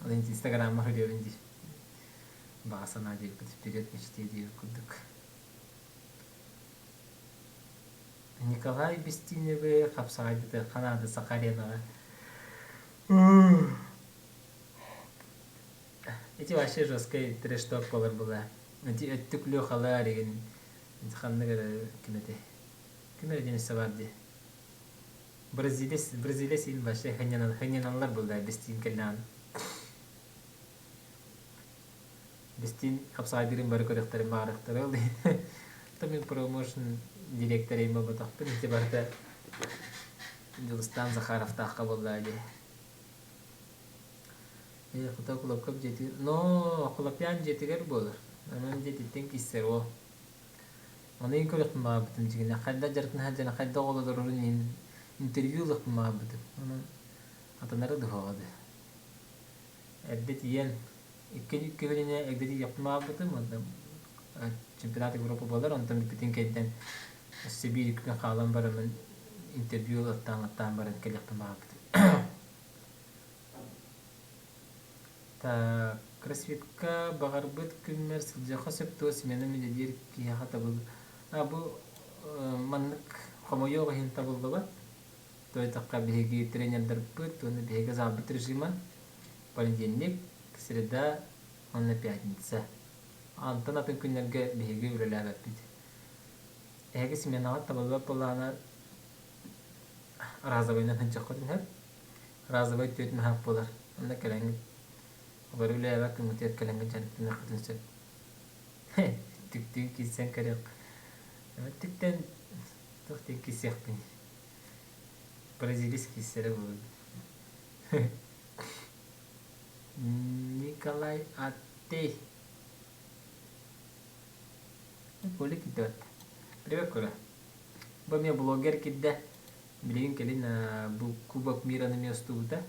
Ол инстаграммар суруйабын дии. Баҕа санаа диэбиккит вперед мечте диэбит курдук. Николай Бестиневи хапсаҕайдытыахха наада Саха аренаҕа. Ити вообще жесткай трэш-ток буолар была. Ити өттүк Лехалар игин ханнык эрэ ким этэй? Ким эрэ диэн өссө баар дии. Бразилия Бразилия син вообще хынньаналлар буолла бестиин кэллэҕин. Бестиин хапсаҕайдыырын бары көрүөхтэрин баҕарыахтара ол иһин. То мин промоушн директора буолбатахпын ити барыта Дьулустаан Захаровтаахха буолла дии. Ээ, хата Кулапкап дьиэтигэр, но Кулапьян дьиэтигэр буолар. Онон дьиэтиттэн киирсэр уол. Ону иһин көрүөхпүн баҕарбытым дьиҥинэ. Хайдах дьарыктана сылдьан, хайдах олорорун иһин интервью ылыахпын баҕарбытым. Онон атыннары да да. Эрдэ тиийэн, икки күнүнэ эрдэ тиийиэхпин баҕарбытым. Онтон чемпионат Европы буолар, онтон бүппүтүн кэнниттэн өссө биир күн хаалан бараммын интервью ылаттаан баран кэлиэхпин баҕарбытым. Так, кроссфитка баҕарбыт күммэр сылдьыахха сөп дуо сменам үлэлиир киһиэхэ табыл А бу маннык хомойуох иһин табыллыбат. Тойтохха биһиги тренердарбыт уонна биһиги залбыт режима понедельник, среда уонна пятница. Антон атын күннэргэ биһиги үлэлээбэппит. Эһиги сменаҕа табыллыбат буоллаҕына разовыйынан сылдьыаххытын сөп. Разовай түөрт наһаак буолар. Онно кэлэҥҥит бары үлэлээбэт күҥҥүтүгэр кэлэҥҥит дьарыктаныаххытын сөп. Түктүүн киирсэн көрүөх. Түктэн туох диэн киирсиэхпиний? Бразилец киирсэрэ буолуо. Николай Аттей. Коля киирдэ Привет, Коля. Бу эмиэ блогер киирдэ. Билигин кэлин бу Кубок мираны эмиэ устубута.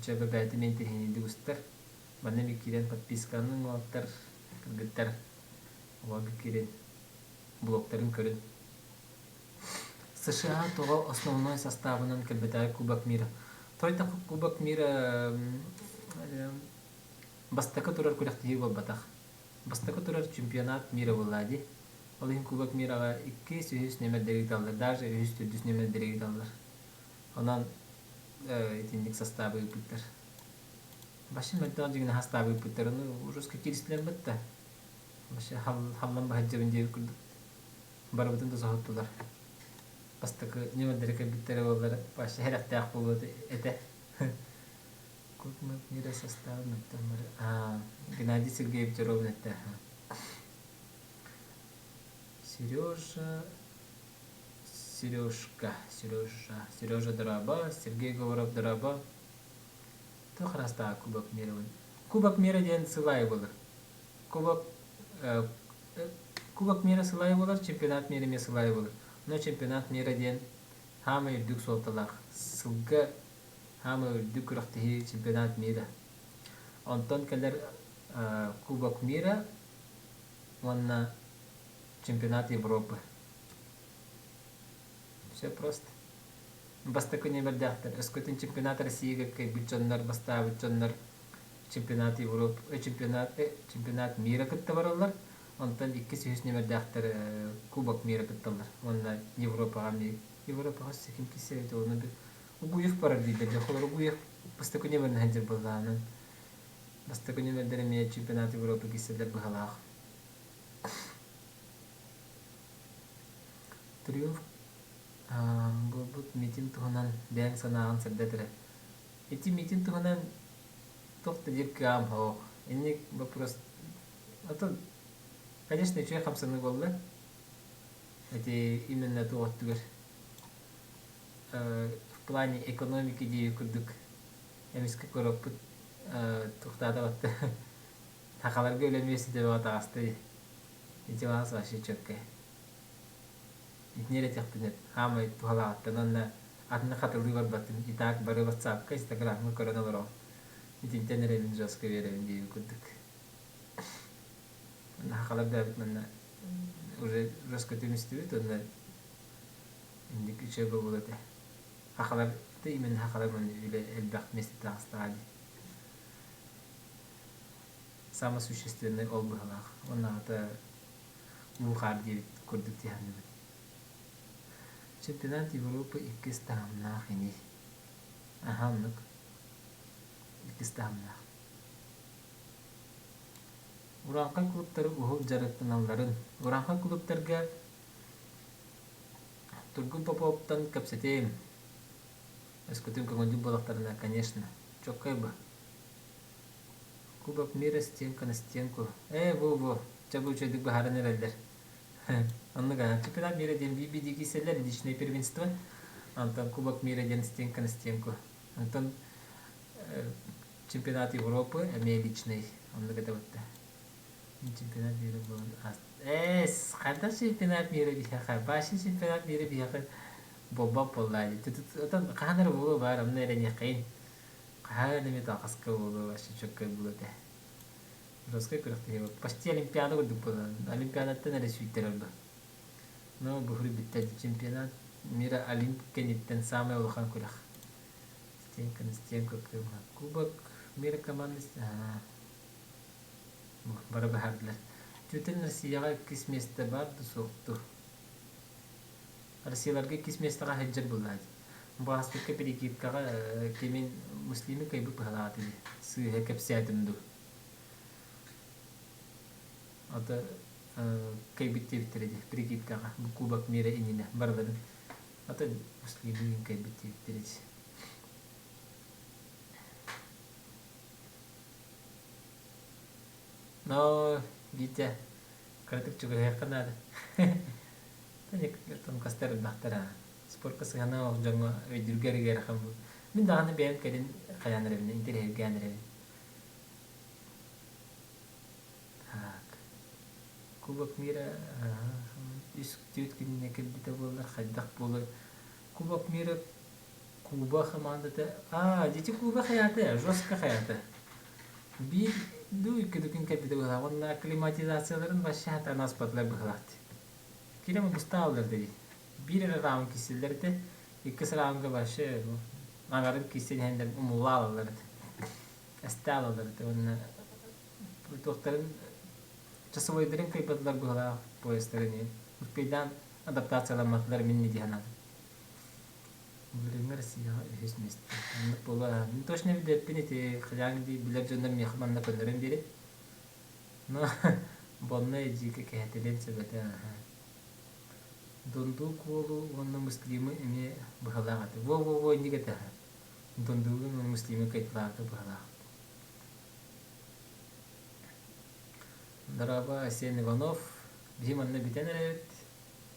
Чэ бэйэтэ эмиэ интэриэһинэйдик устар. Манна эмиэ киирэн подписканы уолаттар, кыргыттар олорго киирэн блогтарын көрүн. США тоҕо основной састаабынан кэлбэтэҕэ Кубок мира. Той да Кубок мира бастакы турар күрэхтэһии буолбатах. Бастакы турар чемпионат мира буолла дии. Ол иһин Кубок мираҕа иккис, үһүс нүөмэрдэри ыыталлар, даже үһүс, төрдүс нүөмэрдэри ыыталлар. Онон итинник састаабы ыыппыттар. Вообще мөлтөх дьиҥинэ састаабы ыыппыттар. Ону ужаска кииристилэр бытта. Вообще халлан баһыдьабын диэбит курдук. Барыбытын да соһуттулар. Бастакы нүөмэрдэри кэлбиттэрэ буоллар вообще сэрэхтээх буолуо этэ. Кубок мира састаабы мөлтөх Геннадий Сергеевич Ровин этэ. Сережа, Сережка, Сережа, Сережа Дорообо, Сергей Говоров Дорообо. Туох араастаах Кубок мира Кубок мира диэн сыл аайы буолар. Кубок Кубок мира сыл аайы буолар, чемпионат мира эмиэ сыл аайы буолар. Но чемпионат мира диэн хаамай үрдүк суолталаах. Сылга хаамай үрдүк күрэхтэһии чемпионат мира. Онтон кэлэр Кубок мира уонна чемпионат Европы. Все просто. Бастакы нүөмэрдээхтэр. Өскөтүн чемпионат Россияга кыайбыт дьоннор, бастаабыт дьоннор чемпионат Европы, чемпионат мира кытта бараллар. Онтон иккис, үһүс нүөмэрдээхтэр Кубок мира кытталлар. Уонна Европаҕа эмиэ Европаҕа өссө ким киирсэр эбит ону Угуев барар дииллэр. Дьэ, холор Угуев бастакы нүөмэрин сылдьар буоллаҕынан бастакы нүөмэрдэр эмиэ чемпионат Европы киирсэллэр быһалаах. Триумф буолбут митинг туһунан бэйэҥ санааҕын сырдат эрэ. Ити митинг туһунан туох да диир кыаҕым суох. Инник вопрос Атын, конечно, үчүгэй хамсаныы буолла. Ити именно туох өттүгэр в плане экономики дии курдук эмискэ короппут туохтаата Сахаларга үлэ миэстэтэ бөҕө таҕыста дии. Ити баҕас вообще чөккө. Итини эрэ этиэхпин хаамай туһалааҕыттан уонна атыны хатылыы барбатын и так бары ватсапка, инстаграмҥа көрөн олороҕун. Итинтэн эрэ мин жестко биэрэбин диэбит курдук. Уонна сахалар бэйэбит манна уже жестко түмүстүбүт уонна инник үчүгэй буолуо этэ. Сахалар именно сахалар манна үлэ элбэх миэстэ таҕыстаҕа дии. Самый существенный ол быһалаах. Уонна аата уу-хаар диэбит курдук тиһанныбыт. Чемпионат Европы иккис таһымнаах ини. Аха, оннук. Иккис таһымнаах. Урааҥхай клубтары уһул дьарыктаналларын. Урааҥхай клубтарга Тургун Поповтан кэпсэтиэм. Өскөтүн көҥүлдүк буоллахтарына, конечно. Чоккай бы. Кубок мира стенка на стенку. Ээ, во-во, чэ бу үчүгэйдик быһааран эрэллэр. Оннук аа, чемпионат мира диэн BBD киирсэллэр, личное первенство. Онтон Кубок мира диэн стенка на стенку. Онтон чемпионат Европы эмиэ личный. Оннук этэ бутта. Чемпионат мира буолан Эс, хайдах чемпионат мира биһиэхэ? Баши чемпионат мира биһиэхэ буолбат буоллаа дии. Отон хаһан эрэ буолуо баар, онно эрэниэххэйин. Хаһан эмит алҕаска буолуо, вообще чөккөй буолуо этэ. Жесткай күрэхтэһии Почти Олимпиада курдук буолан. Олимпиадаттан эрэ сүүйтэрэр бу. Но буһур бүттэ чемпионат мира Олимп кэнниттэн самый улахан күрэх. Стенка на стенку Крыма. Кубок мира команды бары баһардылар. Түтэн Россияҕа иккис миэстэ баар да суох дуу? Россияларга иккис миэстэҕэ сылдьар буоллаҕа дии. Баастыкка перекидкаҕа кимин муслимы кыайбыт быһалаата дии. Сыыһа кэпсээтим дуу. Ото кыайбыт диэбиттэрэ дии перекидкаҕа бу кубок мира иннинэ барыларын. Ото муслимы кыайбыт диэбиттэрэ дии. Но Витя кыратык чугаһыахха наада. Тонкастар элбэхтэр аа. Спорка сыһыана суох дьоҥҥо өйдүүргэ эрэ ыарахан буолуо. Мин даҕаны бэйэм кэлин хайаан эрэбин, интэриэһиргээн эрэбин. Так. Кубок мира үс түөрт күнүнэ кэлбитэ буоллар хайдах буолуой? Кубок мира Куба хамаандата аа дьити Куба хайаата жестко хайаата. Биир дуу икки да күн кэлбитэ быһалаах уонна акклиматизацияларын вообще сатаан ааспатылар быһалаах дии. Кирем устааллар дии. Биир эрэ раунд киирсэллэр этэ. Иккис раунга вообще аҥарын киирсэн иһэннэр умуллаалаллар этэ. Эстаалаллар этэ уонна туохтарын часовойдарын кыайбатылар быһалаах поездтарын иһин. Успейдаан адаптацияламматылар мин дии санаатым. Былырыыҥҥы Россияҕа үһүс миэстэ. Оннук буолуо. Мин точно билбэппин ити хайаан дии билэр дьоннор миэхэ манна көннөрөн биэрин. Но Бонно эдьиийгэ кэһэтилиэн сөп этэ аһа. Дундуук уолу уонна муслимы эмиэ быһалаах этэ. Во-во-во инник этэ аһа. Дундуугу уонна муслимы кайталаабыта быһалаах. Дорообо, Айсен Иванов. Биһи манна бүтэн эрэбит.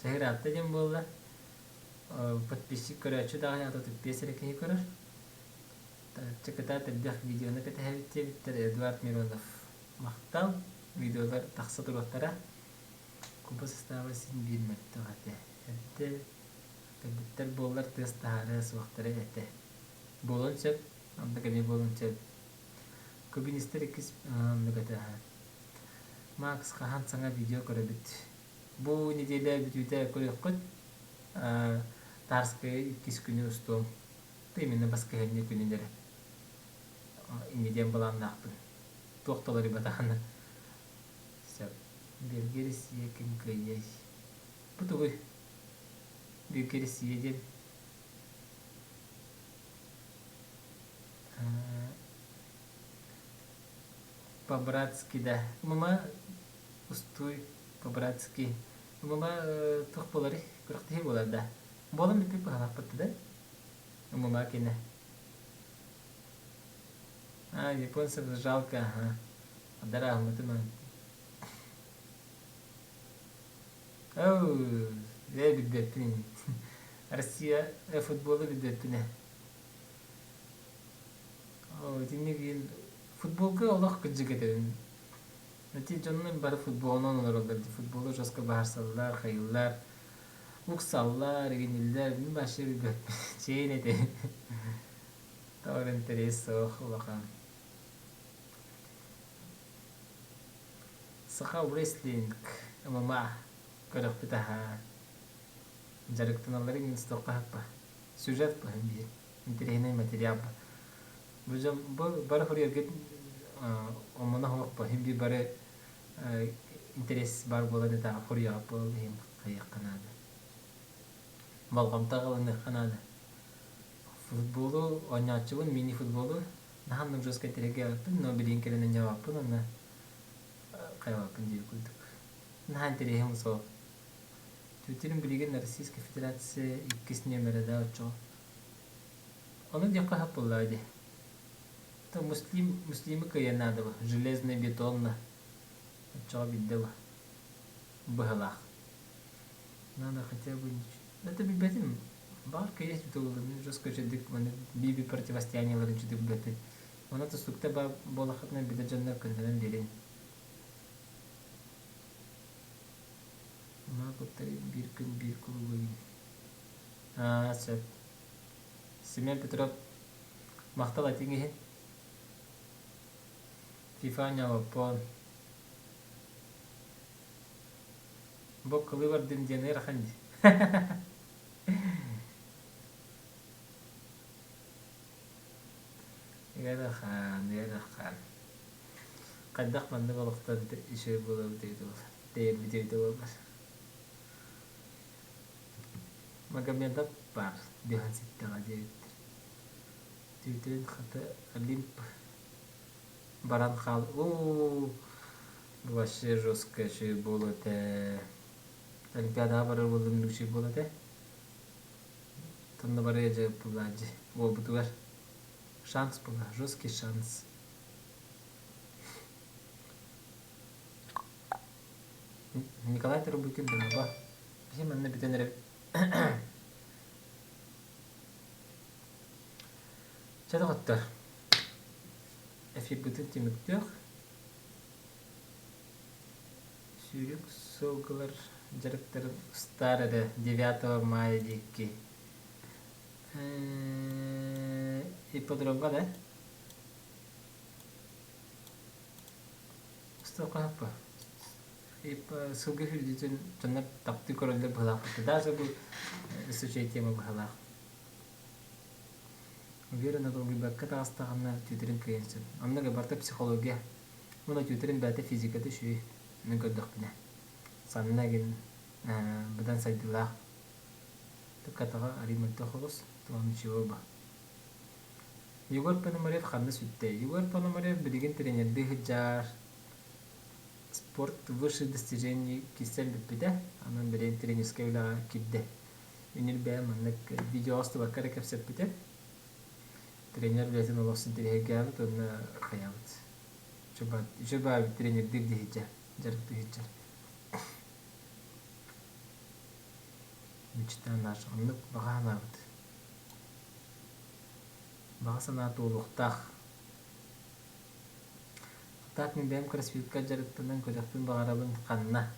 Чаһыраатта диэн буолла. Подписчик көрөөччү даҕаны ата түппиэс эрэ киһи көрөр. Чыкытаат элбэх видеону кэтэһэбит диэбиттэр Эдуард Миронов. Махтал. Видеолар тахса туруохтара. Куба састааба син биир мөлтөх этэ. Эрдэ кэлбиттэр буоллар тыас таһаарыа суохтара этэ. Буолуон сөп, оннук эмиэ буолуон сөп. Кубинистар иккис оннук этэ. Макс хаһан саҥа видео көрөбүт? Бу неделя бүтүүтэ көрүөххүт. Тарская иккис күнү устуом. Именно баскыһыанньа күнүн эрэ. Инньэ диэн былааннаахпын. Туох да уларыйбатаҕына сөп. Бельгия Россия ким кыайыай? Бу тугуй? Бельгия Россия диэн по-братски да. Мама устуй по-братски. Мама туох буоларый? Күрэхтэһии буолар да. Буолан бүппүт быһалаахпыт да. Мама кине. А, японцев жалко, ага. Дарааммытым Оо, ээ билбэппин. Россия футболу билбэппин ээ. Оо, итинник иһин футболга олох кырдьык этэбин. Ити дьоннор бары футболунан олороллор дии. Футболу жестко баһарсаллар, хайыыллар, уксаллар, игиниллэр. Мин вообще билбэппин. Чээн этэбин. Тоҕо интэриэс суох улахан. Саха Wrestling ММА көрөхпүт аһаа. Дьарыктаналларын инстуохха Сюжет быһын биир. Интэриэһинэй материал Бу дьон бу бары хоруйаргыт омуна суох бу биир бары интэриэс баар буолан этээҕи хоруйаҕа буол иһин хайыахха наада. Болҕомто ылыныахха наада. Футболу оонньооччубун, мини-футболу наһаа оннук жестко интэриэһиргээбэппин, но билигин кэлэн оонньообоппун уонна хайалааппын диир курдук. Наһаа интэриэһим суох. Твиттерим билигин Российская Федерация иккис нүөмэрэ да оччоҕо. Ону диэххэ сөп буоллаҕа дии. То муслим, муслимы кыайан наада бу, железный бетонно. Оччоҕо билдэ бу. Быһалаах. Надо хотя бы Это билбэтим. Баар кыайа тутуллар жестко үчүгдүк маны биби противостояниеларын үчүгдүк билбэппин. Онон тустукта баа буолаххытына билэр дьоннор көннөрөн биэрин. Маа куттары биир күн биир кулугуйун. Аа, сөп. Семен Петров махтал этиҥ иһин. Фифа ньалоппон. Бу кылыы бардым диэн ыарахан дии. Ыарахан, ыарахан. Хайдах маннык олохтон үчүгэй буолабыт эбит ол, тэйэрбит эбит буоллар. Магомедов баар түһэн ситтэҕэ диэбиттэр. Түүтүн хата Олимп баран хаал уу вообще жестко үчүгэй буолуо этэ. Олимпиадаҕа барар буоллун үчүгэй буолуо этэ. Тонно барыа дьэ буоллаа дии уолбутугар шанс буолла жесткий шанс. Николай Тарабукин дорообо. Биһи манна бүтэн эрэ Чэ доҕоттор, эфирбытын түмүктүөх. Сүүрүк сылгылар дьарыктарын устаар эрэ 9 мая диэки. Ипподромҥа да? Устуохха Сылгы сүүрдүүтүн дьоннор таптыы көрөллөр быһыылаах. Даже бу үчүгэй тема быһыылаах. Уверенно долгуйбакка таҕыстаҕына түүтэрин кыайан сөп. Оннук барыта психология. Уонна түүтэрин бэйэтэ физиката үчүгэй. Мин көрдөхпүнэ. Санна игин быдан сайдыылаах. Тыккатаҕа арый мөлтөх оҕус, то ничего ба. Егор Пономарев ханна сүттэ? Егор Пономарев билигин тренердии сылдьар. Спорт высших достижений киирсэн бүппүтэ. Онон билигин тренерскэй үлэҕэ киирдэ. Үнүр бэйэм маннык видеоҕа устубакка эрэ кэпсэппитим. Тренер үлэтин олох интэриэһиргээбит уонна хайаабыт. Үчүгэй баайбыт тренердиир дии сылдьар, дьарыктыы сылдьар. Мечта наша. Оннук баҕа санаабыт. Баҕа санаа туолуохтаах. Так мин бэйэм кроссфитка дьарыктанан көрүөхпүн баҕарабын ханна?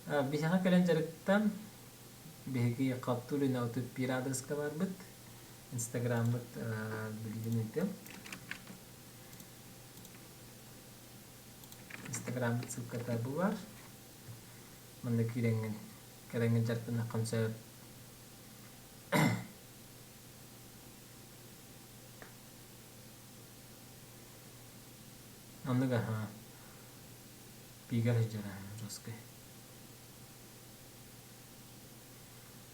Биһиэхэ кэлэн дьарыктан биһиги Халтурина 31 аадырыска барбыт. Инстаграммыт билигин ыытыам. Инстаграммыт ссылката бу бар. Манна киирэҥҥин кэлэҥҥин дьарыктаныаххын сөп. Оннук аһаа. Пигар сылдьар аһаа жесткай.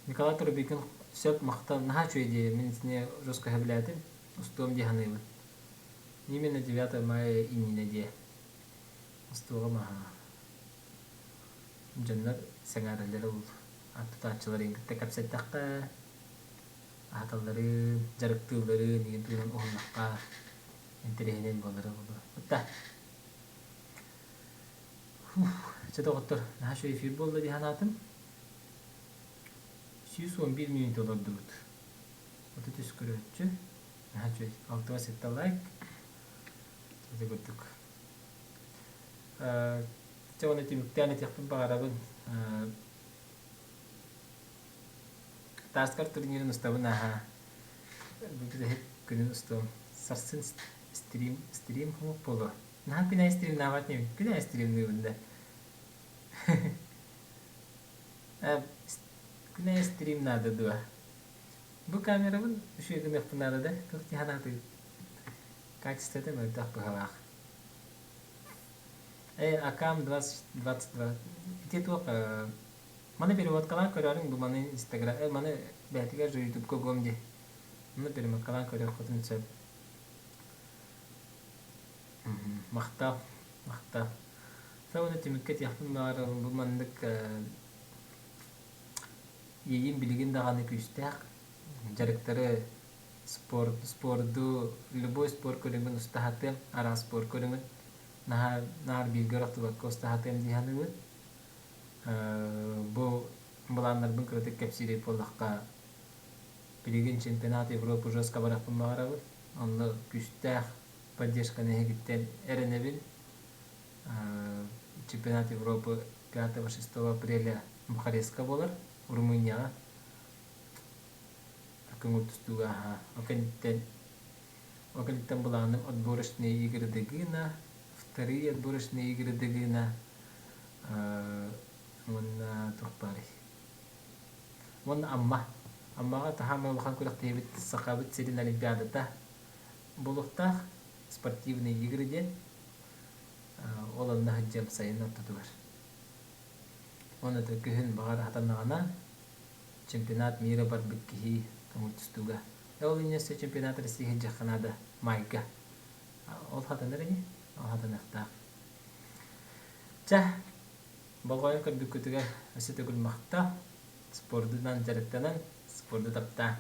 Николай Трубикин сөп махтал наһаа үчүгэй дии мин итини жестко сөбүлээтим устуом дии саныыбын. Именно 9 мая иннинэ диэ. Устуоҕум аһаа. Дьоннор сэҥээрэллэрэ ол тутааччыларын кытта кэпсэттэххэ аһаталларын, дьарыктыылларын игин туһунан уһуннахха интэриэһинэй буолара буолуо. Ытта. Чэ доҕоттор, наһаа үчүгэй эфир буолла дии санаатым. 111 мүнүүтэ олордубут. 33 көрөөччү. Наһаа үчүгэй. 67 лайк. Ити курдук. Чэ уонна түмүктээн этиэхпин баҕарабын. Тааскар турнирын устабын ааһа. Бүтэһик күнүн устуом. Сарсын стрим, стрим хомук буолуо. Наһаа күн аайы стримнаабат инибин. Күн аайы стримныыбын да. Күн аайы стрим наада дуо? Бу камерабын үчүгэй гыныахпын наада да, туох дии санаатыгыт? Качествота мөлтөх быһалаах. Э, Акам 2022. Ити туох маны переводкалаан көрөөрүҥ бу маны Инстаграм э маны бэйэтигэр же Ютубка угуом дии. Маны перемоткалаан көрүөххүтүн сөп. Махтал, махтал. Саҥа түмүккэ этиэхпин баҕарабын бу маннык иэйиим билигин даҕаны күүстээх. Дьарыктары спорт, спорду, любой спорт көрүҥүн устаһатыам, араас спорт көрүҥүн наһаа наар бииргэ орохтубакка устаһатыам дии саныыбын. Бу былааннарбын кыратык кэпсиир буоллахха, билигин чемпионат Европы жестко барыахпын баҕарабын. Онно күүстээх поддержканы эһигиттэн эрэнэбин. Чемпионат Европы 5-6 апреля Бухарестка буолар, Румынияҕа. Көҥүл тустууга аһаа. Ол кэнниттэн ол кэнниттэн былааным отборочные игры Дыгына, вторые отборочные игры Дыгына уонна туох баарый? Уонна Амма. Аммаҕа таһаамай улахан күрэхтэһиибит Сахабыт сирин Олимпиадата буолуохтаах спортивные игры диэн. Ол онно сылдьыам сайын ортотугар. Уонна күһүн баҕар хатаннаҕына чемпионат мира барбыт киһи көҥүл тустууга. Ол инньэ чемпионат России сылдьыахха наада майга. Ол хатанар ини, ол хатаныахтаах. Чэ, болҕойон көрбүккүтүгэр өссө төгүл махтал. Спордунан дьарыктанан, спорду таптаа.